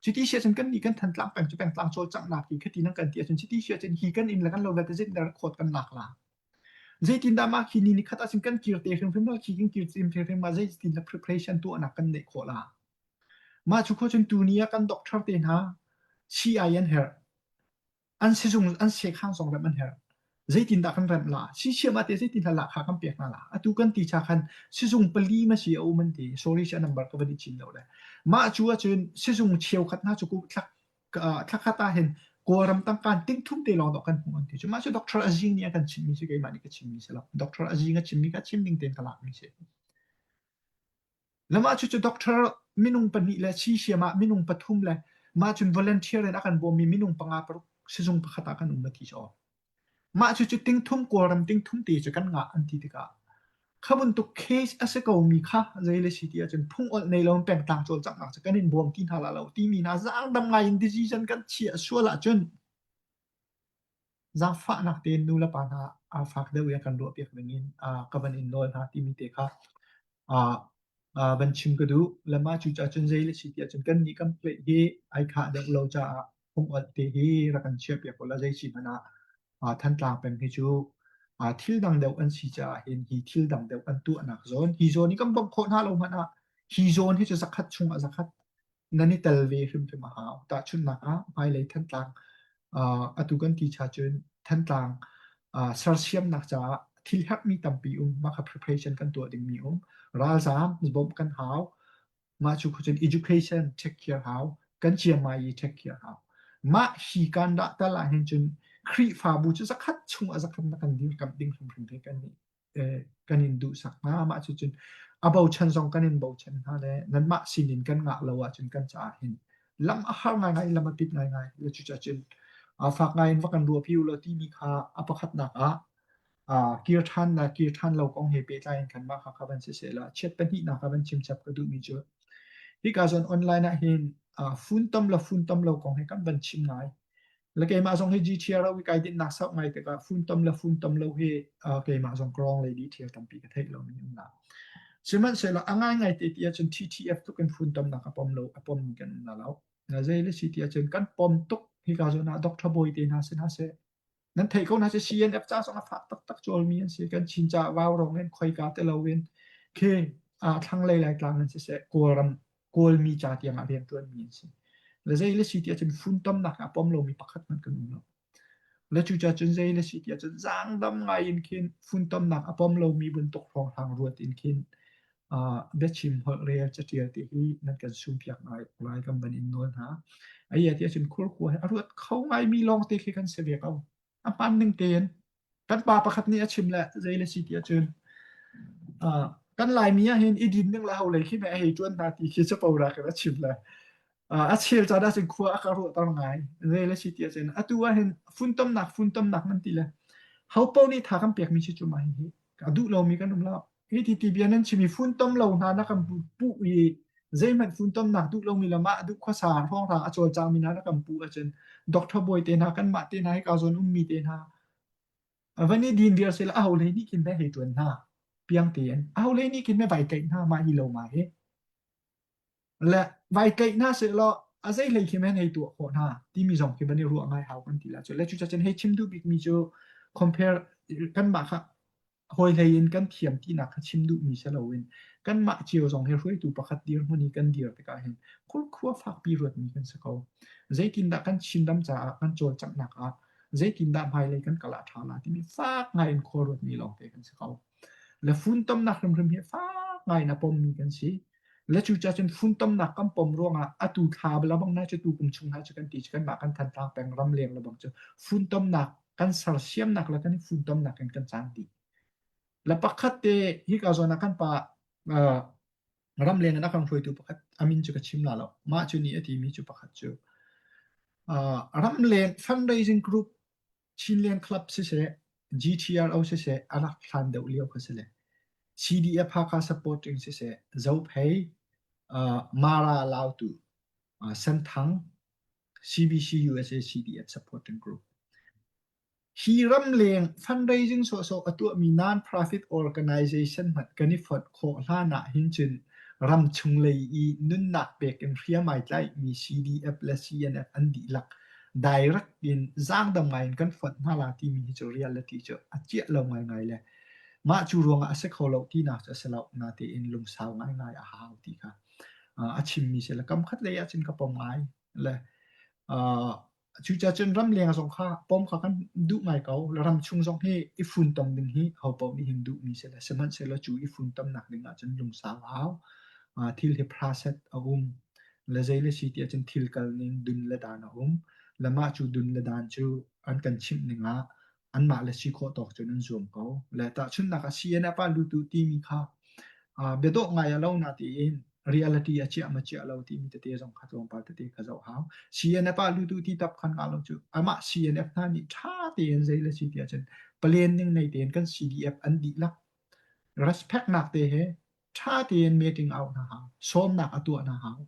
cuti si ahcun kannih kan Thantlang peng cu pengtlang cawlcanghnak hi khati nan kan ti ahcun cuti si ahcun hi kan inn le kan lo vialte zeitindah record kan lak la? Zeitindah mah khi ni nikhat ahcun kan kir te hrimhrim la khi kan kir hrimhrim ma zeitindah preparation tuahnak kan neih khawh la? Mah cu khua cun tuni ah kan doctor te hna sii-ai an herh. An sizung an sekhang zong remh an herh. Zeitindah kan remh la? Sisiam ah te zeitindah lahkhah kan pek hna la? Atu kan ti cha khan sizung pali ma si a um an ti. Sorry si a number ka van i chin lo le. Mah cu ahcun sizung cheukhat hna cu thlak thlakhat ah hin Kawlram tangkaan ting thum te lawng dawh kan hmuh an ti. Cu mah cu Doctor Azing nih a kan chimmi si keimah nih ka chimmi si lo. Doctor Azing a chimmi kha chim ding tein ka lakmi si. Lamah cucu doctor minung pahnih le siisiam ah minung pathum le mah cun volunteer in a kan bawmmi minung panga paruk sizung pakhat ah kan um a ti caw. Mah cucu tingthum Kawlram tingthum te cu kan ngah an ti tikah kha bantuk case a si komi kha zei le si ti ahcun phung olh nei lo in pengtlang cawlcanghnak cu kan in bawm ti hna la lo timi hna zaangdam ngai in decision kan chiah sual ahcun Zaangfahnak tein nu le pa hna aa fak deuh i a kan ruahpiak dingin ka van in nawl hna timi te kha van chim ka duh. Le mah cucaah cun zei le si ti ahcun kannih kan plate hi ai khah deuh lo caah phung-olh te hi rak kan chiahpiak u law zei si hmanh ah Thantlang peng hi cu thil dang deuh an si caah hin hi thil dang deuh an tuahnak zawn hi zawn hi kan bawmh khawh hna lo hmanh ah hi zawn hi cu zakhat chungah zakhat nan i tel ve hrimhrim a hau. Tahchunhnak ah hmailei Thantlang atu kan ti cha cun Thantlang sersiamnak caah thil herhmi tampi um mah kha preparation kan tuah dingmi um ralzaam bawmh kan hau mah cu cun education take care hau kan ciammai i take care hau mah hi kan dah tal ah hin cun Khrihfabu cu zakhat chung ah zakhat na kan dirkamh ding hrimhrim he kan nih kan in duhsak hna. Mah cucun a bochan zong kan in bochan hna le nanmah sinin kan ngah lo ahcun kan caah hin lam a har ngaingai lam a pit ngaingai le cucacun fak ngai in va kan ruahpi u law timi kha a pakhatnak ah kir ṭhan la kir ṭhan lo kong he pehtlai in khan mah kha kha van siseh la chiat pahnihnak ah van chim chap ka duhmi cu hika zawn online ah hin funtom le funtom lo kong he kan van chim ngai Le keimah zong hi GTR i kai dinhnak sauh ngai tikah funtom le funtom lo hi keimah zong kawng lei detail tampi ka theih lomi um na. Sihmanhsehlaw a ngaingai te ti ahcun TTF tuk in funtomnak a pom lo a pommi kan um na lo. Na zei le si ti ahcun kan pom tuk hika zawn ah Dr. Bawi te hna si hna seh. Nan theih ko hna si CNF ca zong a fak taktak cawlmi an si. Kan Chin ca vau rong in khoika te lo in khi thlanglei Laitlang in siseh Kawlram Kawlmi ca tiang ah rianṭuanmi an si. Le zei le si ti ahcun funtomnak ah pom lomi pakhat hmanh kan um lo. Le cucaah cun zei le si ti ahcun zaangdam ngai in khin funtomnak a pom lomi bantuk hrawnghrang ruat in khin uh, biachim holh rel catial ti hi nan kan sumpiak ngai lai kan van in nawl hna. Ai ti ahcun khurkhua hi a ruat kho ngaimi lawng te khi kan si ve ko. A hmaan ning tein kan pa pakhat nih a chim le zei le si ti ahcun uh, kan Laimi ah hin i din ning le ho lei khi meh hei ṭuan hna ti khi capo rak in a chim le uh, a chel caan ahcun khua a ka ruahter ngai zei le si ti ahcun atu ah hin funtomnak funtomnak nan ti le ho paoh nih tha kan pekmi si cu mah hihi a duh lomi kan um lo Hi ti ti bia nan chim i funtom lo hna na kan puh i zeihmanh funtomnak duh lomi le mah duh khuasa hrawnghrang a cawlcangmi hna na kan puh ahcun doctor bawi te hna kanmah te hna hika zawn ummi te hna van i din viar sila aho hlei nih khin hei ṭuan hna piang tein aho hlei nih khin vai tlaih hna mah hi lo ma hi le vai tlaih hna sehlaw a zei hlei khi men hei tuah khawh hna timi zong khi van i ruah ngai hau kan ti la cu le cucacun hei chim duh bikmi cu compare kanmah kha hawi hlei in kan thiam tinak kha chim duhmi si loin kanmah cio zong hi hruaitu pakhat dirhmun i kan dir tikah hin khurkhua fakpi ruatmi kan si ko. Zeitindah kan Chinram caah kan cawlcanghnak ah zeitindah hmailei kan kal ah ṭha la timi fak ngai in khua ruatmi lawngte kan si ko. Le funtomnak hrimhrim hi fak ngai in a pommi kan si. Le cucaah cun funtomnak kan pom ruangah atu thla lebang na cu tu kum chung hna cu kan ti cu kanmah kan Thantlang peng ramleng lebang cu funtomnak kan sersiamnak le kan i funtomnak in kan cang dih. Le pakhat te hika zawn ah kan pa uh, ramleng in a kan hruaitu pakhat amin cu ka chim la lo. Mah cu nih a timi cu pakhat cu uh, ramleng fundraising group Chinland Club siseh GTRO siseh a rak hlan deuh lio kha si le CDF Hakha supporting siseh Zophei uh, Mara Lautu uh, Senthang CBC USA CDF supporting group. Hi ramleng fundraising sawhsawh a tuahmi non-profit organization hmanh kan i fonh khawh hlan ah hin cun ramchung lei i nunnak pek in hriam ai tlaihmi CDF le CNF an dihlak direct in zaangdam ngai in kan fonh hna la timi hi cu reality cu a ciah lo ngaingai le mah cu ruangah a si kho lo tinak cu a si lo natein lungsau ngaingai a hau ti kha a chimmi si le kam khat lei ah cun ka pom ngai le Cucaah cun ramleng zong kha pom kha kan duh ngai ko. Ramchung zong hi i funtom ding hi hopaoh nih hin duhmi si le sihmanhsehlaw cu i funtomnak ding ahcun lungsau a hau. Thil hi process a um. Le zei le si ti ahcun thil kal ning dun le dan a um. Le mah cu dun le dan cu an kan chimh ning ah anmah le si khawh tawk cun an zuam ko. Le tahchunhnak ah CNF ah lutu timi kha biadawh ngai a lo na tiin reality a chiah ma chiah lo timi tete zong kha tlawmpal tete kha zoh hau. CNF ah lutu ti tap khan nga lo cu amah CNF hna nih ṭha tein zei le si ti ahcun plan ning nei tein kan CDF an dihlak respect nak te he ṭha tein meeting auh hna hau, sawmnak a tuah hna hau.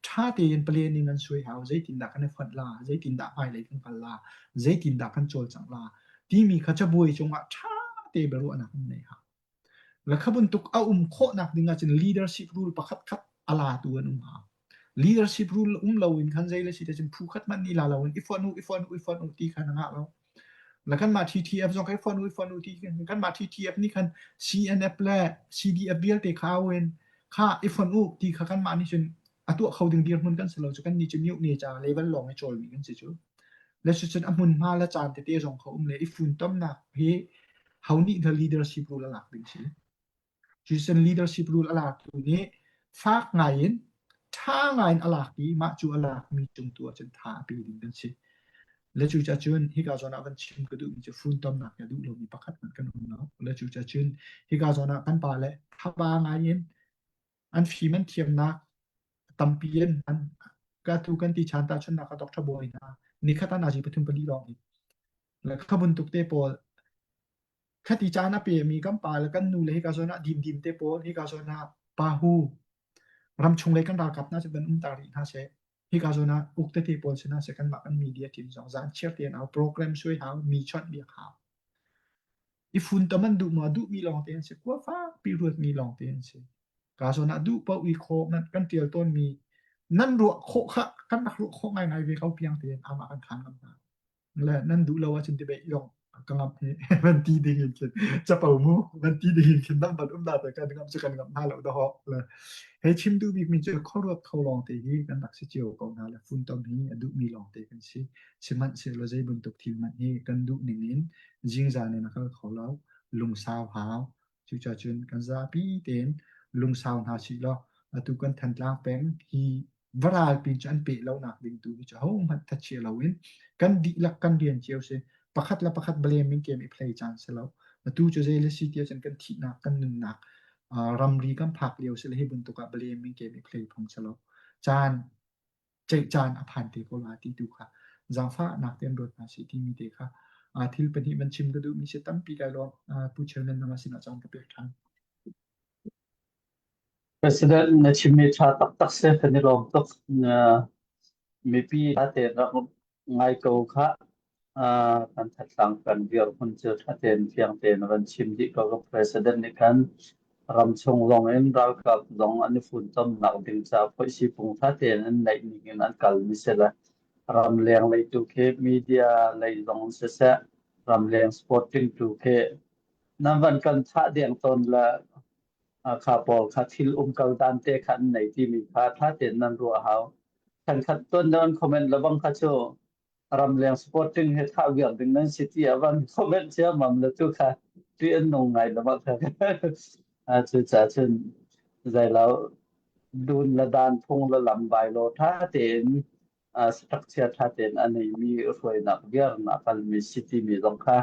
Ṭha tein planning an suai hau, zeitindah kan i fonh la, zeitindah hmailei kan kal la, zeitindah kan cawlcangh la timi kha cabuai cungah ṭha te biaruahnak an nei hau. Le kha bantuk a um khawhnak ding ahcun leadership rule pakhat khat a latu an um hau. Leadership rule um loin khan zei le si te cun phu khat hmanh nih la loin i fonh u, i fonh u, i fonh u ti kha na ngah lo. Le kanmah TTF zong kai fonh u, i fonh u ti kanmah TTF nih khan CNF le CDF vialte kha au in kha i fonh u ti kha kanmah nih cun a tuah kho ding dirhmun kan si lo cu kan nih cu mute ne ca level lawng i cawlmi kan si cu. Le cucun a hmunhma le caan tete zong kha um le i funtomnak hi ho nih the leadership role a lak ding si. Cucun leadership role a laktu nih fak ngai in ṭha ngai in a lak i mah cu a lakmi cung tu ahcun tha a pe ding kan si. Le cucaah cun hika zawn ah van chim ka duhmi cu funtomnak hi a duh lomi pakhat hmanh kan um lo. Le cucaah cun hika zawn ah kan pale thaba ngai in an fim an thiamnak tampi in an ka tu kan ti chan tahchunhnak ah Dr. Bawi hna nikhat ah nazi pathum pali lawng hi le kha bantuk te pawl Khati caan a pemi kan pa le kan nu le hika zawn ah dimdim te pawl, hika zawn ah pahu, ramchung lei kan ralkap hna cu van um ta rih hna seh. Hika zawn ah uk tete pawl si hna seh kanmah kan media team zong zan chiar tein au program suai hau, mi chawnh biak hau. I funtom an duh maw duhmi lawng te an si, khua fakpi ruatmi lawng te an si. Ka zawn ah duh paoh i khawh nan kan tial tawnmi nan ruah khawh kha kan rak ruah khawh ngaingai ve ko piang tein amah kan khan ngam hna. Le nan duh lo ahcun debate zong ka ngamh hi van ti ding in khin capo mu van ti ding in khin dang van um da te kan ngamh cu kan ngamh hna lo dahawk le hei chim duh bik mi cu khuaruat kho lawng te hi kan rak si cio ko hna le funtom hi a duh mi lawng te kan si sihmanhsehlaw zei bantuk thil hmanh hi kan duh ning in zingzan in a kal kho lo lungsau hau cucacun kan zapi tein lungsau hna sih law atu kan Thantlang peng hi varal pin cu an peh lonak ding tu hi cu hohmanh thachia loin kan dihlak kan rian cio si pakhat le pakhat blame in kem i play caan si lo atu cu zei le si ti ahcun kan thihnak kan nunnak ramri kan phak lio si le hi bantuk ah blame in kem i play phung si lo caan ceih caan a phan te ko la ti tu kha zaangfahnak te an ruat hna si timi te kha thil pahnih van chim ka duhmi si tampi kai lawm pu chairman nangmah sinah caan ka pek ṭhan President na chimmi ṭha taktak si kan i lawm tuk. Mipi ṭha tein rak ngai ko khah. Kan thatlang kan dirhmun cu ṭha tein fiang tein van chim dih ko. Ka President nih khan ramchung zong in ralkap zong an i funtomnak ding caah phoihsipung ṭha tein an neih ning in an kalmi si le ramleng lei tu khi media lei zong siseh ramleng sporting tu khi nan van kan thah deng tawn le kha pawl kha thil umkal dan te kha an nei timi kha ṭha tein nan ruah hau. Khankhat tuan nan comment lebang kha cu ramleng supporting he thah viar ding nan si ti a van comment ciammam le tu kha ṭih an nung ngai le mah kha. Cu ca cun zeilo dun le dan phung le lam bai law ṭha tein structure ṭha tein a neimi hruainak viar na kalmi si timi zong kha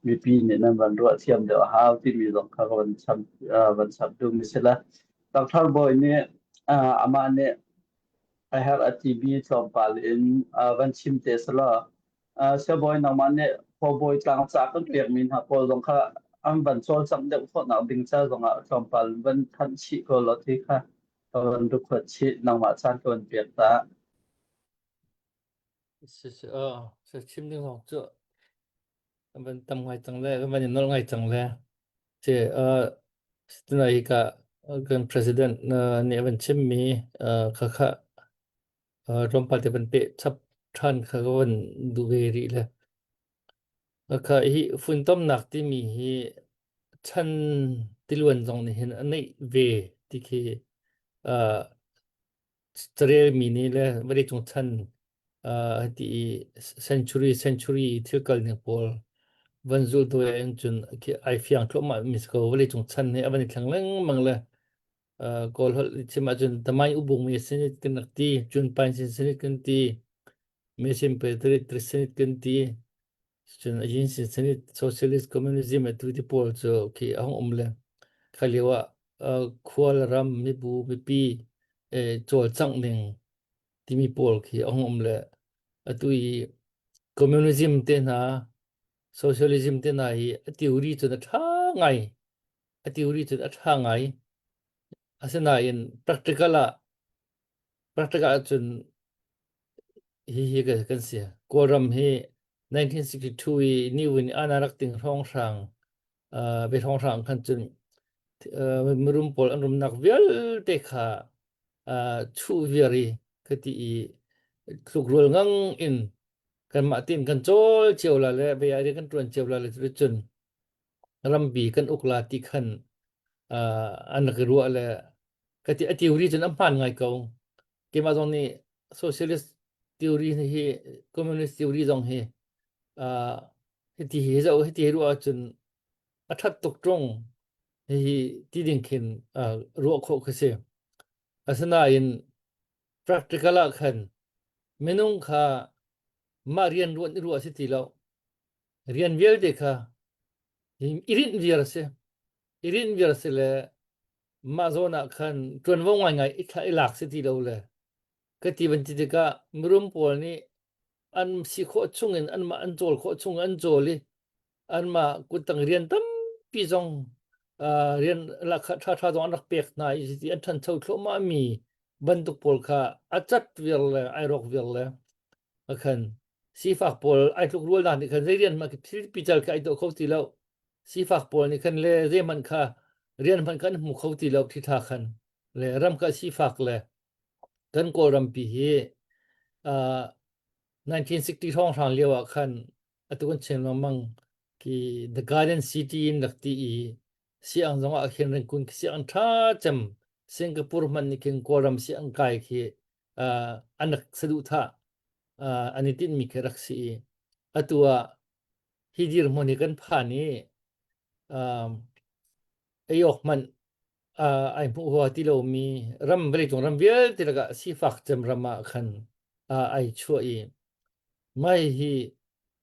mipi nih nan van ruah thiam deuh a hau timi zong kha van cham van chap duhmi si la. Dr. Bawi nih amah nih a herh a timi tlawmpal in van chim te selaw Siabawi nangmah nih khuabawi tlangca kan pekmi hna pawl zong kha an van cawlcangh deuh khawhnak ding ca zongah tlawmpal van thanh chih ko law ti kha Ka van rukhuat chih nangmah caan ka van pek ta. Si si uh, chim ding zong cu. Kan van tam ngai cang le kan van i nolh ngai cang le. Ce uh, tunai hi ka kan president uh, nih a van chimmi uh, kha kha uh, tlawmpal te van peh chap ṭhan kha ka van duh ve rih le. Kha hi funtomnak timi hi chan tiluan zong nih hin a neih ve ti khi uh, carelmi nih le vawleicung chan uh, ti i century century thil kal ning pawl van zul doi in cun khi ai fiang thluahmah mi si ko vawleicung chan hi a van i thleng lengmang le uh, kawl holh chim ahcun tamai ubung mi sinit kan rak ti cun pain sin sinit kan ti mesin pe tri sinit kan ti Cun a yin sin sin socialist communism atu ti pawl cu khi a hung um le kha lio ah khua le ram mibu mipi cawlcangh ning timi pawl khi a hung um le atu i communism te hna socialism te hna hi a theory cun a ṭha ngai a theory cun a ṭha ngai asinain practical ah practical ahcun Hihi kan si. Kawlram hi 1962 i Ni Win ana rak ting hrawnghrang uh, ve hrawnghrang khan cun uh, mirum pawl an rumnak vialte kha uh, chuh viar i ka ti i tlukrual ngang in kanmah tin kan cawl cio la le ve ai kan tuan cio la le cun rampi kan uk la ti khan uh, an rak i ruah le ka ti a theory cun a hmaan ngai ko keimah zong nih socialist theory hi communist theory zong hi uh, hiti hi zo hiti hi ruah ahcun a ṭhat tuk ṭung hihi ti ding khin uh, ruah khawh khi si asinain practical ah khan minung kha mah rian ruan i ruah si ti lo rian vialte kha i rinh viar si i rinh viar si le mah zawn ah khan ṭuanvo ngaingai i thla i lak si ti lo le ka ti van ti tikah mirum pawl nih an si khawh chungin anmah an cawl khawh chung an cawl i anmah kuttang rian tampi zong uh, rian lakha ṭha ṭha zong an rak pek hna i ti an ṭhancho thluahmah mi bantuk pawl kha a cat viar le ai rawk viar le khan sifak pawl ai tluk rual nak nih khan zei rian hmanh thil pical kha ai tuah kho ti lo sifak pawl nih khan le zeihmanh kha rian hmanh khan hmu kho ti lo thi tha khan le ram kha sifak le kan kawlrampi hi uh, 1960 hrawng hrang lio ah khan atu kan chin lengmang ki the garden city in rak ti i siang zong ah khin ringkun siang tha cem Singapore hman nih khin kawlram siang kai khi uh, an rak saduhthah uh, an i tinhmi khi rak si i atu ah hi dirhmun hi kan phan i um, ei awk hmanh uh, ai hmuh hua ti lomi ram vawleicung ram vialte lakah sifak cem ram ah khan uh, ai chuah i mai hi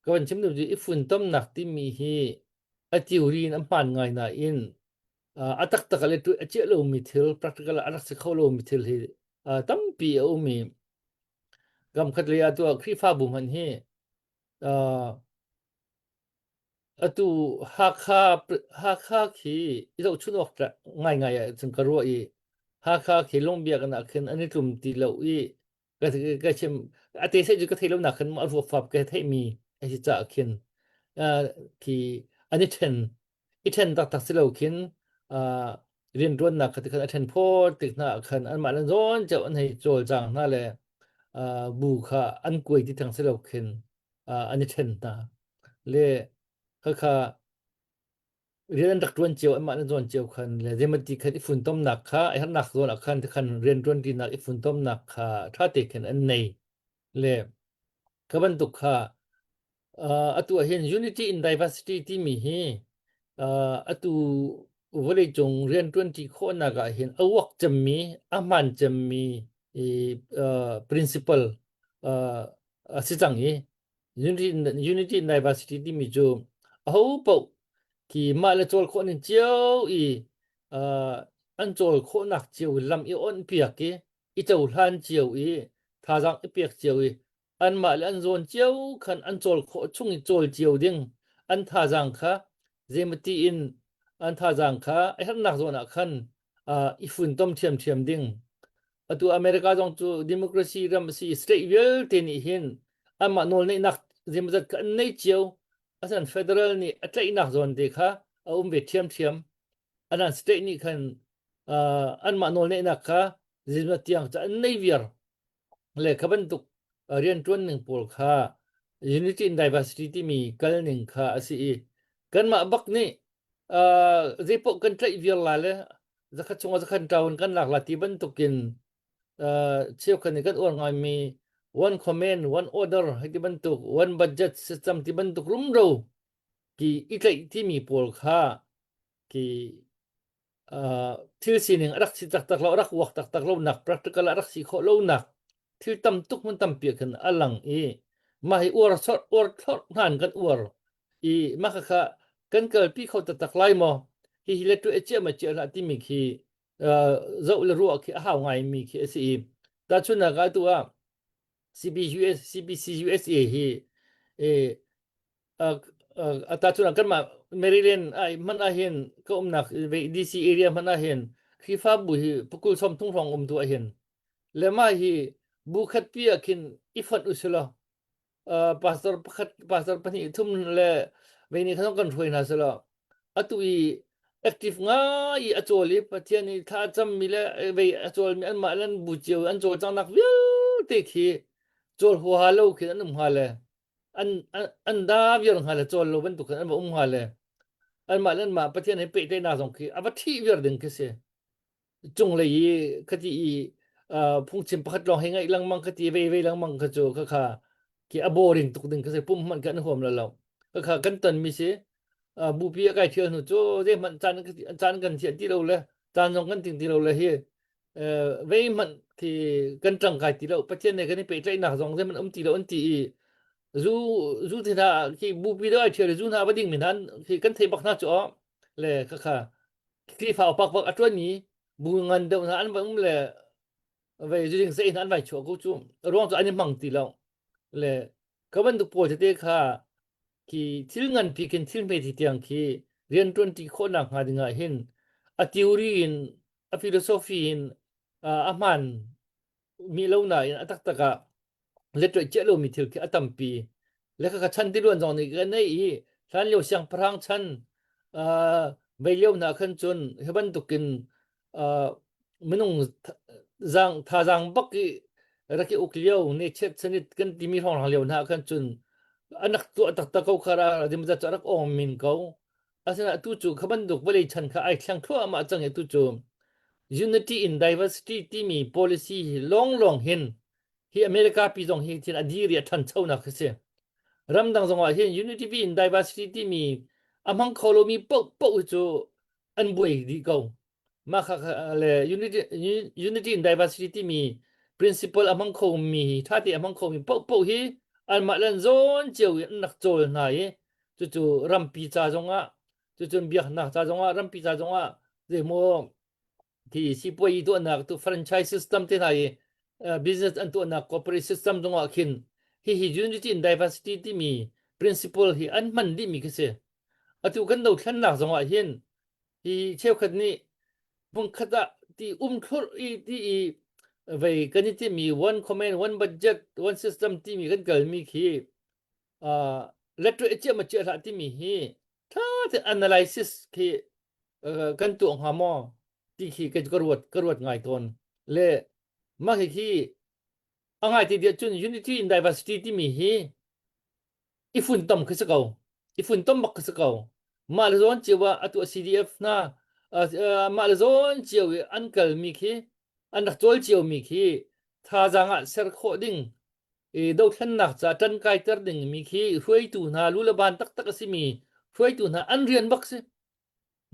ka van chim duh cu i funtomnak timi hi a theory in a hmaan ngai nain uh, a taktak ah le a ciah lomi thil practical ah a rak si kho lomi thil hi uh, tampi a um i kam khat lei ah tu ah Khrihfabu hmanh hi uh, atu Hakha Hakha khi i zohchun awk tlak ngaingai ah cun ka ruah i Hakha khi Lungbiakinn ah khin an i tlum ti lo i ka ka chim a te sai cu ka thei lo nak khan a ruak fap ka theih mi a si caah khin uh, khi an i then i then taktak si lo khin uh, rianṭuannak kha tikhan a then phawt tik hna ah khan anmah le zawn ceu an hei cawlcang hna le uh, bu kha an kuai ti theng si lo khin uh, an i then hna le khakha rian an rak ṭuan cio anmah le zawn cio khan le zeimati khan i funtomnak kha a herhnak zawn ah khan khan rian ṭuanṭinak i funtomnak kha ṭha te khin an nei le kha bantuk kha uh, atu ah hin unity in diversity timi hi uh, atu vawleicung rian ṭuanṭi khawhnak ah hin a uak cemmi a hmaan cemmi i uh, principle uh, a si cang i Unity, unity in diversity timi cu aho paoh khi mah le cawl khawh ning cio i uh, an cawl khawhnak cio lam i onh piak i i cohlan cio i thazaang i pek cio i anmah le an zawn cio khan an cawl khawh chung i cawl cio ding an thazaang kha zeimati in an thazaang kha a herhnak zawn ah khan uh, i funtom ṭhiamṭhiam ding. Atu America zong cu democracy ram a si state vialte nih hin anmah nawlneihnak zeimawzat kha an nei cio. Asinain federal nih a tlaihnak zawn te kha a um ve ṭhiamṭhiam. Anan state nih khan uh, anmah nawlneihnak kha zeizat tiang ca an nei viar le kha bantuk rianṭuan ning pawl kha unity in diversity timi kal ning kha a si i kanmah bak nih uh, zeipaoh kan tlaih viar la le zakhat chungah zakhat ṭau in kan lak la ti bantukin uh, cheukhat nih kan uar ngaimi one command one order hei ti bantuk one budget system ti bantuk rumro ki i tlaih timi pawl kha ki uh, thil sining a rak si taktak lo a rak uak taktak lo nak practical a rak si khawh lo nak thil tam tuk hmun tampi khan a lang i mah hi uar sor uar thlor hnan kan uar i mah kha kha kan kalpi kho taktak lai maw hi hi le tu e chia ma chia hlah timi khi zoh le ruah khi a hau ngai mi khi a si i tahchunhnak ah tu ah CBUS CBCUSA hi eh tahchunhnak kanmah Maryland ai hmanh ah hin ka umnak DC area hmanh ah hin Khrihfabu hi pakul som thung hrawng um tu ah hin le mah hi bu khat pi ah khin i fonh usilaw pastor pakhat pastor pahnih thum le vei nih khan kan hruai hna selaw atu i active ngai i a cawl i Pathian i thla a cammi le vei a cawlmi anmah le an bu cio an cawlcanghnak vialte khi cawl huaha lo khin an um hnga le an an da viar hnga le cawl lo bantuk khin an va um hnga le anmah le anmah Pathian he pehtlaihnak zong khi a va thih viar ding khi si. Cunglei i khati i uh, phungchim pakhat lawng hei ngaih lengmang khati vei vei lengmang kha cu kha kha ki a boring tuk ding kha si pum hmanh kan huam lo lo kha kha kan ton mi si uh, bupi a kai thial hnu cu zei hmanh caan caan kan thiah ti lo le caan zong kan ting ti lo le hi uh, vei hmanh khi kan tangkai ti lo pathian ne kan i pehtlaihnak zong zei hmanh um ti lo an ti i zu zu thi hna khi bupi do ai thial zu hna va ding mi hna khi kan thei bak hna chu le kha kha Khrihfa upa bak a ṭuanmi bu ngan deuh hna an va um le vei zuding sei hna an vai chuah ko cu ruang cu an i hmang ti lo le ka bantuk pawl tete kha khi thil nganpi khin thil hme ti tiang khi rian ṭuan ṭi khawhnak hnga ding ah hin a theory in a philosophy in a hmaan mi lo nain a taktak ah letṭoih ciah lomi thil khi a tampi. Le khakha chan tiluan zong nih kan nei i hlanlio siangpahrang chan uh, vei lio hna khan cun hi bantukin uh, minung zang thazaang bak i rak i uk lio ne chet sanit kan timi hrawng lio hna khan cun anak tuah taktak ko kha ra dimza cu rak ong min ko asina tu cu kha bantuk vawlei chan kha ai thlang thluahmah cang i tu cu unity in diversity timi policy hi lawnglawng hin hi America pi zong hi thil a dir i a ṭhanchonak khi si. Ramdang zong ah hin unity in diversity timi a hmang kho lomi paohpaoh hi cu an buai dih ko. Mah kha le unity, unity in diversity timi principle a hmang khomi hi ṭha te a hmang khomi paohpaoh hi anmah le an zawn cio in an rak cawl hna i cucu rampi ca zongah cucun biaknak ca zongah rampi ca zongah zeimaw ti sipuayi tuahnak tu franchise system te hna i business an tuahnak corporate system zongah khin hihi unity in diversity timi principle hi an hman dihmi khi si atu kan dothlennak zongah hin hi cheukhat nih hmunkhat ah ti um thlur i ti i vei kan i timi one command one budget one system timi kan kalmi khi uh, letter e chiah ma chiah hlah timi hi tha te analysis khi kan tuah hnga maw ti khi ka ruat ka ruat ngai tawn le mah hi khi a ngai ti dia cun unity in diversity timi hi i funtom khi si ko i funtom bak khi si ko mah le zawn cio ah atu CDF hna mah le zawn cio i an kal mi khi an rak cawl cio mi khi thazaang ah ser khawh ding i dothlennak ca ṭan kaiter ding mi khi hruaitu hna lu le ban taktak a simi hruaitu hna an rian bak si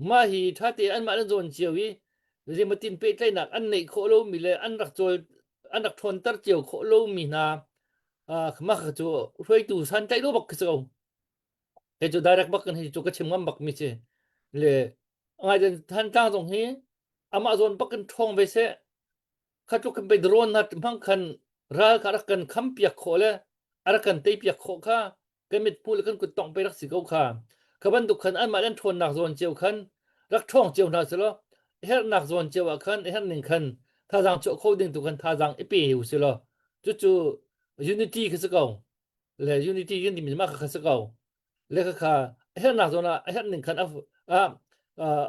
Mah hi ṭhate anmah an zawn cio i zeimatin pehtlaihnak an neih khawh lomi le an rak cawl an rak ṭhawnter cio khawh lomi hna uh, mah kha cu hruaitu santlaih lo bak khi si ko. Hei cu direct bak in hei cu ka chim ngam bak mi si. Le ngai Thantlang zong hi amah zawn bak in ṭhawng ve seh. Kha tluk khan pei drone hna hmang khan ral kha rak kan kham piak khawh le a rak kan tei piak khawh kha kan mithmuh le kan kut tongh pei rak si ko kha kha bantuk khan anmah an ṭhawnnak zawn cio khan rak ṭhawng cio hna selaw herhnak zawn cio ah khan herh ning khan thazaang chuah kho ding tu khan thazaang i pe u silaw cucu unity kha si ko le unity kan timi mah kha si ko. Le kha a herhnak zawn ah a herh ning khan a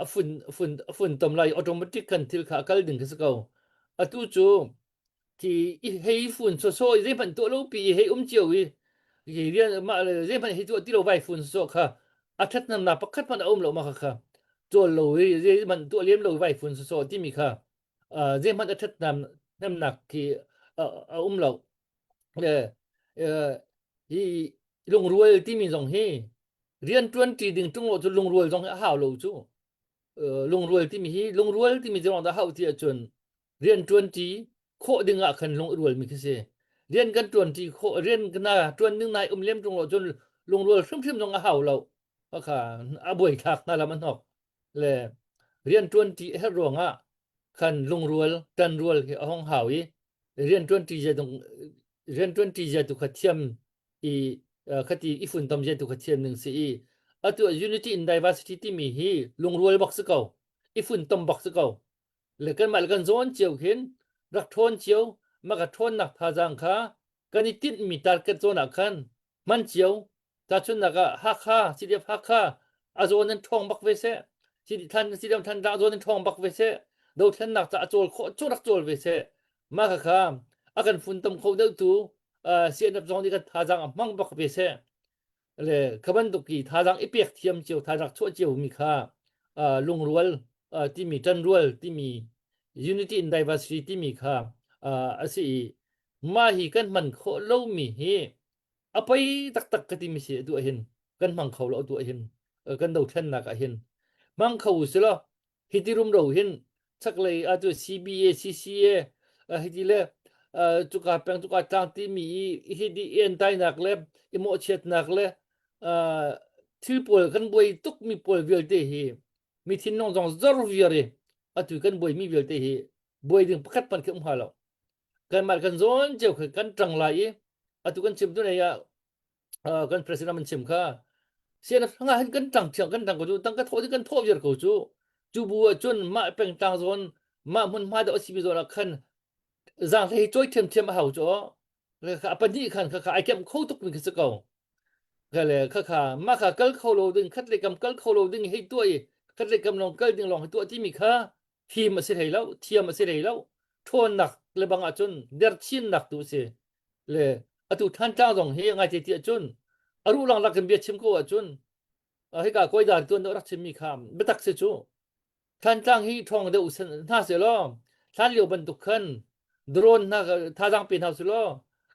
a fun fun a fun tom lai automatic kan thil kha a kal ding khi si ko. Atu cu ti i hei fun so so i zeihmanh tuah lo pi i hei um cio i hi rian mah le zeihmanh hei tuah ti lo vai fun so kha a ṭhathnemnak pakhat hmanh a um lo ma kha kha cawl lo i zeihmanh tuah lem lo vai fun so so timi kha zeihmanh a ṭhathnemnak khi a um lo. Le hi lungrual timi zong hi rian ṭuanṭi ding ṭung lo cu lungrual zong hi a hau lo cu. Lungrual timi hi lungrual timi zong dah hau ti ahcun rian ṭuanṭi khawh ding ah khan lung i rualmi khi si. Rian kan ṭuanṭi khawh rian na ṭuan ding nai um lem ṭung lo cun lungrual hrimhrim zong a hau lo. Kha a buaithlak hna lam a hnok. Le rian ṭuanṭi a herh ruangah khan lungrual ṭanrual hi a hong hau i rian ṭuanṭi zia dong rian ṭuanṭi zia tu kha thiam i khati i funtom zia tu kha thiam ning si i atu unity in diversity timi hi lungrual bak si ko i funtom bak si ko le kanmah le kan zawn cio khin rak ṭhawn cio mah ka ṭhawnnak thazaang kha kan i tinhmi target zawn ah khan hman cio tahchunhnak ah Hakha CDF Hakha a zawn in ṭhawng bak ve seh CDF CDF Thantlang a zawn in ṭhawng bak ve seh dothlennak ca a cawl khawh cu rak cawl ve seh mah kha kha a kan funtom kho deuhtu CNF zong nih kan thazaang a hmang bak ve seh le kha bantuk i thazaang i pek thiam cio thazaang chuah cio mi kha lungrual timi ṭanrual timi unity in diversity timi kha a si i mah hi kan hman khawh lomi hi a poi taktak ka timi si atu ahhin kan hmang kho lo atu ahhin kan dothlennak ahhin hmang kho u silaw hiti rumro hin chaklei atu CBA CCA hiti le cuka peng cuka tlang timi i hiti entainak le i mawhchiatnak le thil pawl kan buai tuk mi pawl vialte hi mi thinlung zong zor viar i atu kan buai mi vialte hi buai ding pakhat pan khi um hnga lo kanmah kan zawn cio khi kan ṭang lai i atu kan chim tu nei ah kan president an chim kha sian nga hin kan ṭang thiang kan ṭang ko cu tang ka thawh kan thawh viar ko cu cu bu ah cun mah pengtlang zawn mah hmun hma deuh a simi zawn ah khan zaang hlei cawi thiamthiam a hau cu kha a pahnih khan kha kha ai kemh kho tuk mi khi si ko le kha kha mah kha kal kho lo ding khat le kam kal kho lo ding hei tuah i khat le kam lawng kal ding lawng hei tuah timi kha fim a si hlei lo thiam a si hlei lo ṭhawnnak le bang ahcun derchinnak tu a si le atu Thantlang zong hi ngaite ti ahcun a ruh lang lak in bia chim ko ahcun hika kawidar tuan deuh rak chimmi kha biatak si cu Thantlang hi ṭhawng deuh hna seh law hlan lio bantuk khan drone hna thazaang pe hna seh law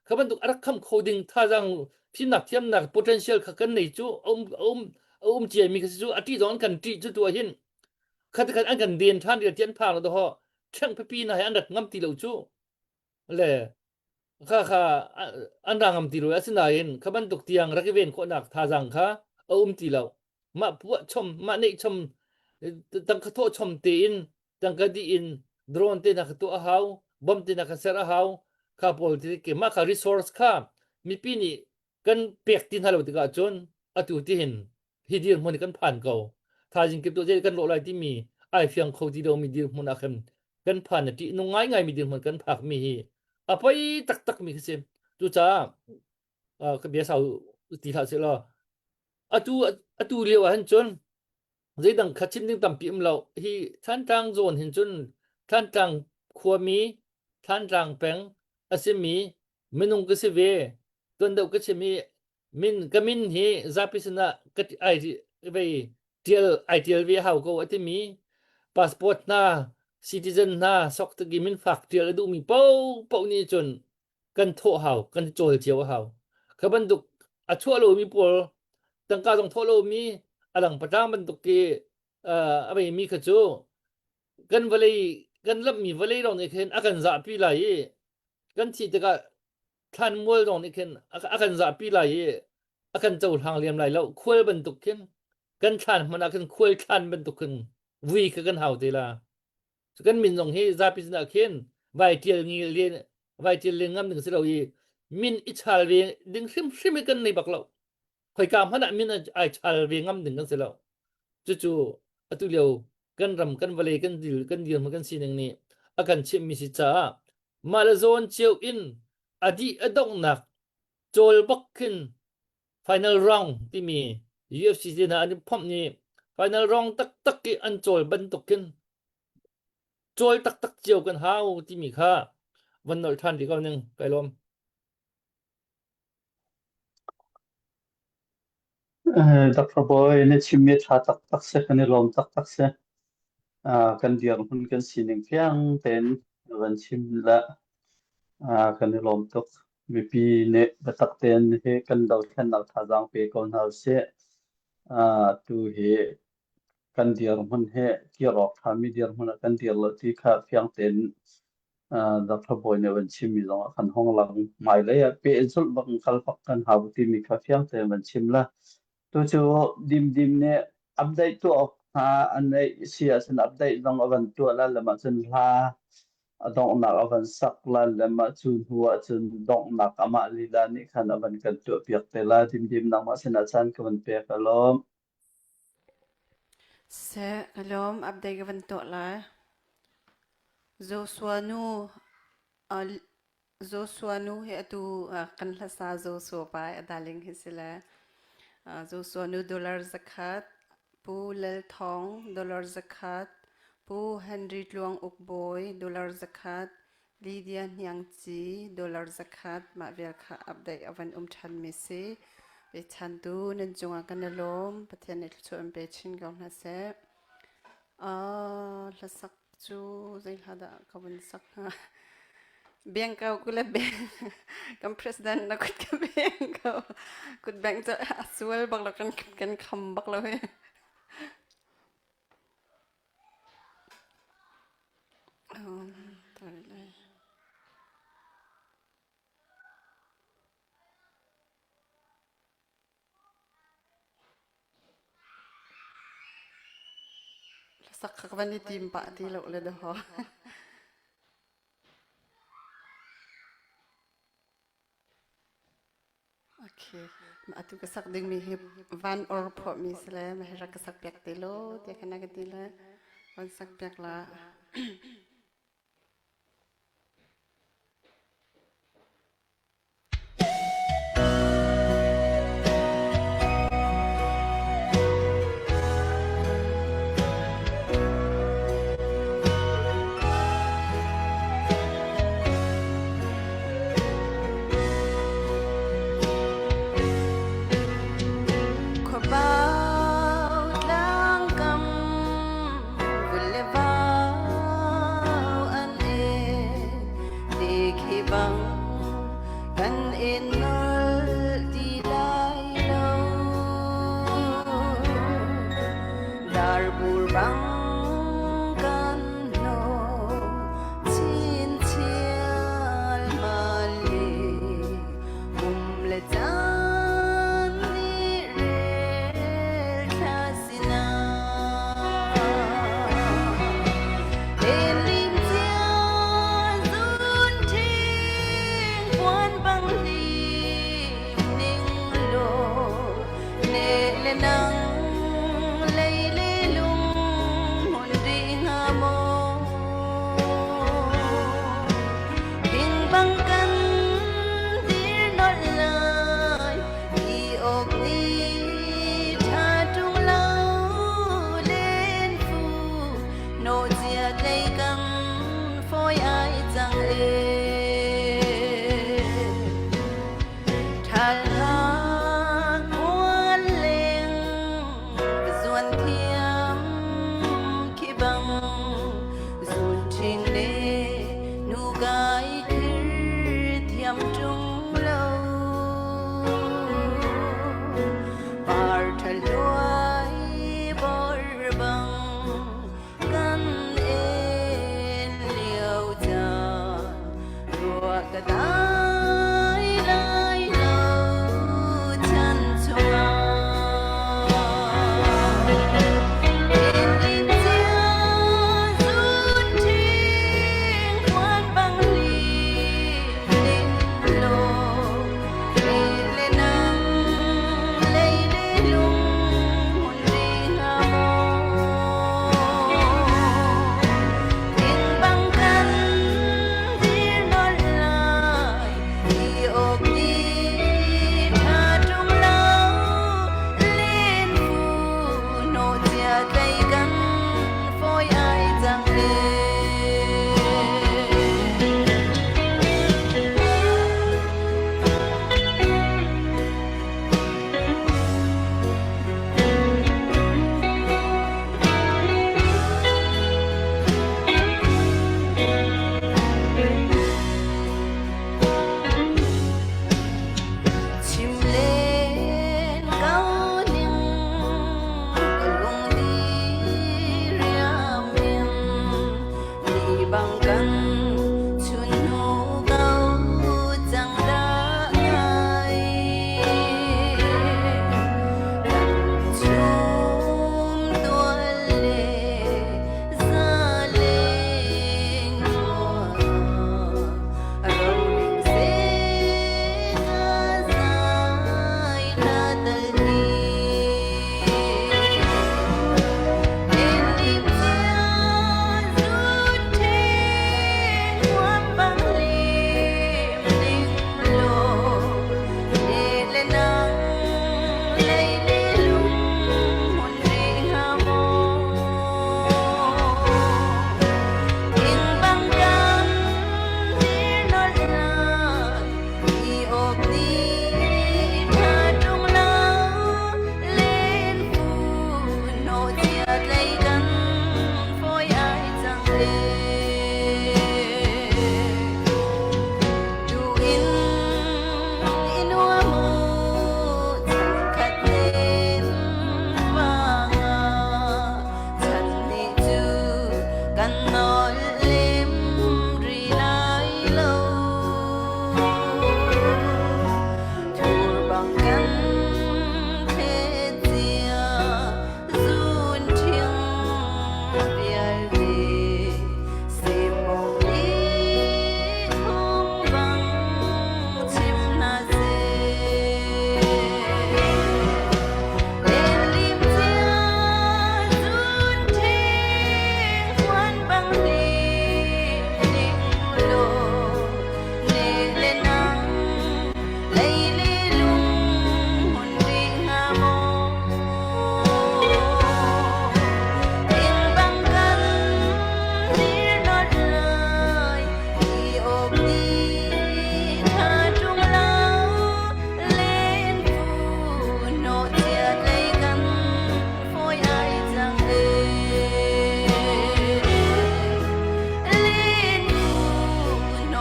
kha bantuk a rak kham kho ding thazaang fimnak thiamnak potential kha kan nei cu a um a um a um ciami kha si cu a ṭih zong an kan ṭih cu tu ah hin khat khat an kan den ṭhan rian ti an phang lo ho ṭheng pipi na he an rat ngam ti lo cu le kha kha an ra ngam ti lo asinain kha bantuk tiang rak i ven khawhnak thazaang kha a um ti lo mah puah chom mah neih chom tangka thawh chom tein tangka dih in drone te na ka tuah a hau bom te na ka ser a hau kha pawl te ke mah kha resource kha mipi nih kan pek ti hna lo tikah cun atu ti hin hi dirhmun kan phan ko thaizing kip tu zei kan lawh lai timi ai fiang kho ti lomi dirhmun ah khan kan phan na ṭih nung ngaingai mi dirhmun kan phak mi hi a poi taktak mi khi si cucaah ka bia sau ti hlah seh law atu atu lio ah hin cun zeidang kha chim ding tampi um lo hi Thantlang zawn hin cun Thantlang khuami Thantlang peng a simi minung ka si ve tuan deuh ka chim i min ka min hi zapi sinah ka ai vei tial ai tial ve hau ko a timi passport hna citizen hna sok tagi min fak tial a duhmi paohpaoh nih cun kan thawh hau kan cawl cio a hau kha bantuk a chuah lomi pawl tangka zong thawh lomi a dang patlang bantuk ki a veimi kha cu kan vawlei kan lamhmi vawlei lawng nih khin a kan zahpi lai i kan thih tikah thlanmual zong nih khin a kan zahpi lai i a kan cohlang liam lai lo khual bantuk khin kan thlan hmanh ah khin khual thlan bantuk khin vui kha kan hau te la kan min zong hi zapi sinah khin vai tial ngi len vai tial len ngam ding si lo i min i chal ve ding hrimhrim hi kan nei bak lo khoika hmanh ah min ai chal ve ngam ding kan si lo cucu atu lio kan ram kan vawlei kan dil kan dirhmun kan sining nih a kan chimhmi si caah mah le zawn cio in a dih a donghnak cawl bak khin final round timi. UFC te hna an i phomh ni final rong taktak i an cawl bantuk khin cawl taktak cio kan hau timi kha van nolh ṭhan rih ko ning kai lawm. Dr. Boy na chimmi ṭha taktak si kan i lawm taktak si. Kan dirhmun kan sining fiang tein van chim la kan i lawm tuk. Mipi nih biatak tein hi kan dothlennak thazaang pe ko hna usih. Tu hi kan dirhmun hi kir awk ṭhami dirhmun ah kan dir lo ti kha fiang tein Dr. Bawi nih van chimmi zong ah kan hong lang. Hmailei ah pehzulh bak in kal bak kan hau timi kha fiang tein van chim la. Tu cu Dimdim nih update tuah awk hna an neih si ahcun update zong a van tuah la le mah cun hla a donghnak a van sak la le mah cu hnu ahcun donghnak amah lila nih khan a van kan tuah piak te la. Dimdim nangmah sinah caan ka van pek alawm. Seh, ka lawm update ka van tuah lai. Joshua nu Joshua nu hi atu kan hlasa Joshua pa a darling hi si le Joshua nu dollar zakhat, Pu Lal Thawng dollar zakhat, Pu Henry Tluang Uk Bawi dollar zakhat, Lydia Hniang Ci dollar zakhat mah vial kha update a van um ṭhan mi si. Pechantu nan cungah kan i lawm. Pathian nih thluachuah in pe chin ko hna seh. Hlasak cu zei hla dah ka vun sak hnga? Beng ko kule beng kan president na kut ka beng ko. Kut beng cu a sual bak lo kan kan kham bak lo hi. Hlasak kha ka van i tim pah ti lo le dawh. Okay. Atu ka sak dingmi hi van or phuahmi si le ma hi rak ka sak piak te law tiah khan a ka ti le van sak piak la. Khuapau tlangkam vul le vau an e ti khi bang kan in nol ti lai lo darbur bang kan no Chinchin mali kum le caan nih rel thla sinah Lim cia zun ṭhing puan bang li.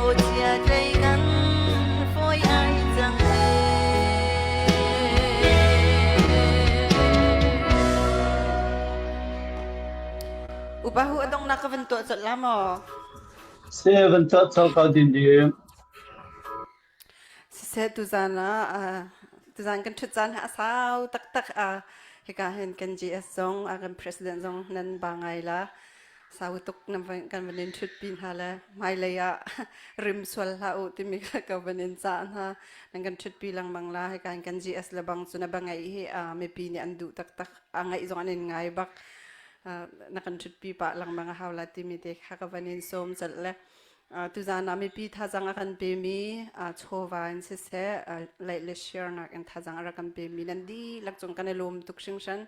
Aw chia tlei kan fawi ai cang Upa hu adong nak ka van tuah colh la maw? Se van tuah colh ko din ding. Siseh tuzan ah tuzan kan ṭhut caan hi a sau taktak a hika hin kan GS zong a kan president zong nan ba ngai la sau tuk nan van kan van in ṭhut pi hna le hmailei ah rim sual hlah u timi kha ka van in cah hna nan kan ṭhut pi lengmang la hika hin kan GS le bang cu na ba ngeih hi mipi nih an duh taktak a ngaih zong an in ngai bak na kan ṭhut pi pah lengmang a hau la timi te kha ka van in sawm colh le Tuzaan ah mipi thazaang a kan pemi chawva in siseh like le share nak in thazaang a rak kan pemi nan dihlak cung kan i lawm tuk hringhran.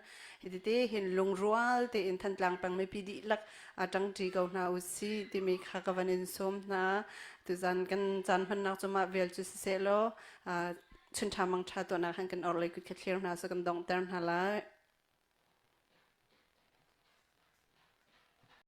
Hitite hin lungrual tein Thantlang peng mipi dihlak ṭangṭi ko hna usih timi kha ka van in sawm hna. Tuzaan kan caan hmannak cu mah vial cu siseh law chun ṭha mang ṭha tuahnak han kan orhlei kut kha thlir hna so kan donghter hna lai.